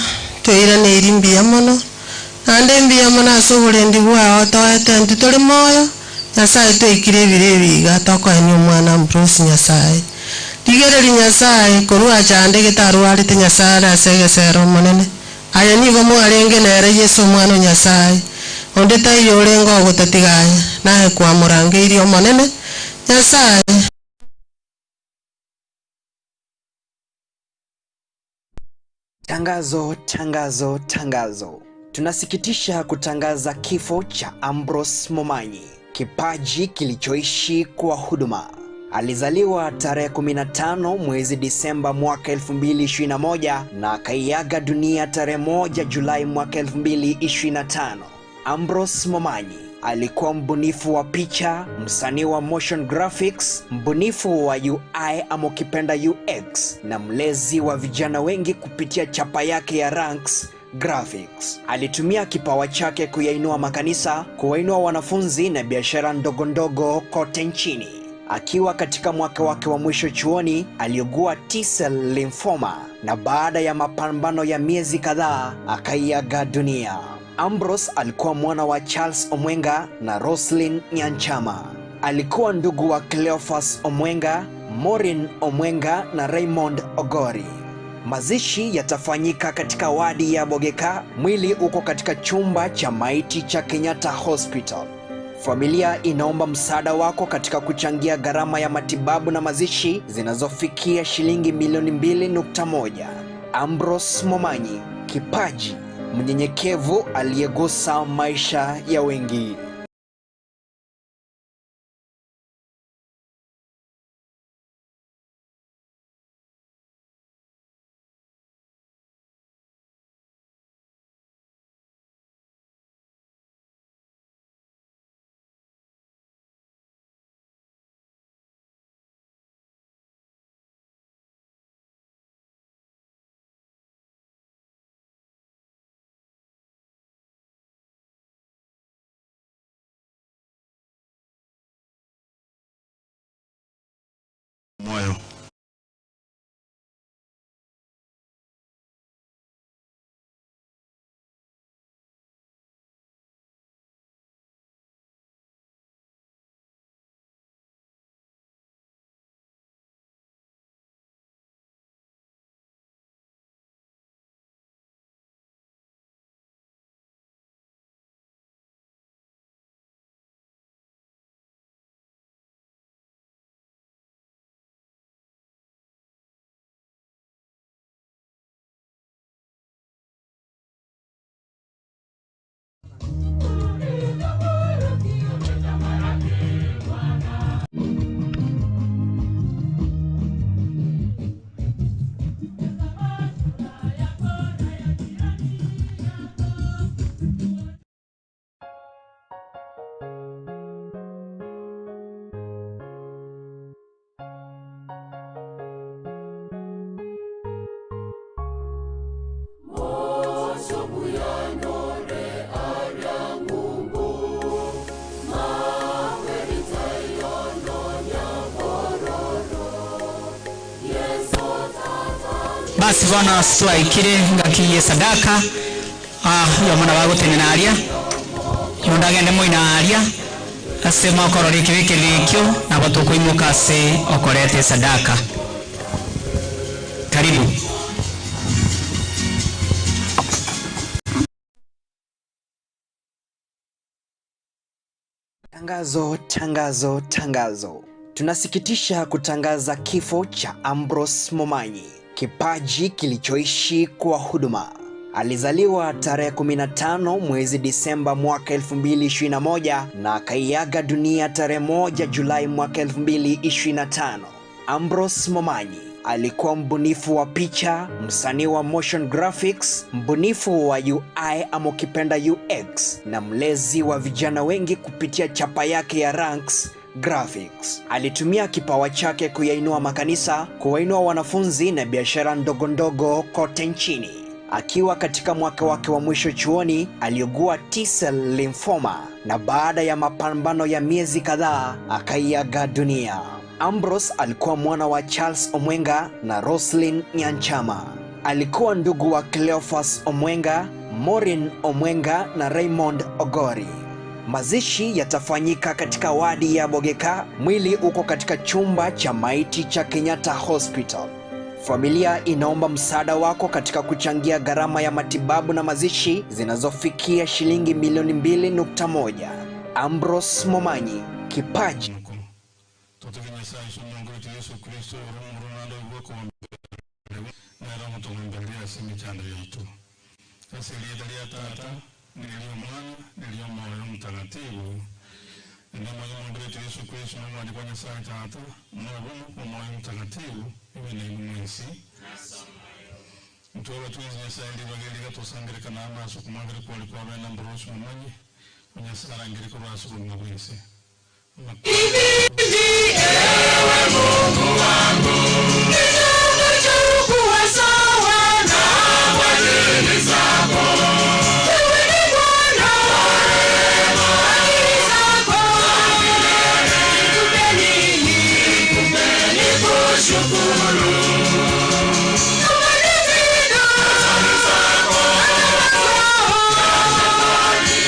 tweiraneirie mbuya mono, naende mbuya mono ase oborendi bwao otoete intwe tore moyo, Nyasae twaikire ebiro ebi iga tokoenia omwana Ambrose Nyasae. Rigereria Nyasae, korwa achandegete arwarete Nyasae are ase egesero Omonene. Aye nigo mwarenge nere Yeso Omwana o Nyasae, onde taiyo orenge ogotatiga aye, naye kwamorangeirie Omonene, Nyasae. Tangazo, tangazo, tangazo. Tunasikitisha kutangaza kifo cha Ambrose Momanyi, kipaji kilichoishi kwa huduma. Alizaliwa tarehe 15 mwezi Disemba mwaka 2021 na akaiaga dunia tarehe 1 Julai mwaka 2025. Ambrose Momanyi alikuwa mbunifu wa picha, msanii wa motion graphics, mbunifu wa UI ama ukipenda UX na mlezi wa vijana wengi kupitia chapa yake ya Ranks Graphics. Alitumia kipawa chake kuyainua makanisa, kuwainua wanafunzi na biashara ndogo ndogo kote nchini. Akiwa katika mwaka wake wa mwisho chuoni, aliugua T-cell lymphoma na baada ya mapambano ya miezi kadhaa akaiaga dunia. Ambrose alikuwa mwana wa Charles Omwenga na Roslyn Nyanchama. Alikuwa ndugu wa Cleophas Omwenga, Maureen Omwenga na Raymond Ogori. Mazishi yatafanyika katika wadi ya Bogeka. Mwili uko katika chumba cha maiti cha Kenyatta Hospital. Familia inaomba msaada wako katika kuchangia gharama ya matibabu na mazishi zinazofikia shilingi milioni 2.1. Ambrose Momanyi, kipaji mnyenyekevu aliyegusa maisha ya wengi. Moyo. Basi bono twaikire ngaki ye sadaka ah yomona bagotenena aria yondo agende moina aria ase mokorora ekebekerero ekio nabo tokoimoka ase okoreta esadaka. Karibu. Tangazo, tangazo, tangazo. Tunasikitisha kutangaza kifo cha Ambrose Momanyi, kipaji kilichoishi kwa huduma. Alizaliwa tarehe 15 mwezi Disemba mwaka 2021 na akaiaga dunia tarehe 1 Julai mwaka 2025. Ambrose Momanyi alikuwa mbunifu wa picha, msanii wa motion graphics, mbunifu wa UI ama ukipenda UX na mlezi wa vijana wengi kupitia chapa yake ya Ranks Graphics. Alitumia kipawa chake kuyainua makanisa, kuwainua wanafunzi na biashara ndogo ndogo kote nchini. Akiwa katika mwaka wake wa mwisho chuoni, aliugua T-cell lymphoma na baada ya mapambano ya miezi kadhaa akaiaga dunia. Ambrose alikuwa mwana wa Charles Omwenga na Roslyn Nyanchama. Alikuwa ndugu wa Cleophas Omwenga, Maureen Omwenga na Raymond Ogori. Mazishi yatafanyika katika wadi ya Bogeka. Mwili uko katika chumba cha maiti cha Kenyatta Hospital. Familia inaomba msaada wako katika kuchangia gharama ya matibabu na mazishi zinazofikia shilingi milioni 2.1. Ambrose Momanyi, Kipaji. Tutige Nyasaye Mungu wetu Yesu Kristo oromurunande obwoko nero ase emichando yaitu ase erieta ria tata neria omwana neria omwoyo mtakatifu ndamaye Mungu wetu Yesu Kristo nomwani kwa Nyasaye tata nobomo omwoyo mtakatifu ibe naibu mwensi ntwaba twezi Nyasaye ndibageriga tusangirikana amaso kumwagire kwali kwa bena Ambrose Momanyi Nyasaye arangire kurwasa obuzima bwensi. Ewe Mungu wangu, nitakuchukua sawa na fadhili zako. Wewe ni Bwana, fadhili zako. Nikupe nini? Nikushukuru. Kama ni vile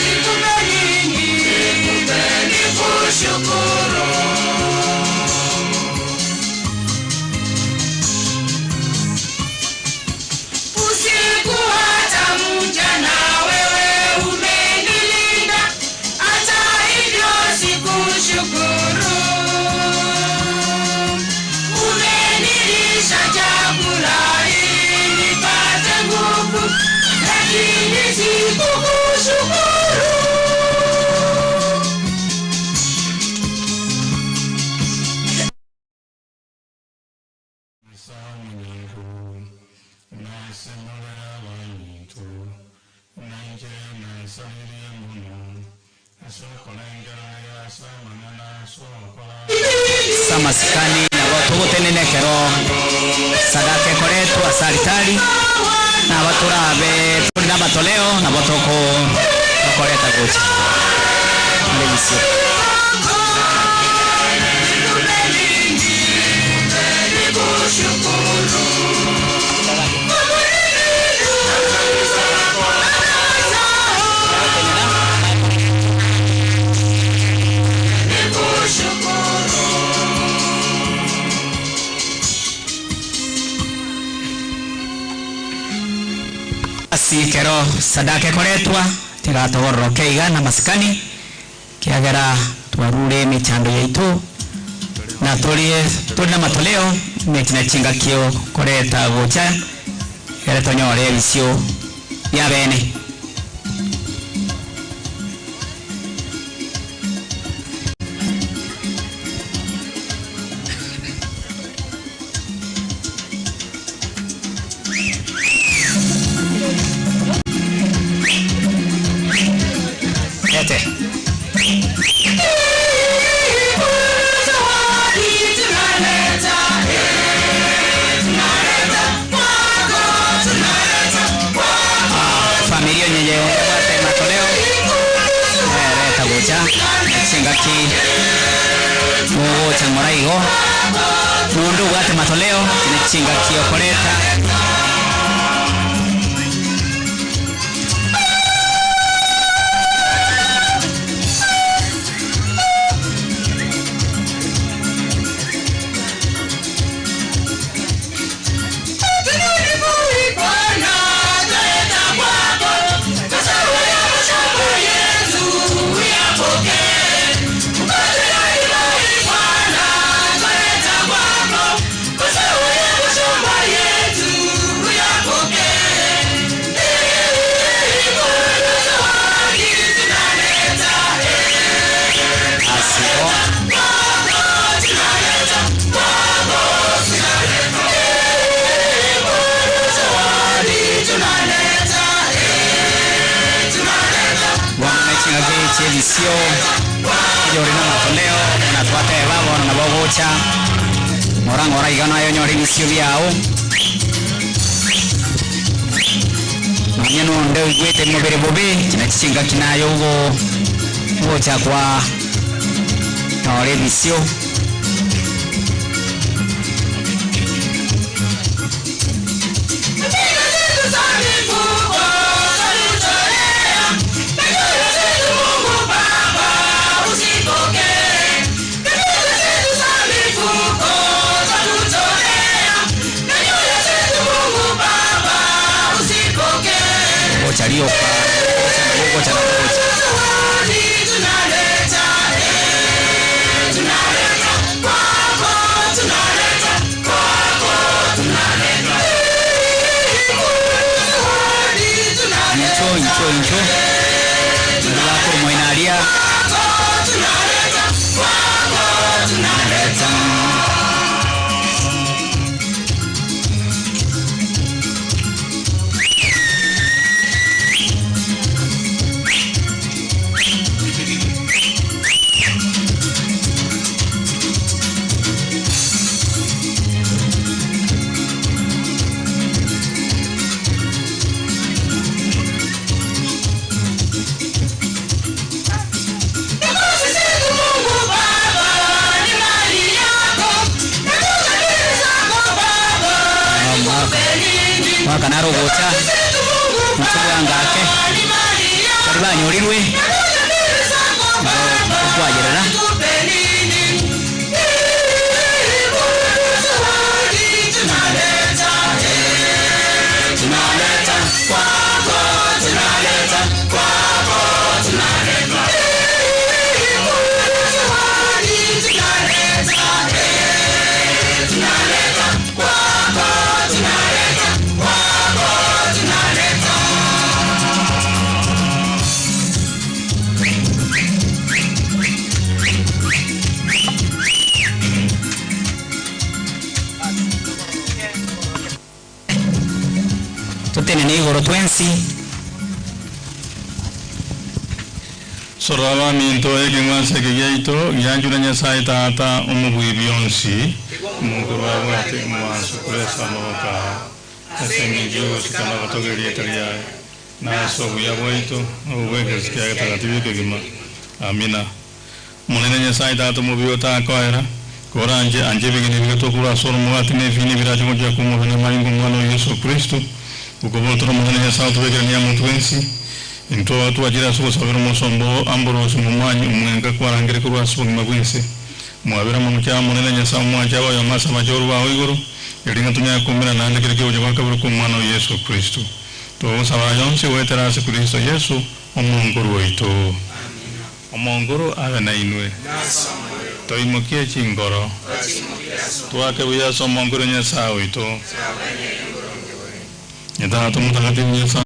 nikupe nini? Nikushukuru. Usiku hata mchana wewe umenilinda, hata hivyo sikushukuru. Umenilisha chakula ili nipate nguvu, lakini sikukushukuru. Samasikani nabo tugutenenekero sadaka ekoretwa ase alitari nabo turabe turi na matoleo nabo tuku tukoreta gucha muri misio. Asikero sadaka ekoretwa tigatogororoke iga na masikani kiagera twarure emichando yaitu na turie turi na matoleo mekina chingakio koreta gocha gere tonyore ebisio bia bene. Ete. Familia nyenye wate matoleo reta gocha chingaki mugocha ng'oraigo mundu gwate matoleo ne chingaki okoreta. Yetu. ebisio oyore na matoleo buna twateba bono nabo ogocha ng'ora ng'ora iga naye onyore ebisio biago. Nonye nonde oigwete mobere bobe chinachi chingaki naye ogo ogocha kwa nyora ebisio. Gocha rioka gocha na gocha. Incho incho incho bakuruma inaria. Mwaka narogocha nchobwangake bari banyorirwe okwagerera. Tunaleta kwako, tunaleta kwako, tunaleta. Tunaleta kwako, tunaleta kwako, tunaleta. Tutene igoro twensi. Soraba minto ekeng'wanso eke giaito gianchura Nyasaye tata omobui bionsi omonto babwate omwanso kuresa amaboko ase eng'encho yogosikana gotogeria rieta riaye nase obuya bwaito obobwekeresi kiage takatifu ekegima. Amina. Monene Nyasaye tata omobi otakoera koranje anje ebigeni bigatokura ase omogati na ebini birache gochia komorania maringo omwana wa Yesu Kristo ukobotora monene Nyasaye otobekerania omonto bwensi intwe twachire ase ogosabera omosombo Ambrose Momanyi omwenga kwarangire korwa ase obogima bwense mwabera mono kia monene Nyasaye omwanche abayo amase amache orubago igoro eringa tunyare kumera naende kere kiogocha gwa kabere kwa omwana wa Yesu Kristo togosaba yonsi goetera ase Kristo Yesu omonguru oito. Omonguru abe na inwe toimokie chingoro twake buya ase omonguru Nyasaye oito Tata Mtakatifu Nyasaye.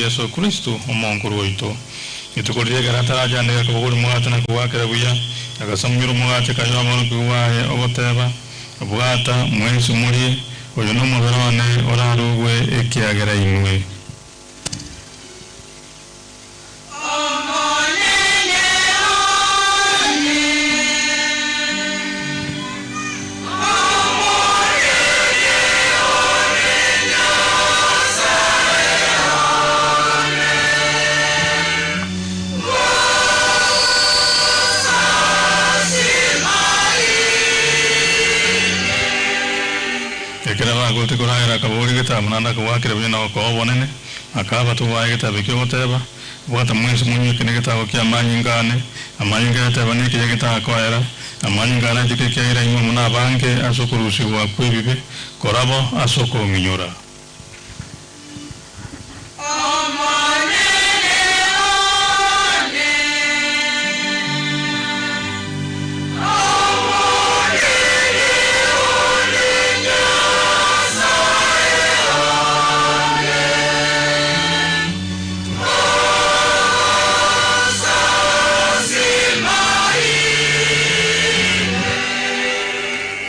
Yeso Kristo omonkuru oito. Rituko riria ekero atarachandeka akabogori omogati na kogwakera buya, agasamunyora omogati akaywa aborokigwa baye, ogoteba, Bwata, mwensi morie, oyo nomobere one orarugwe ekiagera inwe. Ekero bagote koragera akaboria egetabu naende akagwakera buya na gokoa obonene, akaa abatogwa baye egetabu ekio ogoteba, Bwata mwensi monywe eke negetabo ki'amanyinga aane, amanyinga ayateba nekiya getakoera, amanyinga arachike ekiagera inwe amo nabange ase okorusigwa kw'ebibe, korabo ase okong'inyora.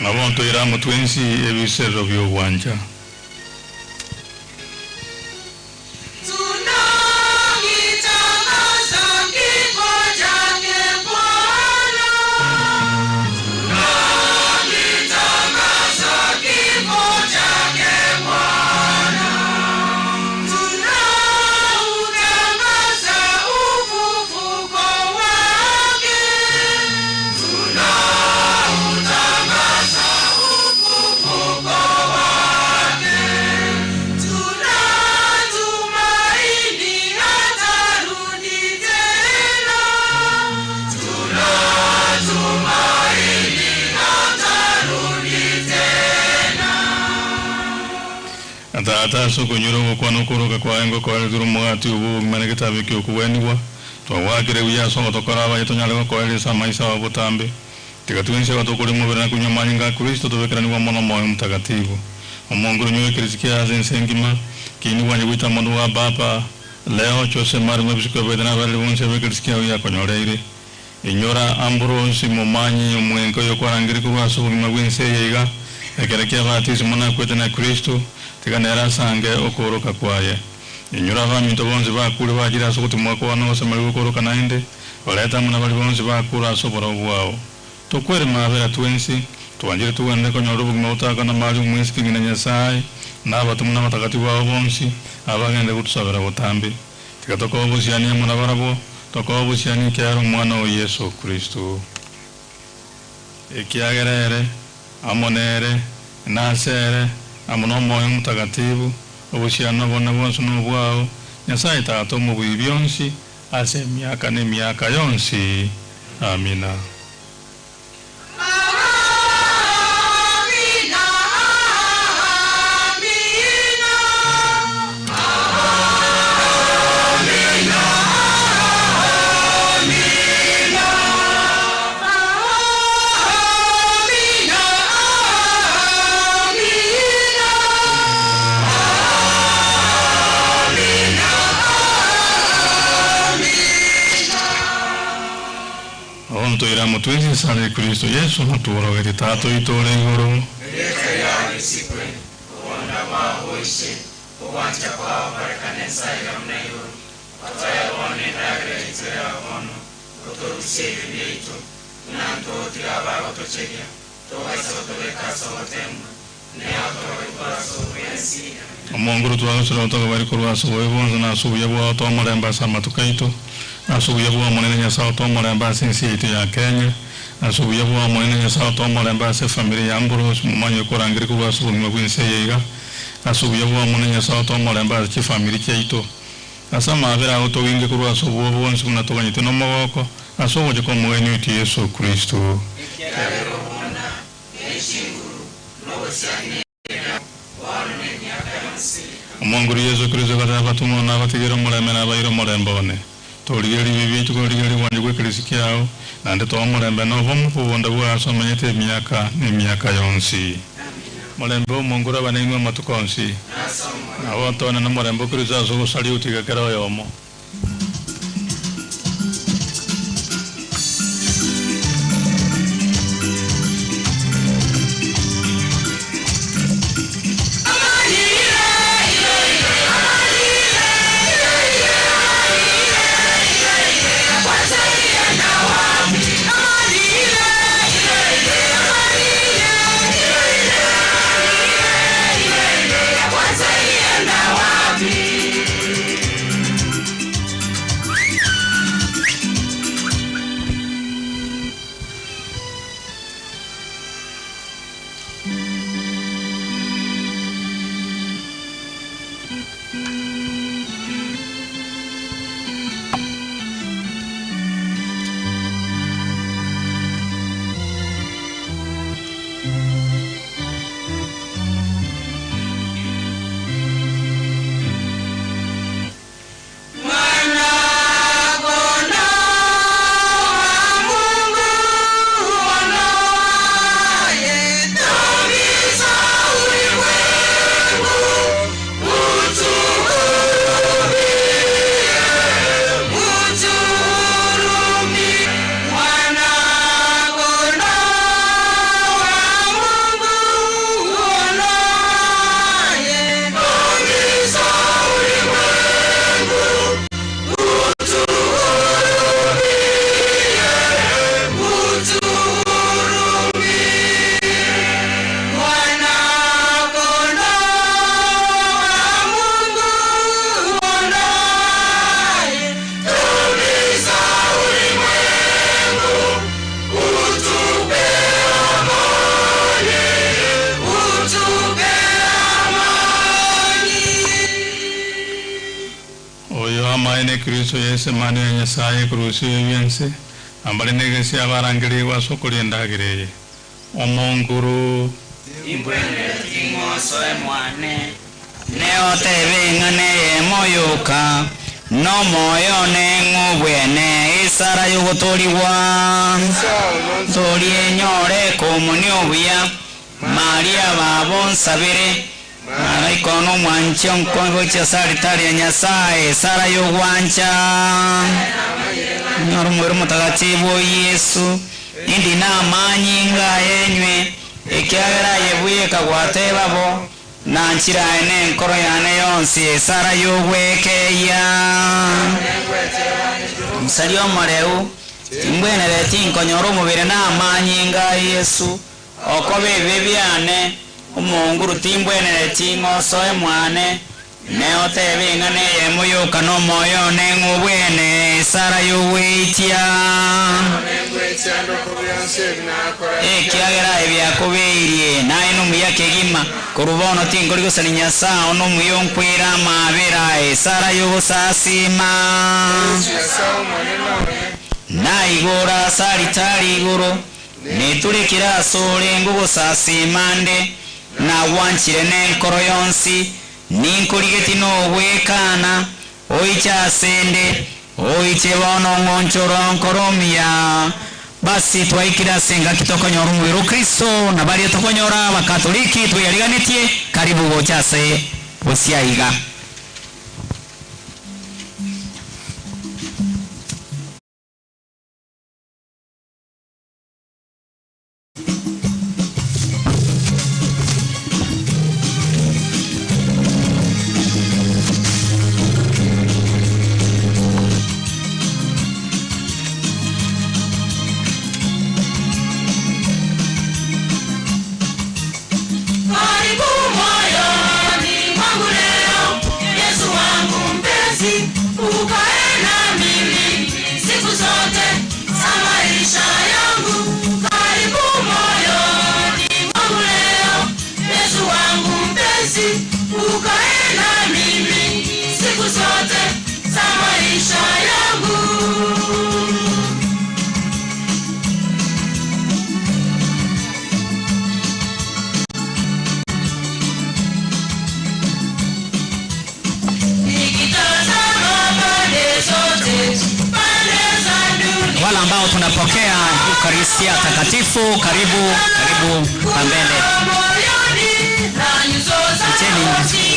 Nabo ntoire amo twensi ebiserero bi'ogwancha. Tunakitangaza kifo chake Bwana. Tunakitangaza kifo chake Bwana. Tunautangaza ufufuko wake. Tunautangaza ufufuko wake. Tunatumaini atarudi tena. Tunatumaini atarudi tena. Tata ase okonyora ogokwana okoroka kwaye ngokoeretere omogati obo obogima na egetabu eke okogwenigwa, twagwakire buya ase ogotokora abaye tonyare gokoereria ase amaiso ao botambe. Tiga twensi abatokore omobere na konywa amanyinga a Kristo tobekeranigwe amo n'Omoyo Omotagatifu. Omonguru onye oekeresi kia ase ense engima, kiini bwanche goita mono bwa Baba, Leo, Jose Mari mwebisiko ebaete na abareri bonsi abekeresi kiao yakonyoreire. Inyora Ambrose momanyi omwenka oyokwarangire korwa ase obogima bw'ense eye iga, ekero kia batisimo nakwete na Kristo, tiga nere asange okooroka kwaye. Inyora abaminto bonsi bakure bachire ase ogotimwa kwao na ogosemeria gokoroka naende, barete amo na baria bonsi bakure ase oborao bwao. Tokwere mabera twensi, twanchire togende konyora obogima botakana mari omwesike ng'ina Nyasae, na abatomwa na abatagatifu bao bonsi, abagende gotusabera botambe. Tiga tokoe obosiani amo nabarabwo, tokoe obosiani ekiagera Omwana oo Yeso Kristo. Ekiagera ere, amo nere, na ase ere, amo n'Omoyo Omotagatifu, obosiani obonene bwonsi nobwao, Nyasae Tata Omobui bionsi, ase emiaka na emiaka yonsi. Amina. Amina, amina. Amina, amina. Amina, amina. Bono toire amo twensi ase are Kristo Yeso, na tworogetie Tata oito ore igoro. Erieta riao risikwe, obonda bwao boiche, ogwancha kwao korekane ense aiga buna igoro. Otoe bono endagera yaito ya bono, otorusie ebibe biaito, buna intwe togotiga abagotochegia, tobaisa gotobeka ase ogoteemwa, naye otororie korwa ase obuya ense. Omonguru twagosire otogobaria korwa ase obobe bwonsi na ase obuya bwao toe omorembe ase amatuko aito, na ase obuya bwa Omonene Nyasae otoe omorembe ase ense yaito ya Kenya, na ase obuya bwa Omonene Nyasae otoe omorembe ase efamiri ya Ambrose momanyi okorangeria korwa ase obogima bw'ense eye iga, ase obuya bwa Omonene Nyasae otoe omorembe ase chifamiri chiaito. Ase amaabera ao toginge korwa ase obobe bwonsi buna toganyete nomogoko, ase ogocha kw'Omogeni oito Yeso Kristo. Ekiagera obonda, ne chinguru, na ogotianera ebiao, bono na emiaka yonsi. Omonguru Yeso Kristo agateba abatomwa na abatigere omorembe nabaire omorembe one. Torigereria ebibe biaito korigereria obwanchani bw'ekerisi kiao, naende toe omorembe na obomo bw'obonda bwao ase omenyete emiaka na emiaka yonsi. Mulembe omonguru abanaimwe amatuko onsi. Nabo ntone na mulembe okristo ase ogosari otiga kera oyomo. Oyo amaene Kristo Yesu mane ya Nyasaye kurusi ebyense ambali negesi abarangiriwa ase okuria endagera eye omonguru Ing'oso emwane neotebe ing'ane yemoyoka nomoyo neng'obwene isara yogotoriwa tori enyore komuni obuya Maria babo nsabire malaika ono omwanchi onkogochia saritari ya Nyasaye esara yogwancha nyora omwere omotagatifu Yesu indi namanyinga yenywe ekiagera yebuye kagwate babo nanchirae nenkoro yane yonsi esara yogwekeya omusari omoreu timbwenere tinkonyora omobere namanyinga Yesu okoba ebibe byane omonguru timbwenere ting'oso emwane neotebe ing'ana eyemo yoka nomoyo neng'obwene esara yogweitia ekiagera ebyakubeirie naye nomuya kegima koruba ono tinkori gosani nyasaye ono omuya onkwera amabera esara yogosasima naigora ase alitari igoro neturekera ase orengo gosasima nde nagwanchire nenkoro yonsi ninkorigeti nogwekana oiche asende oiche bono ng'onchoro nkoro omuya. Basi twaikira senga kitokonyora omubiri o Kristo na baria tokonyora abakatoliki tweyariganetie karibu gocha ase gosiaiga. Karibu moyoni mwangu leo, Yesu wangu mpenzi, ukae na mimi siku zote za maisha yangu. Karibu moyoni mwangu leo, Yesu wangu mpenzi, ukae na mimi siku zote za maisha yangu. Nikitazama pande zote, pande za dunia. Wale ambao tunapokea Eucharistia takatifu, karibu, karibu pambele. Moyoni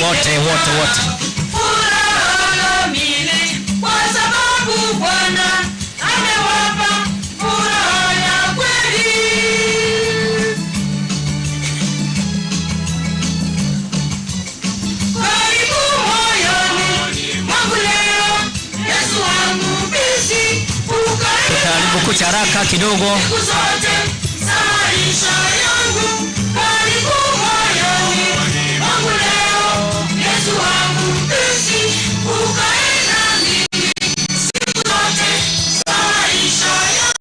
Wote wote wote. Furaha kamili kwa sababu Bwana amewapa furaha ya kweli. Karibu moyoni mwangu leo, Yesu wangu mbishi, ukae Tutaharibu kucha haraka kidogo. siku zote za maisha yangu. Karibu moyoni mwangu leo, Yesu wangu mbishi, ukae nami siku zote za maisha yangu.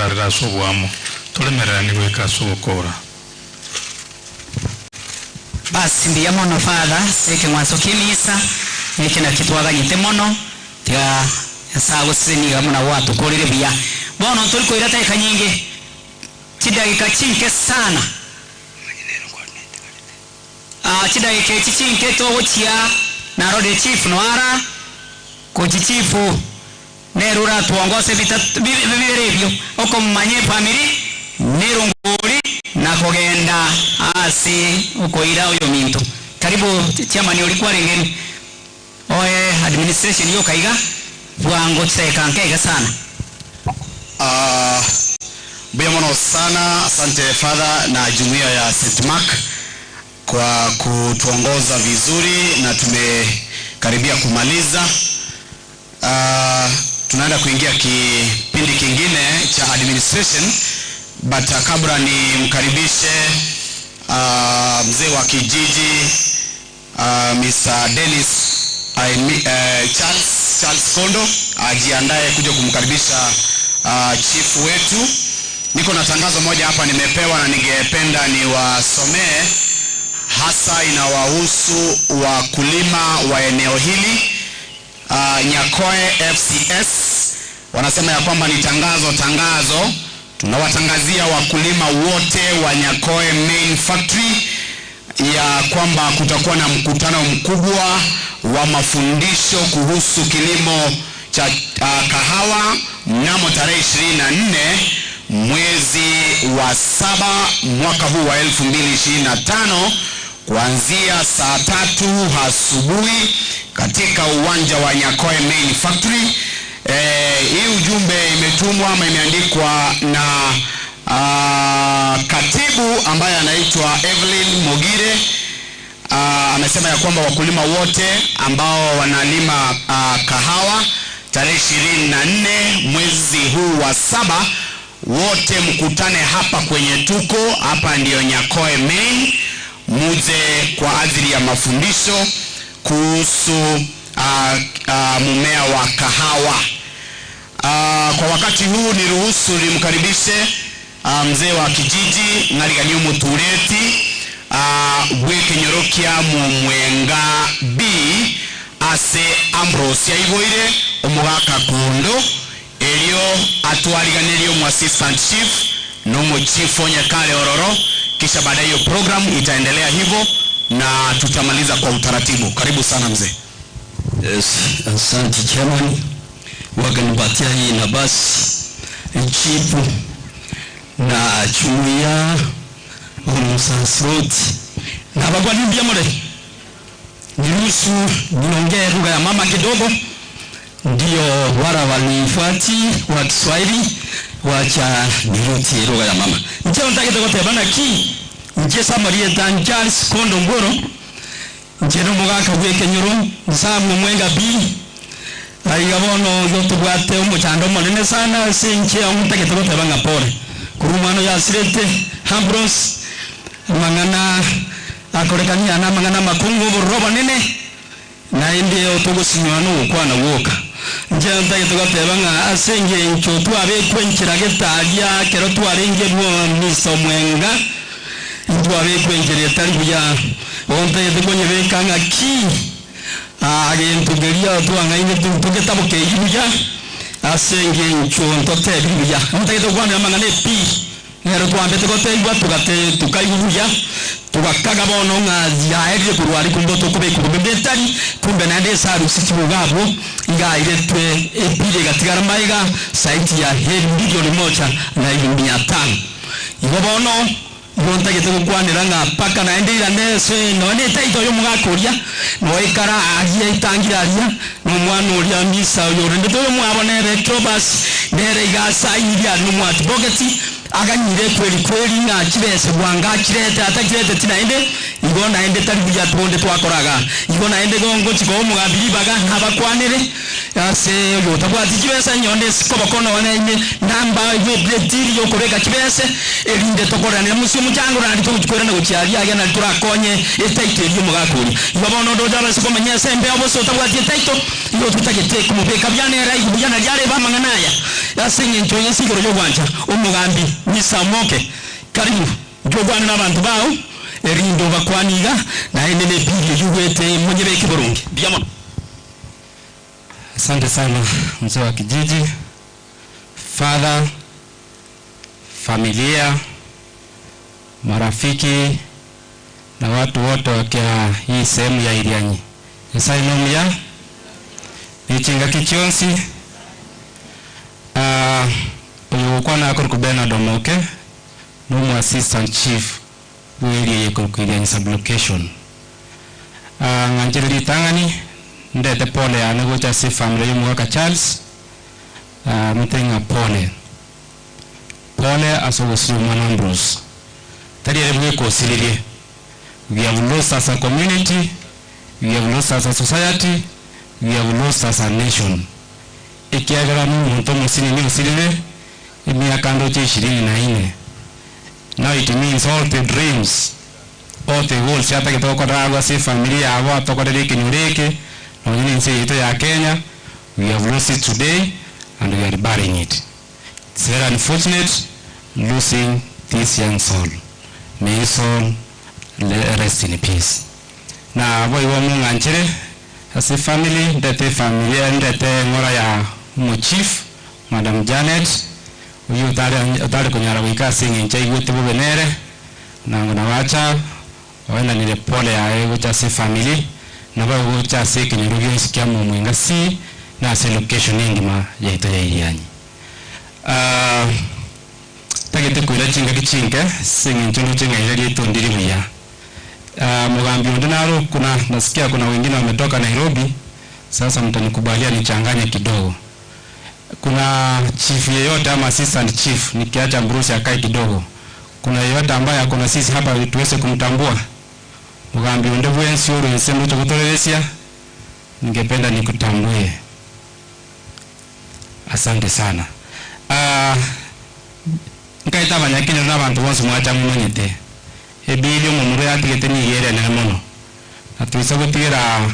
Togendererarere ase oboamo, toremereranie goika ase ogokora. Basi mbuya mono Father ase ekeng'wanso ki'emisa, eke nakio twaganyete mono, tiga Nyasae agosesenie iga buna gwatokorire buya. Bono ntori koira dakika nyinge, chidageka chinke sana, Ah, chidageka echi chinke togochia narorire chief noara, gochi chief nere oratwongose ebitato bibere ebio, okomanya efamiri nerongori na kogenda ase okoira oyominto. Karibu chairman oria kwarenge oe administration yoka iga bwango chidageka nke iga sana. Ah, mbuya mono sana, asante Father na jumuiya ya St. Mark kwa kutuongoza vizuri na tumekaribia kumaliza. Tunaenda kuingia kipindi kingine cha administration, but kabla nimkaribishe mzee wa kijiji Mr. Dennis I mean, Charles, Charles Kondo ajiandae kuja kumkaribisha chief wetu. Niko na tangazo moja hapa nimepewa na ningependa niwasomee, hasa inawahusu wakulima wa eneo hili Nyakoe FCS. Wanasema ya kwamba ni tangazo tangazo, tunawatangazia wakulima wote wa Nyakoe Main Factory ya kwamba kutakuwa na mkutano mkubwa wa mafundisho kuhusu kilimo cha kahawa mnamo tarehe 24 mwezi wa saba mwaka huu wa 2025 kuanzia saa tatu asubuhi katika uwanja wa Nyakoe Main Factory. Hii ujumbe imetumwa ama imeandikwa na katibu ambaye anaitwa Evelyn Mogire. Amesema ya kwamba wakulima wote ambao wanalima kahawa tarehe 24 mwezi huu wa saba, wote mkutane hapa kwenye tuko hapa, ndiyo Nyakoe Main, muje kwa ajili ya mafundisho kuhusu mmea wa kahawa. Kwa wakati huu niruhusu nimkaribishe mzee wa kijiji Ng'arigani Mutureti bw'ekenyoro Mumwenga B ase Ambrose Yaiboire omogaka kondo erio atwariganirie omu assistant chief nomu chief Onyekare Ororo, kisha baadaye hiyo program itaendelea hivyo na tutamaliza kwa utaratibu. Karibu sana mzee. Yes, asante chairman, wakanipatia hii nafasi chief na jumuiya omusasiroti na bagwani mure, niruhusu niongee lugha ya mama kidogo, ndio wala wanifuati wa Kiswahili wacha niruti lugha ya mama. Nje ntagete goteba naki nje Samaria tan Charles Kondo Ngoro nje no mugaka bw'ekenyoro nsamu mwenga B aiga bono gotubwate omuchando munene sana ase nche ntagete goteba ng'a pole kurumano yasirete Ambrose mang'ana akorekania na mang'ana makungu bororo bonene na indi otogusinywa no gukwana gwoka nje ntagete goteba ng'a ase eng'encho twabekwe enchera getaria kero twarenge bwo mwenga twabekwe enchera etari buya ontagete konyebeka ng'a ki agento geria twang'aine tugetabokei buya ase eng'encho ntotebi buya ntagete gokwanera mang'ana epi nero twambete goteigwa tugate tukaigwa buya tugakaga bono ng'a yaerire kurwari kumbe tukubeka mbetari kumbe naende esarusi chibugabwo igairetwe epire igatigara maiga saiti ya heri bilioni moja na elfu mia tano igo bono igo ntagete gokwanera ng'a paka naende irane ase nonye etaito oyo omogaka oria noikara aria etangire aria na omwana oria misa oyo orendete oyo mwabo nere Cleophas nere iga asainirie aria nomwati bogeti aganyire kweli kweli ng'a chibese bwanga achirete atachirete tinaende Igo naende tari buya bonde twakora iga. Igo naende igo ngochia koa omogambi ribaga nabakwanere ase oyo otabwati chibesa nyonde ase koboko nonya ime namba ye etiri yokobeka chibese erinde tokoranere mosie omochango naende togochia koirana gochia aria aria nari torakonye etaito eria omogaka oria. Igo bono onde ocha abase komenya ase embeo bosa otabwati etaito igo totagete komobeka buya nere aigwe buya nari arebe amang'ana aya ase eng'encho ase igoro yogwancha omogambi Misa Omoke. Karibu inchuo okwane na abanto bao erinde obakwanie iga naende ne ebill eyio ogwete monyebeke boronge. Mbuya mono. Asante sana mzee wa kijiji, father, familia, marafiki na watu wote wakia hii sehemu ya Irianyi. Nyasaye nomuya nichingaki chionsi oyo gokwana akorokwa Bernard Omoke nomo assistant chief bwa area eye ekorokwa Irianyi sub-location. Ng'anchire ritang'ani ndete pole yane gocha ase efamily ya omogaka Charles mote ng'a pole pole ase ogosiria omwana Ambrose tari ere bweka osiririe we have lost as a community we have lost as a society we have lost as a nation ekiagera na omonto omosinini osirire emiaka ndoche ishirini na nne now it means all the dreams all the goals atagete gokorera agwo ase efamily yabo atokorere ekenyoro eke nonye na ense yaito ya Kenya we have lost it today and we are burying it. It's very unfortunate losing this young soul. May his soul rest in peace. Na boigo mong'anchere ase family ndete efamilia ndete eng'ora ya omochief Madam Janet oyio otare otare konyara goika ase eng'encho aigwete bobe nere nango nabacha oenanire pole yaye gocha ase efamily nabo gocha ase ekenyoro gionsi kia Momwenga C na ase location engima yaito ya Irianyi. Tagete koira chingaki chinke ase eng'encho ndoche ng'a ira riaito ndiri buya. Mogambi onde naro kuna nasikia kuna wengine wametoka Nairobi, sasa mtanikubalia nichanganye kidogo. Kuna chief yeyote ama assistant chief, nikiacha Bruce akae kidogo, kuna yeyote ambaye ako na sisi hapa tuweze kumtambua? Mugambi onde bwensi oro ense ndoche gotoreresia, ningependa nikutambue. Asante sana. Nkaita abanyakenya na abantu bonsi mwacha mumanyete ebili omomuro yatigete niga ere mono na twisa gotigera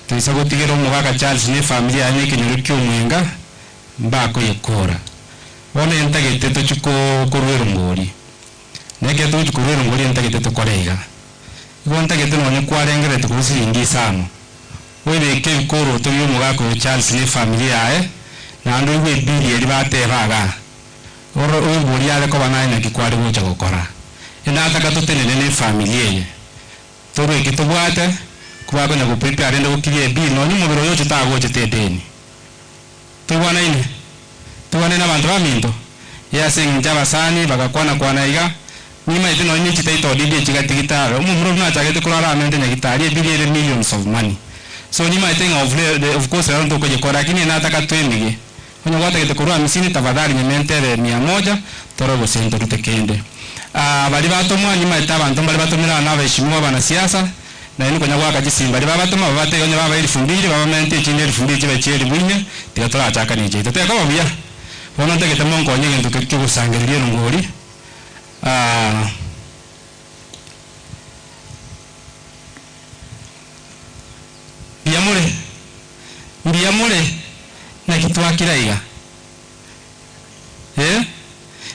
twisa gotigera omogaka Charles ne family yaye ekenyoro kia omwenga mbakoyekora bono entagete tochi korwera ngori neke tochi korwera ngori entagete tokore iga igo ntagete nonye kwarengerete korwa siringi isano oibeke ebikoroto bia omogaka oyo Charles ne family yaye naende oigwe ebili eri bateba iga oro oibori are koba naye naki kware gocha gokora endataka totenene na efamily eye torweke tobwate kobakonya goprepare rende gokiria ebill nonye omobere oyo oche tagochete edeni tobwanaine tobwanaine abanto baminto ye ase eng'encho abasani bagakwana kwana iga nimaete nonye ne chititle deed echigatigitara omomura buna achagete korara amente nyagitari ebill ere millions of money so nimaete ng'a of, of course rero ntokoyekora lakini enataka twemige onye gwatagete korwa hamsini tafadhali nyementere mia moja tore gose ntorute kende. Bari batomwa nimaete abanto mbare batomera na abaheshimiwa abanasiasa naende konya goaka chisimba bari babatoma babatebia onye baba elfu mbili babamente echinde elfu mbili chibe chia elifu inye tiga torachakanie chiaito tekoba buya bono ntagete monkonye egento keria kiogosangereria erongori mbuya more mbuya more naki twakira iga eh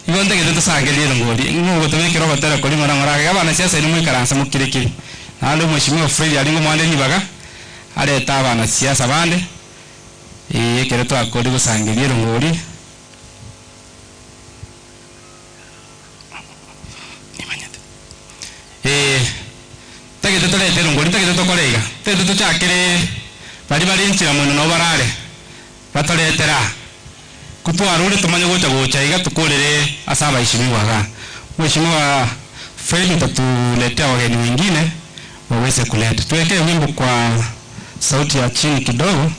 igo ntagete tosangererie erongori ng'o ogotobekera ogotera koria ng'ora ng'ora iga abanasiasa inwe moikaranse mokire kiri naende omweshimiwa Fred aringe omwande ribaga arete abanasiasa bande eh ekero twakorire gosangereria erongori eh ntagete torete erongori ntagete tokore iga ntagete tochakere bari bare enchera mono nabo barare batoretera kotwarure tomanye gocha gocha iga tokorere ase abaheshimiwa iga. Mheshimiwa Fred utatuletea wageni wengine waweze kuleta. Tuwekee wimbo kwa sauti ya chini kidogo.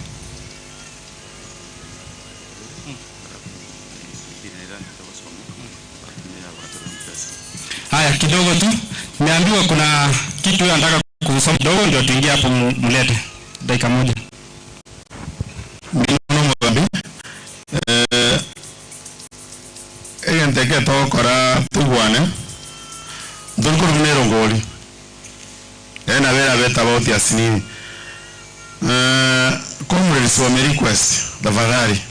Haya, kidogo tu. Nimeambiwa kuna kitu huyo anataka kusoma kidogo, ndio tuingie hapo, mlete dakika moja. Mugambi eh egente togokora tugwane nturikuru nä rongori ena wera beta about asinini comrades wame request tafadhali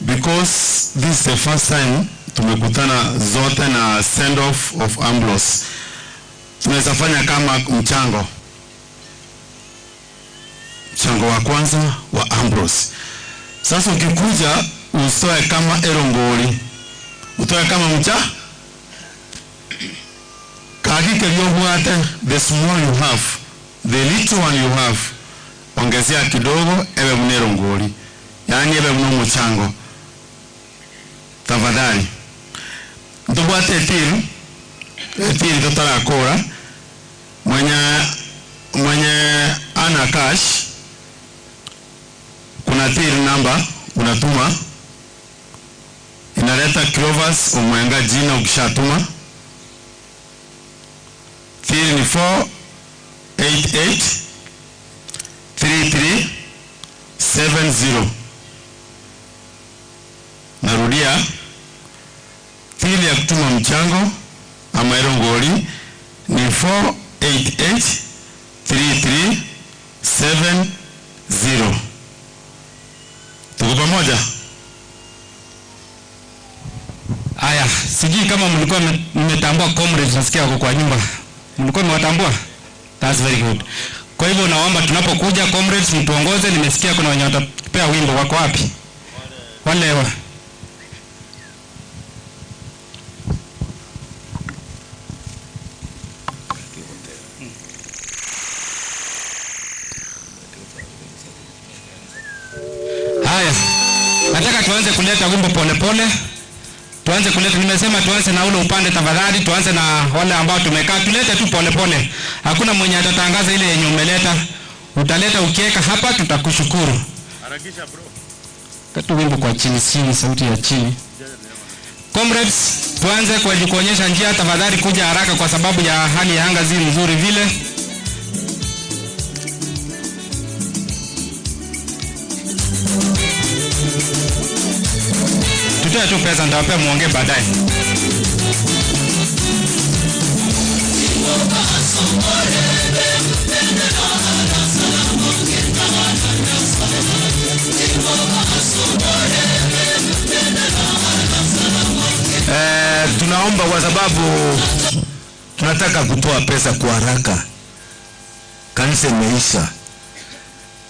because this is the first time tumekutana zote na send off of Ambrose tunaweza fanya kama mchango mchango wa kwanza wa Ambrose. Sasa ukikuja usoe kama erongori, utoe kama mcha kaki keliobwate, the small you have, the little one you have, ongezea kidogo, ewe mune erongori, yaani ewe mune mchango. Tafadhali ntubwate etiri etiri tutarakura mwenye mwenye ana cash kuna till number unatuma inaleta Clovers Omwenga jina ukishatuma till ni 488 3370 narudia till ya kutuma mchango ama erongori ni 488 3370 tuko pamoja Aya, sijui kama mlikuwa mmetambua comrades, nasikia wako kwa nyumba. Mlikuwa mmewatambua? That's very good. Kwa hivyo naomba tunapokuja comrades, mtuongoze. Nimesikia kuna wenye watapea wimbo, wako wapi? Wale wa. Haya, nataka tuanze kuleta wimbo polepole tuanze kuleta, nimesema tuanze na ule upande tafadhali, tuanze na wale ambao tumekaa, tulete tu polepole. Hakuna mwenye atatangaza ile yenye umeleta, utaleta ukiweka hapa, tutakushukuru. Harakisha bro. Katu wimbo kwa chini chini, sauti ya chini. Comrades, tuanze kwa kuonyesha njia tafadhali, kuja haraka kwa sababu ya hali ya anga si nzuri vile. Tutoe tu pesa, nitawapea muongee baadaye. Eh, tunaomba kwa sababu tunataka kutoa pesa kwa haraka. Kanisa imeisha,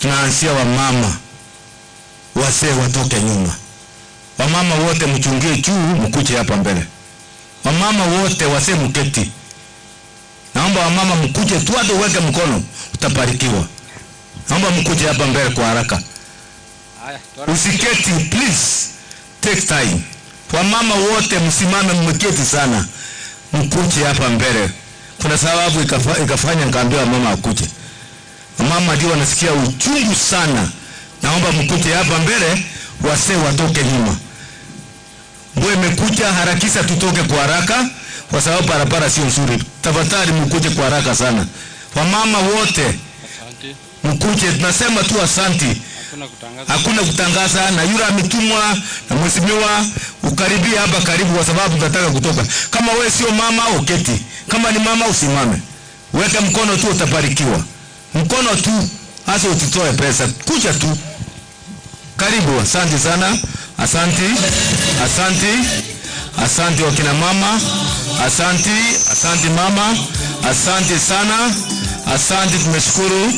tunaanzia wamama, wazee watoke nyuma. Wamama wote mchungie juu, mkuje hapa mbele. Wamama wote, wazee mketi. Naomba wamama mkuje tu, hata uweke mkono utabarikiwa. Naomba mkuje hapa mbele kwa haraka. Usiketi please, take time. Wamama wote msimame, mmeketi sana, mkuje hapa mbele. Kuna sababu ikafanya nikaambiwa mama akuje. Mama ndio wanasikia uchungu sana. Naomba mkuje hapa mbele, wasee watoke nyuma. Mvua imekuja, harakisha tutoke kwa haraka, kwa sababu barabara sio nzuri. Tafadhali mkuje kwa haraka sana. Wamama wote mkuje, tunasema tu asanti. Hakuna kutangaza, na yule ametumwa na mheshimiwa, ukaribia hapa karibu, kwa sababu tunataka kutoka. Kama wewe sio mama uketi, kama ni mama usimame, weka mkono tu, utabarikiwa. Mkono tu, hasa usitoe pesa, kuja tu karibu. Asante sana, asanti, asanti, asanti wakina mama, asanti, asanti mama, asante sana, asanti, tumeshukuru.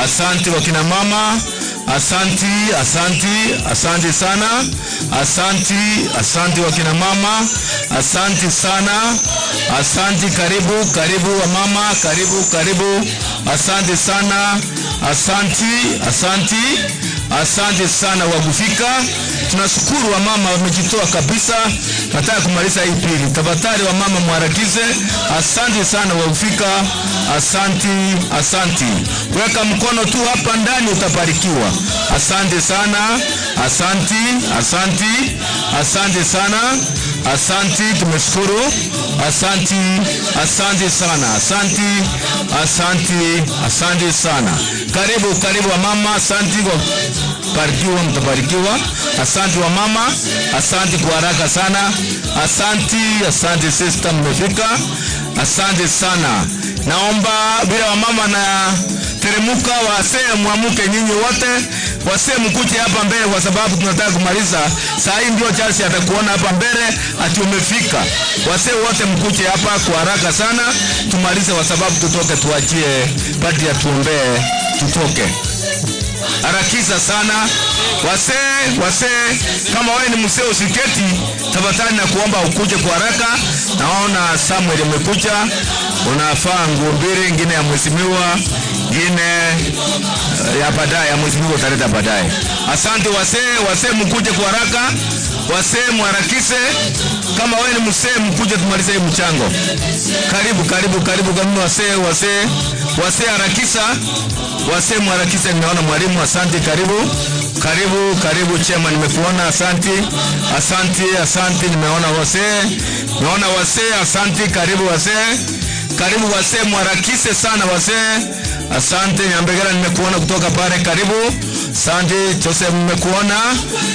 Asante wakina mama, asanti, asanti, asante sana, asanti, asante wakina mama, asante sana, asanti, karibu, karibu wa mama, karibu, karibu, asante sana, asanti, asanti, asante sana wakufika. Tunashukuru wamama wamejitoa kabisa. Nataka kumaliza hii pili, tafadhali wamama mwarakize. Asante sana wakufika, asanti, asanti. Weka mkono tu hapa ndani utabarikiwa. Asante sana, asanti, asanti, asante sana, Asanti, tumeshukuru. Asanti, asanti sana, asanti, asanti, asanti sana. Karibu, karibu wamama, asanti kwa barikiwa, mtabarikiwa. Asanti wamama, asanti kwa haraka sana. Asanti, asanti sister, mmefika. Asante sana. Naomba bila wamama na teremuka, wasee mwamuke nyinyi wote, wasee mkuje hapa mbele, kwa sababu tunataka kumaliza saa hii. Ndio Charles atakuona hapa mbele ati umefika. Wasee wote mkuje hapa kwa haraka sana, tumalize, kwa sababu tutoke, tuachie pati ya tuombee, tutoke harakisha sana wasee, wasee, kama wewe ni msee usiketi, tafadhali na kuomba ukuje kwa haraka. Naona Samuel amekuja, unafaa nguo mbili, ingine ya mheshimiwa, ingine ya baadaye, ya mheshimiwa utaleta baadaye. Asante wasee, wasee mkuje kwa haraka, wasee mharakishe. Kama wewe ni msee mkuje tumalize hii mchango. Karibu, karibu, karibu kama wasee, wasee, wasee harakisha, wasee mharakishe. Nimeona mwalimu, asante, karibu karibu karibu chema, nimekuona, asante, asante, asante. Nimeona wasee, nimeona wasee, asante, karibu wasee, karibu wasee, mharakishe sana wasee. Asante Nyambegera, nimekuona kutoka pale, karibu. Asante Joseph, nimekuona.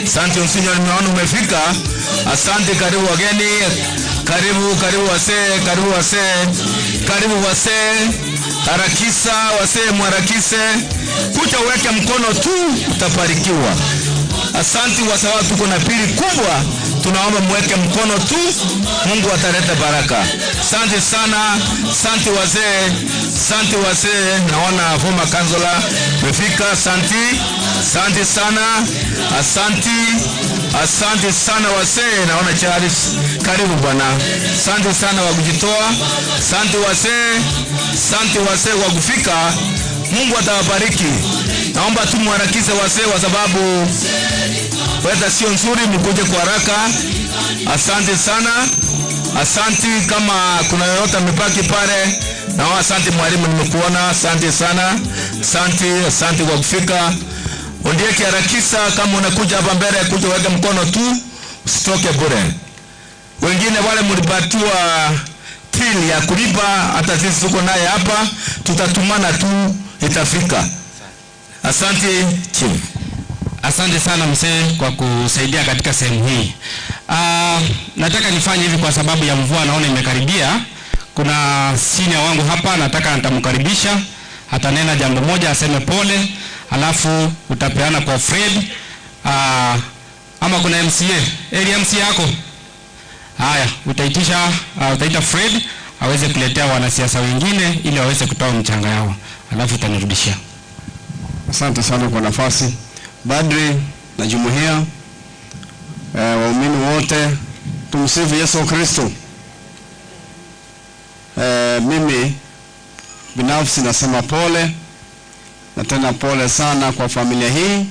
Asante Onsinyo, nimeona umefika. Asante, karibu wageni, karibu karibu wasee, karibu wasee, karibu wasee. Harakisa wasee, mharakise, kuja uweke mkono tu, utabarikiwa. Asante kwa sababu tuko na pili kubwa, tunaomba mweke mkono tu, Mungu ataleta baraka. Asante sana, asante wazee, asante wazee. Naona former councillor mefika, asante, asante sana, asante, asante sana wazee. Naona Charles, karibu bwana. Asante sana kwa kujitoa, asante wazee, asante wazee kwa kufika. Mungu atawabariki. Naomba tu muharakishe wazee, kwa sababu weather sio nzuri, mkuje kwa haraka. Asante sana, asante. Kama kuna yoyote amebaki pale, na asante mwalimu, nimekuona. Asante sana, asante, asante kwa kufika. Ondieki, harakisha. Kama unakuja hapa mbele, kuja uweke mkono tu, usitoke bure. Wengine wale mlipatiwa till ya kulipa, hata sisi tuko naye hapa, tutatumana tu, itafika. Asante chief. Asante sana mzee kwa kusaidia katika sehemu hii. Nataka nifanye hivi kwa sababu ya mvua naona imekaribia. Kuna senior wangu hapa, nataka nitamkaribisha, atanena jambo moja, aseme pole, alafu utapeana kwa Fred. Ama kuna MCA, area MCA yako? Haya, utaitisha, utaita Fred aweze kuletea wanasiasa wengine ili waweze kutoa mchanga yao, alafu utanirudishia. Asante sana kwa nafasi. Badri na jumuiya, waumini wote, tumsifu Yesu Kristo. Mimi binafsi nasema pole na tena pole sana kwa familia hii,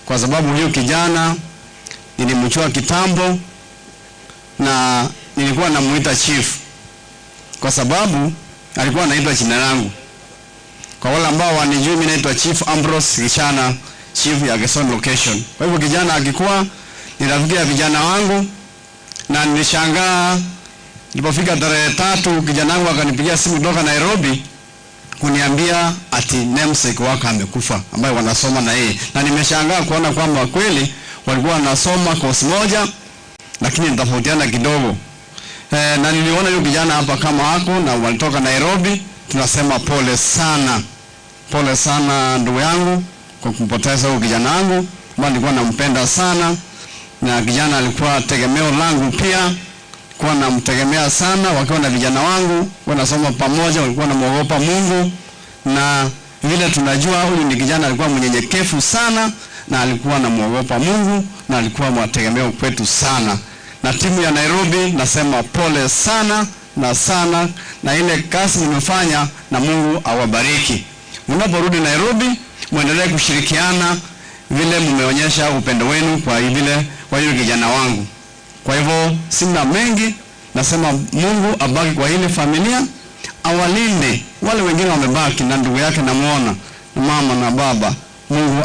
kwa sababu huyu kijana nilimjua kitambo na nilikuwa namuita chief kwa sababu alikuwa anaitwa jina langu. Kwa wale ambao wanijui, mimi naitwa Chief Ambrose Gichana, chief ya Gerson Location. Kwa hivyo kijana akikuwa ni rafiki ya vijana wangu, na nilishangaa nilipofika tarehe 3 kijana wangu akanipigia simu kutoka Nairobi kuniambia ati namesake wake amekufa, ambaye wanasoma na yeye. Na nimeshangaa kuona kwamba kweli walikuwa wanasoma course moja, lakini nitofautiana kidogo. Na niliona huyu kijana hapa kama wako na walitoka Nairobi. Tunasema pole sana, pole sana ndugu yangu kwa kumpoteza huyu kijana wangu ambaye nilikuwa nampenda sana, na kijana alikuwa tegemeo langu pia, kwa namtegemea sana, wakiwa na vijana wangu wanasoma pamoja, walikuwa wanamuogopa Mungu, na vile tunajua huyu ni kijana alikuwa mnyenyekevu sana, na alikuwa anamuogopa Mungu na alikuwa mwategemeo kwetu sana. Na timu ya Nairobi nasema pole sana na sana, na ile kazi nimefanya, na Mungu awabariki. Mnaporudi Nairobi muendelee kushirikiana vile mmeonyesha upendo wenu kwa vile kwa yule kijana wangu. Kwa hivyo sina mengi, nasema Mungu abaki kwa ile familia, awalinde wale wengine wamebaki, na ndugu yake namuona, mama na baba. Mungu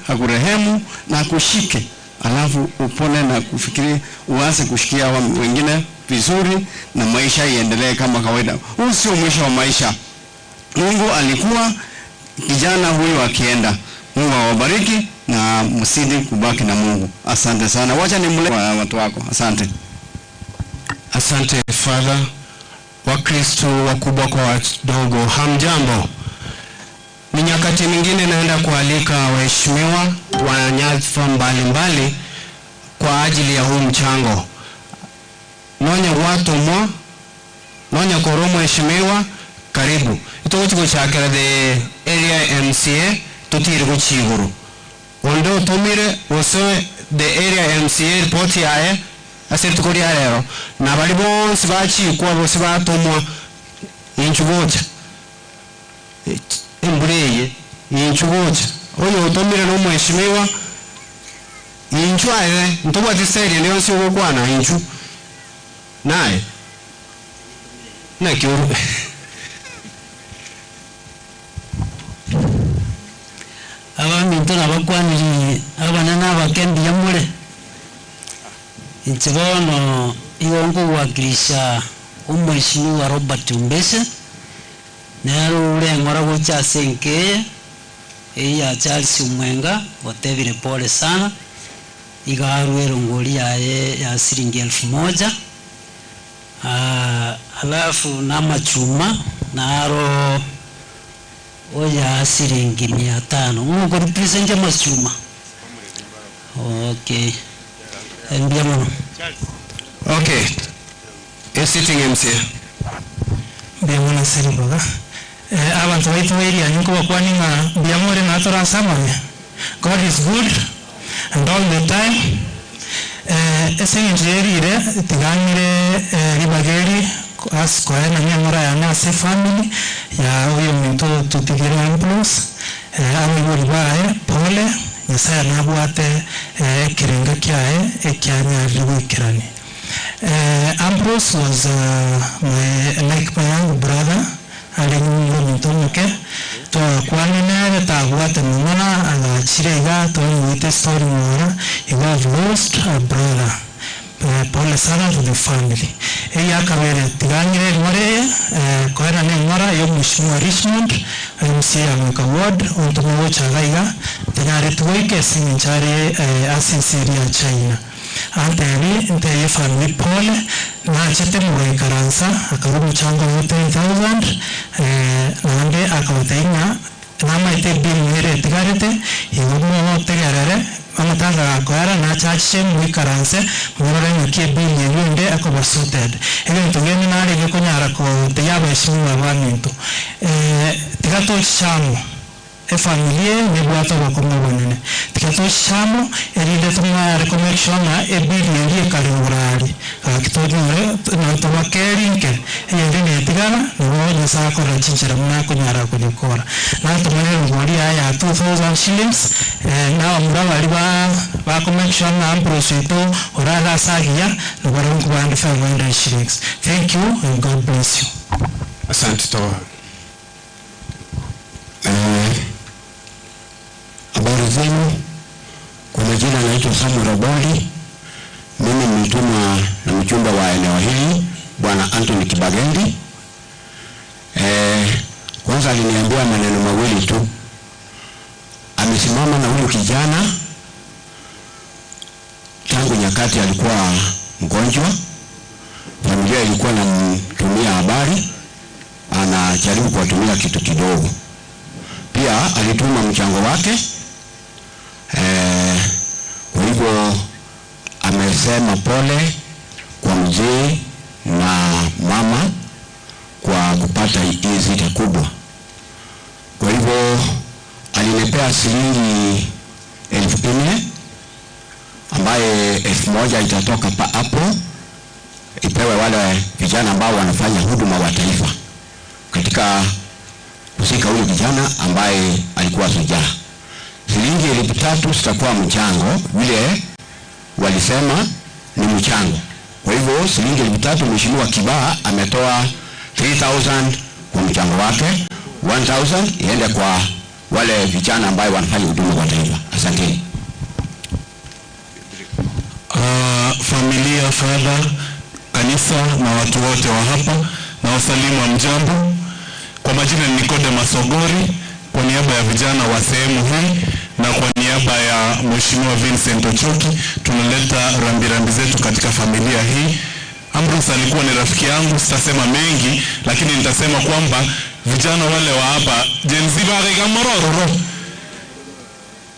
akurehemu na akushike alafu upone na kufikiri, uanze kushikia wengine vizuri na maisha iendelee kama kawaida. Huu sio mwisho wa maisha. Mungu alikuwa kijana huyu akienda. Mungu awabariki na msidi kubaki na Mungu. Asante sana, wacha nimle kwa watu wako. Asante. Asante Father. Wakristo wakubwa kwa wadogo, hamjambo. Ni nyakati mingine naenda kualika waheshimiwa wa nyadhifa mbalimbali kwa ajili ya huu mchango. Nonya watomwa nonya koro mheshimiwa, karibu itogochikochakera the area MCA tutiri guchiguru onde utumire gose the area MCA report yaye ase rituko ria rero na bari bonsi bachikwa bose batomwa inchu gocha embura eye inchu gocha oyo utumire no mheshimiwa inchu aye ntobwati seria niyo nsi ogokwana inchu naye nakiuru abaminto nabakwaniri abana nabakembiya mure inche bono igo nkowakilisha omweshimiwa Robert Umbese nero ureng'ora gocha ase enkeye eyi ya Charles Omwenga gotebire pole sana iga arwere ngori yaye ya siringi 1000 alafu namachuma naro oya siringi 500 nko represent amachuma. Okay, mbia mono. Okay, a sitting MCA mbia mono siriboga abantu baitu area nyuko bakwani nga mbia more na tora samanya. God is good and all the time. Esenjerire tiganire ribageri as koena nyangora ya nase family ya uyu muntu tutigire Ambrose abibori bae pole Nyasaye nabwate ekirenga kiaye ekianyarire gwikirani. Ambrose was my like my young brother ali nyungu muntu muke twakwane nere tagwate mumona agachire iga twamwite story mora you have lost a brother. Pole sana to the family. Eya akabere tigangire ngore koera ne ngora yo mheshimiwa Richmond MCA Amuka Ward ontumo chagaiga tinyare tuike sinchare asenseri ya China. Anteri nteye family pole na chete muikaransa akarumu chango 10,000 nande akabatenya namaite bimwere tigarete igomo tegerere amatanga gakoera na chache mwikaranse murore nyokie bili yunde akoba sorted ebintu gene nari gikunyara ko tiyabeshimwa baminto tigato chamo efamilie nebwata bakomwe bonene tigato chamo erinde tumare connection na ebili yeri karengurari akitonyore na tobakerinke yende netigana no nyasa kora chinchera muna kunyara kunyikora na tumare ngori ya 2000 shillings na murabari ba ba connection na Ambrose ito orara sagia no barungu bandi 500 shillings. Thank you and God bless you. Asante toa. Habari zenu. Kwa majina naitwa Samuel Raboli. Mimi ni mtumwa na mchumba wa eneo hili Bwana Anthony Kibagendi. Kwanza aliniambia maneno mawili tu. Amesimama na huyu kijana tangu nyakati alikuwa mgonjwa. Familia ilikuwa inamtumia habari, anajaribu kuwatumia kitu kidogo. Pia alituma mchango wake. Kwa hivyo amesema pole kwa mzee na mama kwa kupata hii zita kubwa. Kwa hivyo alinipea shilingi 4,000 ambaye 1,000 itatoka pa hapo ipewe wale vijana ambao wanafanya huduma wa taifa katika kusika huyu kijana ambaye alikuwa shujaa. Shilingi 3,000 zitakuwa mchango, vile walisema ni mchango. Kwa hivyo shilingi 3,000 Mheshimiwa Kibaa ametoa 3,000 kwa mchango wake, 1,000 iende kwa wale vijana ambao wanafanya huduma kwa taifa. Asanteni. familia, father, kanisa na watu wote wa hapa na wasalimu hamjambo. Kwa majina ni Nicodemus Ogori, kwa niaba ya vijana wa sehemu hii na kwa niaba ya Mheshimiwa Vincent Ochoki tunaleta rambirambi zetu katika familia hii. Ambrose alikuwa ni rafiki yangu, sitasema mengi, lakini nitasema kwamba vijana wale wa hapa Gen Z bagaiga morororo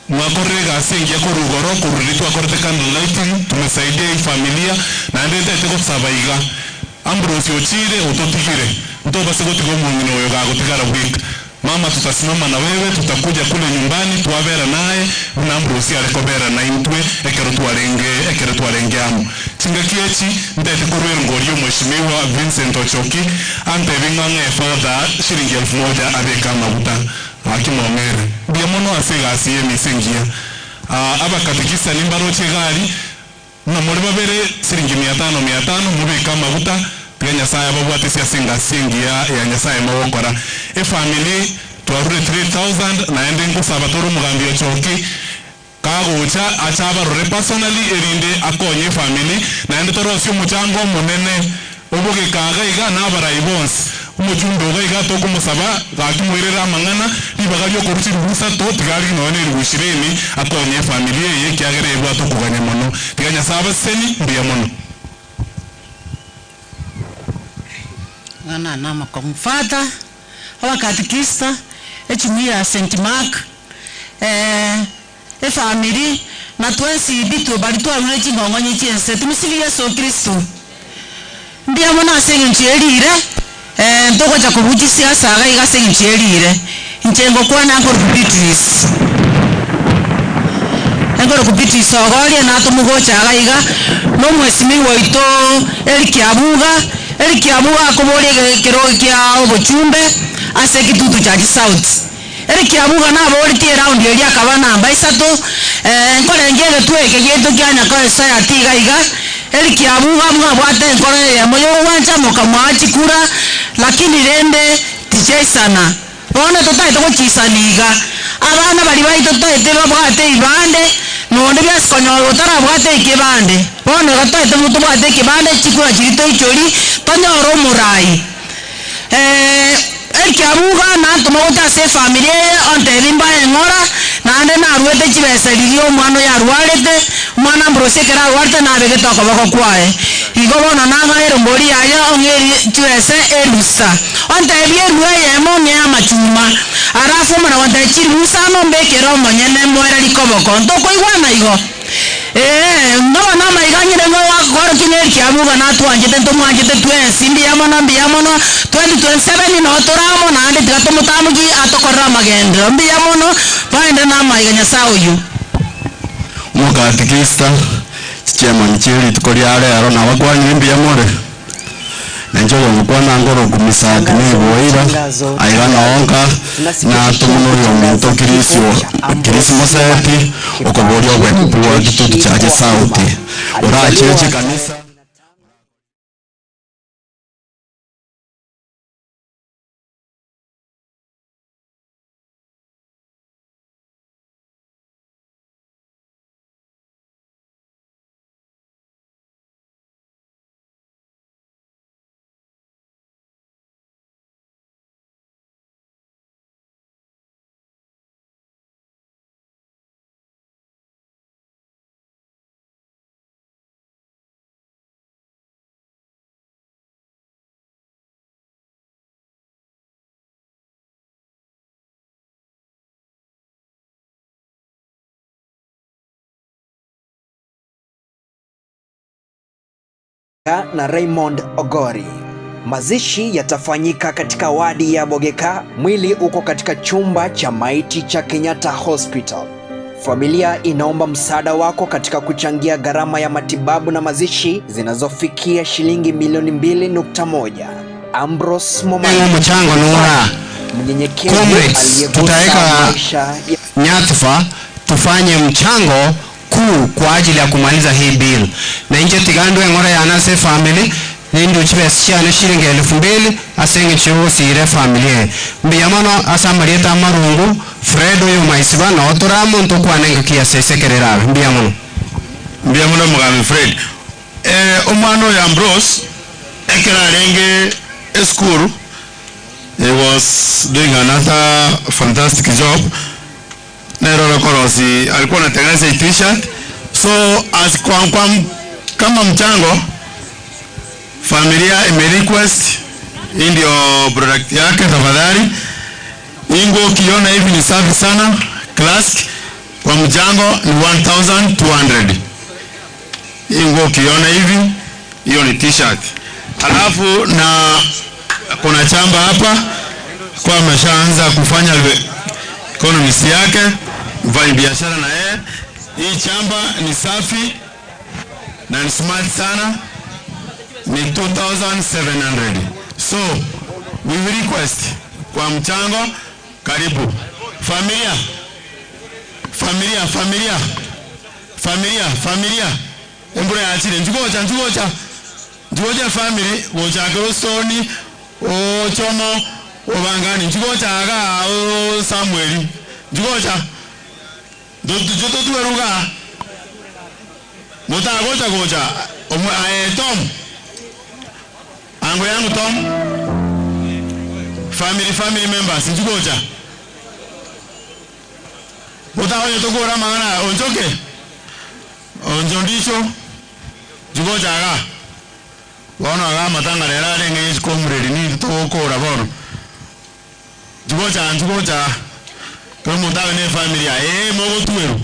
mwakorire gasi engiya korugoro koruri twakorete candle lighting tumesaidia hii familia na ndetete gosaba iga Ambrose ochire utotigire ntobase gotiga omong'ina oyo gagotigara bweka mama tutasimama na wewe tutakuja kule nyumbani twabera naye buna Ambrose arekobera na intwe ekero twarenge ekero twarenge amo chingaki echi ntete korwera ngorio mheshimiwa Vincent Ochoki antebi ng'ang'e father shilingi 1000 abeka amaguta akimong'ere mbuya mono ase egasi ya emisa engiya. Abakatekista nimbaroche egari buna more babere siringi mia tano mia tano mobeke amaguta tiga Nyasaye ababwatesie ase engasi engiya ya Nyasaye mogokora. Efamiri twarure 3000 naende nkosaba tore omogambi Ochoki kagocha ache abarore personally erinde akonye efamiri naende torosie omochango omonene obogeka iga iga na abarai bonsi. Omochumbe iga iga tokomosaba gaki moirere amang'ana ribaga riokorwa chiribu isato tiga arige nonya na eribu ishirini akonye efamiri eye ekiagera ebwate okogania mono. Tiga Nyasaye abaseseni mbuya mono. Ng'ana namakong'u. Father, abakatikista, echumuiya ya St. Mark, eh, efamiri, na twensi bitwe baria twarure ching'ong'onye chi'ense, tumsifu Yeso Kristo. Mbuya mono ase eng'encho ye riire, eh, ntogocha kobua chisiasa iga iga ase eng'encho ye riire. Inche ngokwana nkorokwa Beatrice. Nkorokwa Beatrice Ogoria natomogocha iga iga, na omwesimigwa oito Eric Abuga, Eric Abuga akoboria ekerogo kia obochumbe ase ekitutu cha Chisauti. Eric Abuga naboretie eraundi eria akaba namba isato, nkorengia egetwe eke giaito kia Nyakoe Society iga iga, Eric Abuga mwabwate enkoro eyemo yogwancha mokamoa chikura, lakini rende tichiaisana. Bono totaete gochisani iga. Abana baria baito totaete babwate ebibande, nonde biase konyora otarabwate ekebande. Bono iga totaete tobwate ekebande, chikura chiria toichori, tonyore omorai. Eric Abuga nantoma gocha ase efamiri eye ontebie mbae eng'ora, naende naruete chibesa riria omwana oyo arwarete, omwana Ambrose ekero arwarete nabegete okoboko kwaye. Igo bono nang'aere mbori yaye ong'e chibesa erusa. Ontebie erue eyemo ong'e amachuma. Alafu omana gontebia chiribu isano mbekere omonyene moere rikoboko. Ntokoigwana igo? Ee, noba namaiga ng'ire ng'a ogoakorokia ng'a Eric Abuga natwanchete ntomwanchete twensi mbuya mono mbuya mono 2027 noo tore amo naende tiga tomotamokie atokorere amagenderero mbuya mono baende namaiga Nyasaye oyio. Omokatikista, chichairman chie rituko ria rero nabakwanire mbuya more? Na inche oyongokwana ngoroku Misaki niboira, aiga nonka natoma noyominto Kirisio Kirisi Moseti okoboria obweneku bwa gitutu chiache sauti orachere chikanisa. Na Raymond Ogori. Mazishi yatafanyika katika wadi ya Bogeka. Mwili uko katika chumba cha maiti cha Kenyatta Hospital. Familia inaomba msaada wako katika kuchangia gharama ya matibabu na mazishi zinazofikia shilingi milioni 2.1. Ambrose Momanyi, Mchango nuwa mnyenyekevu Comrades, aliyegusa tutaweka maisha ya nyadhifa tufanye mchango kuu kwa ajili ya kumaliza hii bill na inche tigandwe eng'ora yana ase family nindu chibesa chiane shilingi 2000 ase eng'encho yogosira efamily eye mbuya mono ase amarieta amarungu Fred oyo maisiba noo tore amo ntokwana engaki ase esekerera abe mbuya mono. Mbuya mono Mogambi Fred. Eh, omwana oyo Ambrose ekero arenge esukuru he was doing another fantastic job nere orokorosi alikuwa anatengeneza hii t-shirt so as kwa, kwa, kama mchango familia ime request hii ndio product yake tafadhali hii nguo ukiona hivi ni safi sana classic kwa mchango ni 1200 hii nguo ukiona hivi hiyo ni t-shirt alafu na kuna chamba hapa kwa ameshaanza kufanya economics yake mfanya biashara na yeye hii chamba ni safi na ni smart sana ni 2700 so we will request kwa mchango karibu familia familia familia familia familia embura yachire njugocha njugocha njugocha family gochakero stoni ochomo obangani njugocha aga o samueli njugocha jototuweruga mutagocha gocha omwe ae tom ango yangu tom family family members njugocha mutaonye tokora mang'ana onchoke onjo ndicho njugocha aga bono aga amatanga rero arenge yesikomureri ni togokora bono njugocha njugocha kero omonto abe na efamily aye mogotweru.